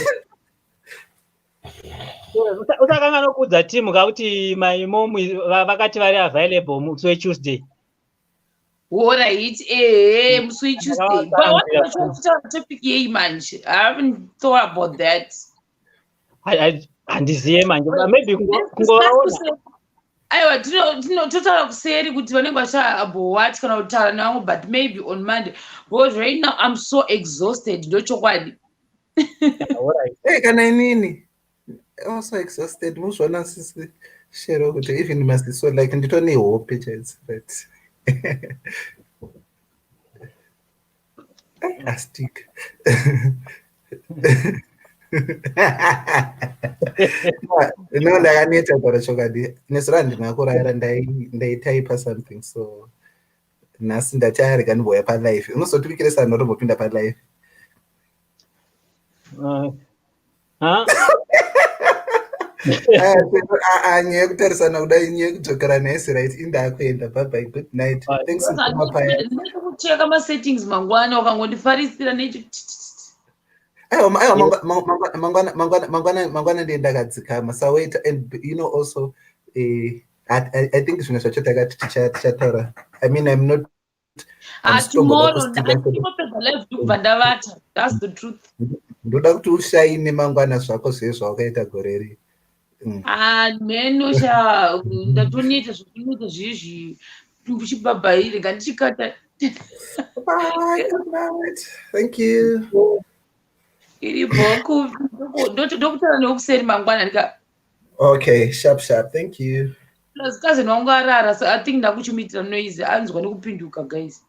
Usakanganwa kuudza team ka kuti my mom vakati vari available musi weTuesday. Alright, ehe, musi weTuesday. But what about topic yei manje? I haven't thought about that. Handiziye manje, maybe kungovaona. Aiwa, totaura kuseri kuti vanenge vachitaura about what kana kutaura nevamwe, but maybe on Monday. Because right now I'm so exhausted, ndochokwadi. Hey, kana inini also exhausted. Muzviona sisi Shero kuti even maziso like nditone hope chaidzo, but astik. No, ndakaneta kutaura chokwadi. Nezuro handina kurara, ndaitaipa something, so nhasi ndati arega ndimboya palife. Unozotibikire sanhu rombopinda palife. Nyaya yekutarisana kudai, nyaya yekudzokera nhasi, right? Indakuenda. Bye bye, good night. Thanks. Kucheka masettings mangwana ukangondifarisira nechi. Aiwa, aiwa, mangwana, mangwana, mangwana, mangwana ndiye ndakadzikama. So wait, and you know also, I think zvimwe zvacho takati tichataura. I mean, I'm not Ah, tomorrow ndinopedza live ndikubva ndavata. That's the truth. Ndoda kuti ushaine mangwana zvako zve zvawakaita gore ri. Ah, mheno sha, ndatoneta zvokunoita zvezvi chibhabhairi ngandichikata. Bye, good night. Thank you. Iri bhoku ndokutaura nekuseri mangwana ndika. Okay, sharp sharp. Thank you. Plus cousin wangu arara, so I think ndakuchimuitira noise anzwa nekupinduka, guys.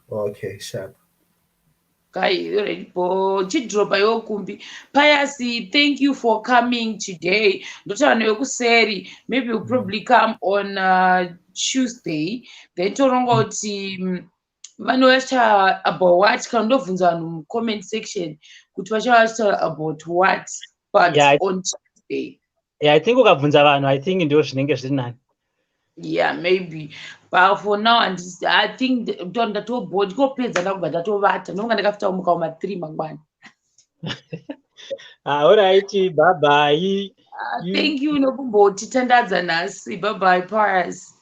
Okay, sharp. Guy, alright, bo chidropa iwo kumbi. Pius, thank you for coming today. Ndotaura newe kuseri. Maybe you'll probably come on Tuesday. Then toronga kuti vanovacha about what, kana ndobvunza vanhu mucomment section kuti vachava vachitaura about what, but Yeah, on Tuesday. Yeah, I think ukabvunza vanhu, I think ndo zvinenge zviri nani. Yeah, maybe, but for now and I think ndatobo ndikopedza ndakubva ndatovata, ndonga ndakafita kumuka kuma 3 mangwana. Ah, alright, bye bye. Thank you nokumbotitandadza nhasi. Bye bye, Pius.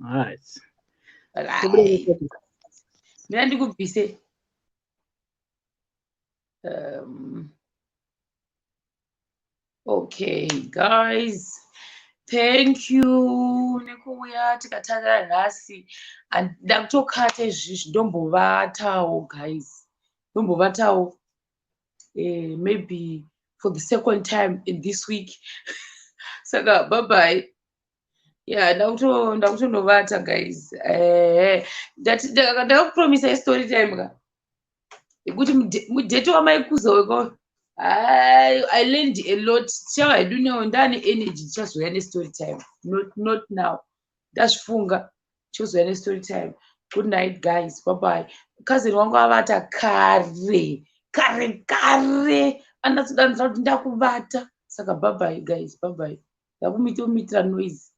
Alright. Right. Mina ndikubvise. Okay guys, thank you nekuuya tikatandara nhasi. Ndakutokata izvizvi, ndombovatawo guys, ndombovatawo, maybe for the second time in this week. Saka bye bye. Yeah, ndakutonovata guys. Ndakakupromisa istory time ka yekuti mudhete wamaikuza weko. I learned a lot. Tichava hedu newo ndane energy, tichazouya nestory time. Not now, ndazvifunga. Chozouya nestory time. Good night guys, bye bye. Cousin wangu avata kare kare kare, anatsodanzira kuti ndakuvata. Saka bye bye guys, bye bye. Ndakumitomitira noise.